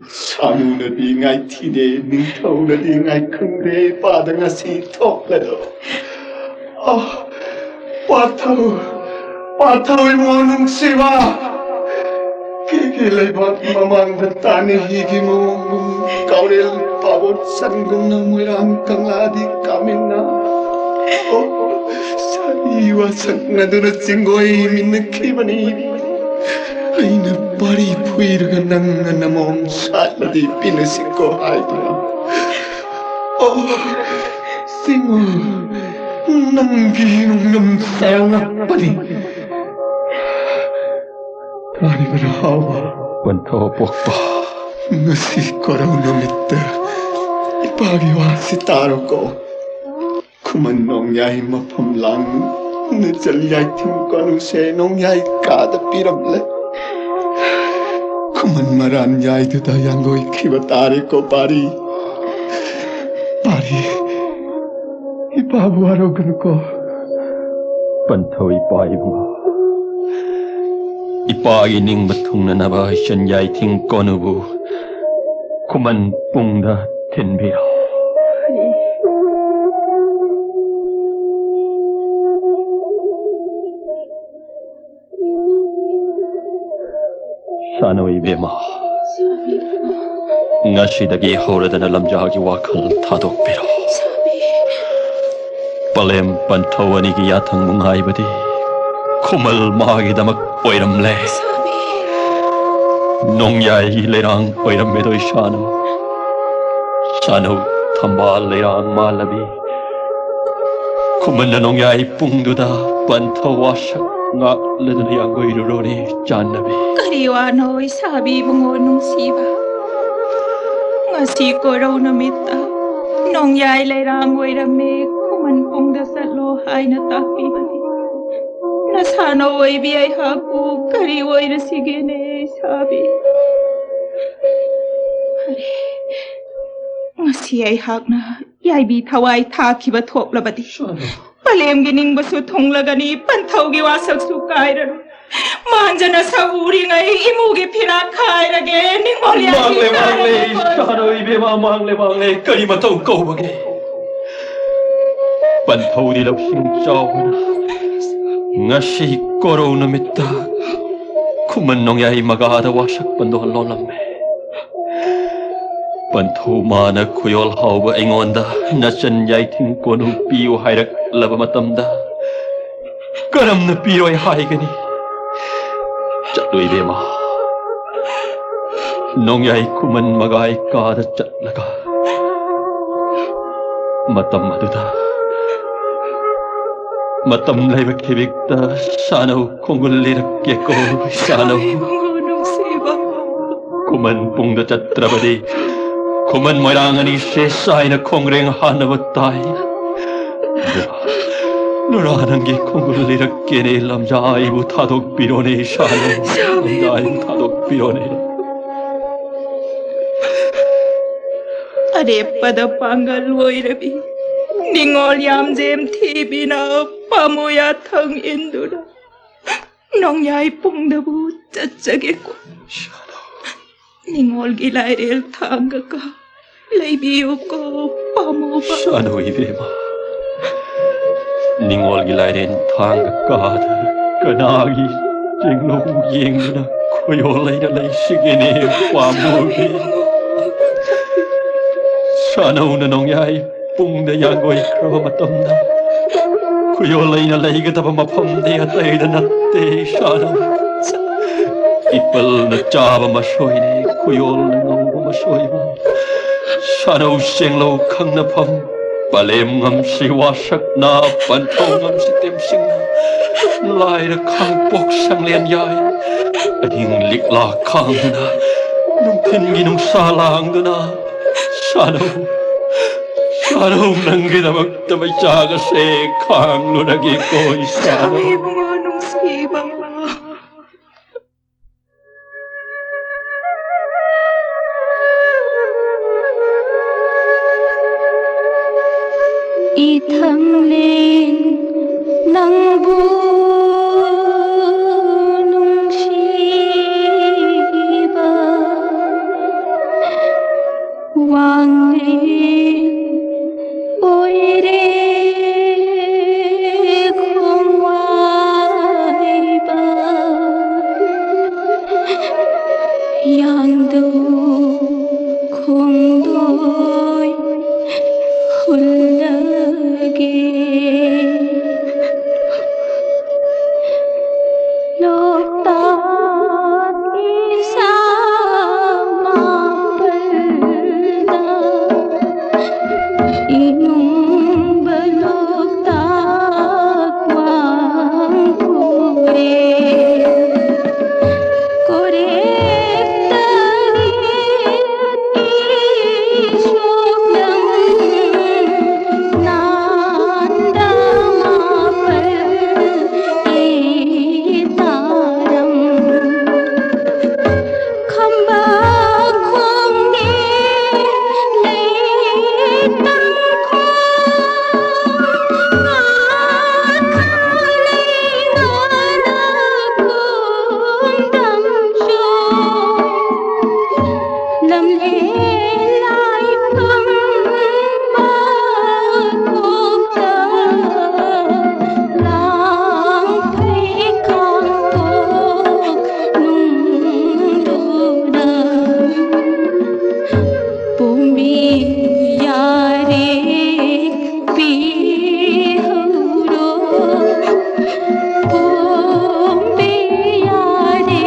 ꯁꯥꯃꯨꯅꯗꯤ ꯉꯥꯏꯊꯤꯗꯦ, ꯅꯤꯡꯊꯧꯅꯗꯤ ꯉꯥꯏꯈꯨꯝꯗꯦ, ꯏꯄꯥꯗ ꯉꯁꯤ ꯊꯣꯛꯂꯦꯗꯣ꯫ ꯑ, ꯄꯥꯊꯧ, ꯄꯥꯊꯧ ꯏꯃꯣ ꯅꯨꯡꯁꯤꯕ꯫ ꯀꯦꯒꯦ ꯂꯩꯕꯥꯛ ꯃꯃꯥꯡꯗ ꯇꯥꯅ ꯍꯤꯒꯤ ꯃꯑꯣꯡꯒꯨꯝ ꯀꯥꯎꯔꯦꯜ ꯄꯥꯕꯣꯠ ꯁꯟꯒꯨꯝꯅ ꯃꯣꯏꯔꯥꯡ ꯀꯪꯂꯥꯗꯤ ꯀꯥꯃꯤꯟꯅ꯫ ꯑꯣ, ꯁꯥꯔꯤ ꯋꯥꯁꯛꯅꯗꯨꯅ ꯆꯤꯡꯒꯣꯏ ꯃꯤꯟꯅꯈꯤꯕꯅꯤ꯫ ꯑꯩꯅ ꯄꯥꯔꯤ ꯐꯨꯏꯔꯒ ꯅꯪꯅ ꯅꯃꯣꯝ ꯁꯥꯠꯂꯗꯤ ꯄꯤꯅꯁꯤꯀꯣ ꯍꯥꯏꯗꯨꯅ꯫ ꯑꯣ, ꯆꯤꯡꯉꯨ, ꯅꯪꯒꯤ ꯅꯨꯡꯉꯝ ꯁꯥꯌꯥꯉꯛꯄꯅꯤ꯫ ꯇꯥꯔꯤꯕꯔꯥ ꯍꯥꯎꯕ? ꯄꯟꯊꯧ ꯄꯣꯛꯄ꯫ ꯉꯁꯤ ꯀꯣꯔꯧ ꯅꯨꯃꯤꯠꯇ ꯏꯄꯥꯒꯤ ꯋꯥꯁꯤ ꯇꯥꯔꯣꯀꯣ꯫ ꯈꯨꯃꯟ ꯅꯣꯡꯌꯥꯏ ꯃꯐꯝ ꯂꯥꯡ ꯅꯆꯜ ꯌꯥꯏꯊꯤꯡ ꯀꯣꯅꯨꯁꯦ ꯅꯣꯡꯌꯥꯏ ꯀꯥꯗ ꯄꯤꯔꯝꯂꯦ꯫ ꯈꯨꯃꯟ ꯃꯔꯥꯟ ꯌꯥꯏꯗꯨꯗ ꯌꯥꯡꯒꯣꯏꯈꯤꯕ ꯇꯥꯔꯦꯀꯣ ꯄꯥꯔꯤ꯫ ꯄꯥꯔꯤ, ꯏꯄꯥꯕꯨ ꯋꯥꯔꯧꯒꯅꯨꯀꯣ꯫ ꯄꯟꯊꯧ ꯏꯄꯥ ꯏꯕꯨꯡꯉꯣ, ꯏꯄꯥꯒꯤ ꯅꯤꯡꯕ ꯊꯨꯡꯅꯅꯕ ꯏꯆꯟ ꯌꯥꯏꯊꯤꯡ ꯀꯣꯅꯨꯕꯨ ꯈꯨꯃꯟ ꯄꯨꯡꯗ ꯊꯤꯟꯕꯤꯔꯣ꯫ ꯁꯥꯅꯧ ꯏꯕꯦꯝꯃ, ꯉꯁꯤꯗꯒꯤ ꯍꯧꯔꯗꯅ ꯂꯝꯖꯥꯒꯤ ꯋꯥꯈꯜ ꯊꯥꯗꯣꯛꯄꯤꯔꯣ꯫ ꯄꯂꯦꯝ ꯄꯟꯊꯧ ꯑꯅꯤꯒꯤ ꯌꯥꯊꯪꯕꯨ ꯉꯥꯏꯕꯗꯤ ꯈꯨꯃꯜ ꯃꯥꯒꯤꯗꯃꯛ ꯑꯣꯏꯔꯝꯂꯦ꯫ ꯅꯣꯡꯌꯥꯏꯒꯤ ꯂꯩꯔꯥꯡ ꯑꯣꯏꯔꯝꯃꯦꯗꯣ ꯏꯁꯥꯅ꯫ ꯁꯥꯅꯧ ꯊꯝꯕꯥꯜ ꯂꯩꯔꯥꯡ ꯃꯥꯜꯂꯕꯤ꯫ ꯈꯨꯃꯟꯅ ꯅꯣꯡꯌꯥꯏ ꯄꯨꯡꯗꯨꯗ ꯄꯟꯊꯧ ꯋꯥꯁꯛ ꯉꯥꯛꯂꯗꯨꯅ ꯌꯥꯡꯒꯣꯏꯔꯨꯔꯣꯅꯦ ꯆꯥꯟꯅꯕꯤ꯫ ꯀꯔꯤ ꯋꯥꯅꯣ ꯏꯁꯥꯕꯤ ꯏꯕꯨꯡꯉꯣ ꯅꯨꯡꯁꯤꯕ? ꯉꯁꯤ ꯀꯣꯔꯧ ꯅꯨꯃꯤꯠꯇ ꯅꯣꯡꯌꯥꯏ ꯂꯩꯔꯥꯡ ꯑꯣꯏꯔꯝꯃꯦ, ꯈꯨꯃꯟ ꯄꯨꯡꯗ ꯆꯠꯂꯣ ꯍꯥꯏꯅ ꯇꯥꯛꯄꯤꯕꯅꯤ꯫ ꯅꯁꯥꯅ ꯑꯣꯏꯕꯤ ꯑꯩꯍꯥꯛꯄꯨ ꯀꯔꯤ ꯑꯣꯏꯔꯁꯤꯒꯦꯅꯦ ꯏꯁꯥꯕꯤ? ꯐꯔꯦ, ꯉꯁꯤ ꯑꯩꯍꯥꯛꯅ ꯌꯥꯏꯕꯤ ꯊꯋꯥꯏ ꯊꯥꯈꯤꯕ ꯊꯣꯛꯂꯕꯗꯤ ꯄꯂꯦꯝꯒꯤ ꯅꯤꯡꯕꯁꯨ ꯊꯨꯡꯂꯒꯅꯤ, ꯄꯟꯊꯧꯒꯤ ꯋꯥꯁꯛꯁꯨ ꯀꯥꯏꯔꯔꯣꯏ꯫ ꯃꯥꯟꯖꯅ ꯁꯛ ꯎꯔꯤꯉꯩ ꯏꯃꯨꯒꯤ ꯐꯤꯔꯥꯛ ꯈꯥꯏꯔꯒꯦ, ꯅꯤꯡꯉꯣꯜ ꯌꯥꯏꯕꯤ ꯃꯥꯡꯂꯦ, ꯃꯥꯡꯂꯦ, ꯈꯥꯏꯔꯒꯦ꯫ ꯏꯁꯥꯅ ꯏꯕꯦꯝꯃ, ꯃꯥꯡꯂꯦ, ꯃꯥꯡꯂꯦ, ꯀꯔꯤ ꯃꯇꯧ ꯀꯧꯕꯒꯦ? ꯄꯟꯊꯧꯗꯤ ꯂꯧꯁꯤꯡ ꯆꯥꯎꯕꯅ ꯉꯁꯤ ꯀꯣꯔꯧ ꯅꯨꯃꯤꯠꯇ ꯈꯨꯃꯟ ꯅꯣꯡꯌꯥꯏ ꯃꯒꯥꯗ ꯋꯥꯁꯛ ꯄꯟꯗꯣ ꯂꯣꯜꯂꯝꯃꯦ꯫ ꯄꯟꯊꯧ ꯃꯥꯅ ꯈꯨꯌꯣꯜ ꯍꯥꯎꯕ ꯑꯩꯉꯣꯟꯗ ꯅꯆꯟ ꯌꯥꯏꯊꯤꯡ ꯀꯣꯅꯨꯡ ꯄꯤꯌꯨ ꯍꯥꯏꯔꯛꯂꯕ ꯃꯇꯝꯗ ꯀꯔꯝꯅ ꯄꯤꯔꯣꯏ ꯍꯥꯏꯒꯅꯤ? ꯆꯠꯂꯨ ꯏꯕꯦꯝꯃ, ꯅꯣꯡꯌꯥꯏ ꯈꯨꯃꯟ ꯃꯒꯥꯏ ꯀꯥꯗ ꯆꯠꯂꯒ ꯃꯇꯝ ꯑꯗꯨꯗ ꯃꯇꯝ ꯂꯩꯕ ꯈꯤꯕꯤꯛꯇ ꯁꯥꯅꯧ ꯈꯣꯡꯒꯨꯜ ꯂꯤꯔꯛꯀꯦꯀꯣ, ꯁꯥꯅꯧ꯫ ꯏꯕꯨꯡꯉꯣ ꯅꯨꯡꯁꯤꯕ꯫ ꯈꯨꯃꯟ ꯄꯨꯡꯗ ꯆꯠꯇ꯭ꯔꯕꯗꯤ ꯈꯨꯃꯟ ꯃꯣꯏꯔꯥꯡ ꯑꯅꯤꯁꯦ ꯁꯥꯏꯅ ꯈꯣꯡꯔꯦꯡ ꯍꯥꯟꯅꯕ ꯇꯥꯏ꯫ ꯅꯨꯔꯥ, ꯅꯪꯒꯤ ꯈꯣꯡꯒꯨꯜ ꯂꯤꯔꯛꯀꯦꯅꯦ, ꯂꯝꯖꯥꯏꯕꯨ ꯊꯥꯗꯣꯛꯄꯤꯔꯣꯅꯦ, ꯁꯥꯅꯧ, ꯂꯝꯖꯥꯏꯕꯨ ꯊꯥꯗꯣꯛꯄꯤꯔꯣꯅꯦ꯫ ꯑꯔꯦꯞꯄꯗ ꯄꯥꯡꯒꯜ ꯑꯣꯏꯔꯕꯤ ꯅꯤꯡꯉꯣꯜ ꯌꯥꯝꯖꯦꯝ ꯊꯤꯕꯤꯅ ꯄꯥꯝꯃꯨ ꯌꯥꯊꯪ ꯏꯟꯗꯨꯅ ꯅꯣꯡꯌꯥꯏ ꯄꯨꯡꯗꯕꯨ ꯆꯠꯆꯒꯦꯀꯣ꯫ ꯅꯤꯡꯉꯣꯜꯒꯤ ꯂꯥꯏꯔꯦꯜ ꯊꯥꯡꯒꯀ ꯂꯩꯕꯤꯌꯨꯀꯣ ꯄꯥꯝꯃꯨꯕ꯫ ꯁꯥꯅꯧ ꯏꯕꯦꯝꯃ, ꯅꯤꯡꯉꯣꯜꯒꯤ ꯂꯥꯏꯔꯦꯟ ꯊꯥꯡꯒ ꯀꯥꯗ ꯀꯅꯥꯒꯤ ꯆꯦꯡꯂꯧ ꯌꯦꯡꯗꯨꯅ ꯈꯣꯏꯌꯣꯜ ꯂꯩꯅ ꯂꯩꯁꯤꯒꯦꯅꯦ ꯄꯥꯝꯃꯨꯕꯤ? ꯁꯥꯅꯧꯅ ꯅꯣꯡꯌꯥꯏ ꯄꯨꯡꯗ ꯌꯥꯡꯒꯣꯏꯈ꯭ꯔꯕ ꯃꯇꯝꯗ ꯈꯨꯌꯣꯜ ꯂꯩꯅ ꯂꯩꯒꯗꯕ ꯃꯐꯝꯗꯤ ꯑꯇꯩꯗ ꯅꯠꯇꯦ ꯁꯥꯅꯧ꯫ ꯏꯄꯜꯅ ꯆꯥꯕ ꯃꯁꯣꯏꯅꯤ, ꯈꯨꯌꯣꯜꯅ ꯉꯧꯕ ꯃꯁꯣꯏꯕꯨ꯫ ꯁꯥꯅꯧ ꯆꯦꯡꯂꯧ ꯈꯪꯅꯐꯝ, ꯄꯂꯦꯝ ꯉꯝꯁꯤ ꯋꯥꯁꯛꯅ, ꯄꯟꯊꯧ ꯉꯝꯁꯤ ꯇꯦꯝꯁꯤꯡꯅ꯫ ꯂꯥꯏꯔ ꯈꯥꯡꯄꯣꯛ ꯁꯪꯂꯦꯟ ꯌꯥꯏ, ꯑꯍꯤꯡ ꯂꯤꯛꯂꯥ ꯈꯥꯡꯗꯨꯅ, ꯅꯨꯡꯊꯤꯟꯒꯤ ꯅꯨꯡꯁꯥ ꯂꯥꯡꯗꯨꯅ꯫ ꯁꯥꯅꯧ, ꯁꯥꯅꯧ, ꯅꯪꯒꯤꯗꯃꯛꯇ ꯃꯩꯆꯥꯛ ꯑꯁꯦ ꯈꯥꯡꯂꯨꯔꯒꯦꯀꯣ, ꯏꯁꯥꯅꯧ꯫ ꯏꯕꯨꯡꯉꯣ ꯅꯨꯡꯁꯤꯕ꯫ ꯏꯊꯪꯂꯦꯟ ꯅꯪꯕꯨ ꯅꯨꯡꯁꯤꯕ ꯋꯥꯡꯂꯦꯟ ꯑꯣꯏꯔꯦ ꯈꯣꯡꯋꯥꯏꯕ ꯌꯥꯡꯗꯧ ꯈꯣꯡꯗꯣꯏ ꯍꯨꯜꯂꯒꯦ꯫ ꯂꯣꯛꯇꯥꯛ ꯏꯁꯥ ꯃꯥꯄꯜꯗ ꯏꯃꯨꯡꯕ ꯂꯣꯛꯇꯥꯛ ꯋꯥꯡꯈꯨꯔꯦ꯫ ꯀꯣꯔꯦꯞꯇꯒꯤ ꯏꯁꯣꯛꯂꯝ ꯅꯥꯟꯗ ꯃꯥꯄꯜ ꯏꯇꯥꯔꯝ꯫ ꯈꯝꯕ ꯈꯣꯡꯒꯤ ꯂꯩꯇꯪ ꯈꯣꯡ ꯉꯥ ꯈꯥ ꯂꯩꯉꯥꯅ ꯈꯨꯝꯗꯝꯁꯨ ꯂꯝꯂꯦꯟ ꯂꯥꯏꯐꯝ ꯃꯀꯣꯛꯇ ꯂꯥꯡꯐꯩ ꯈꯥꯡꯄꯣꯛ ꯅꯨꯡꯗꯨꯗ ꯄꯣꯝꯕꯤ ꯌꯥꯔꯦ ꯄꯤꯍꯧꯔꯣ꯫ ꯄꯣꯝꯕꯤ ꯌꯥꯔꯦ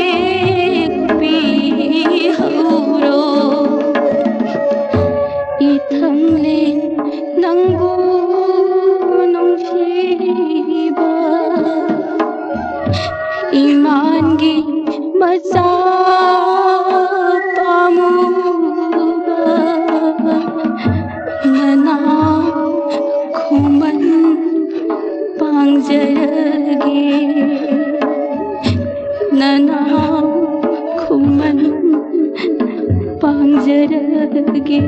ꯅꯅꯥꯎ ꯈꯨꯃꯟ ꯄꯥꯡꯖꯔꯒꯦ꯫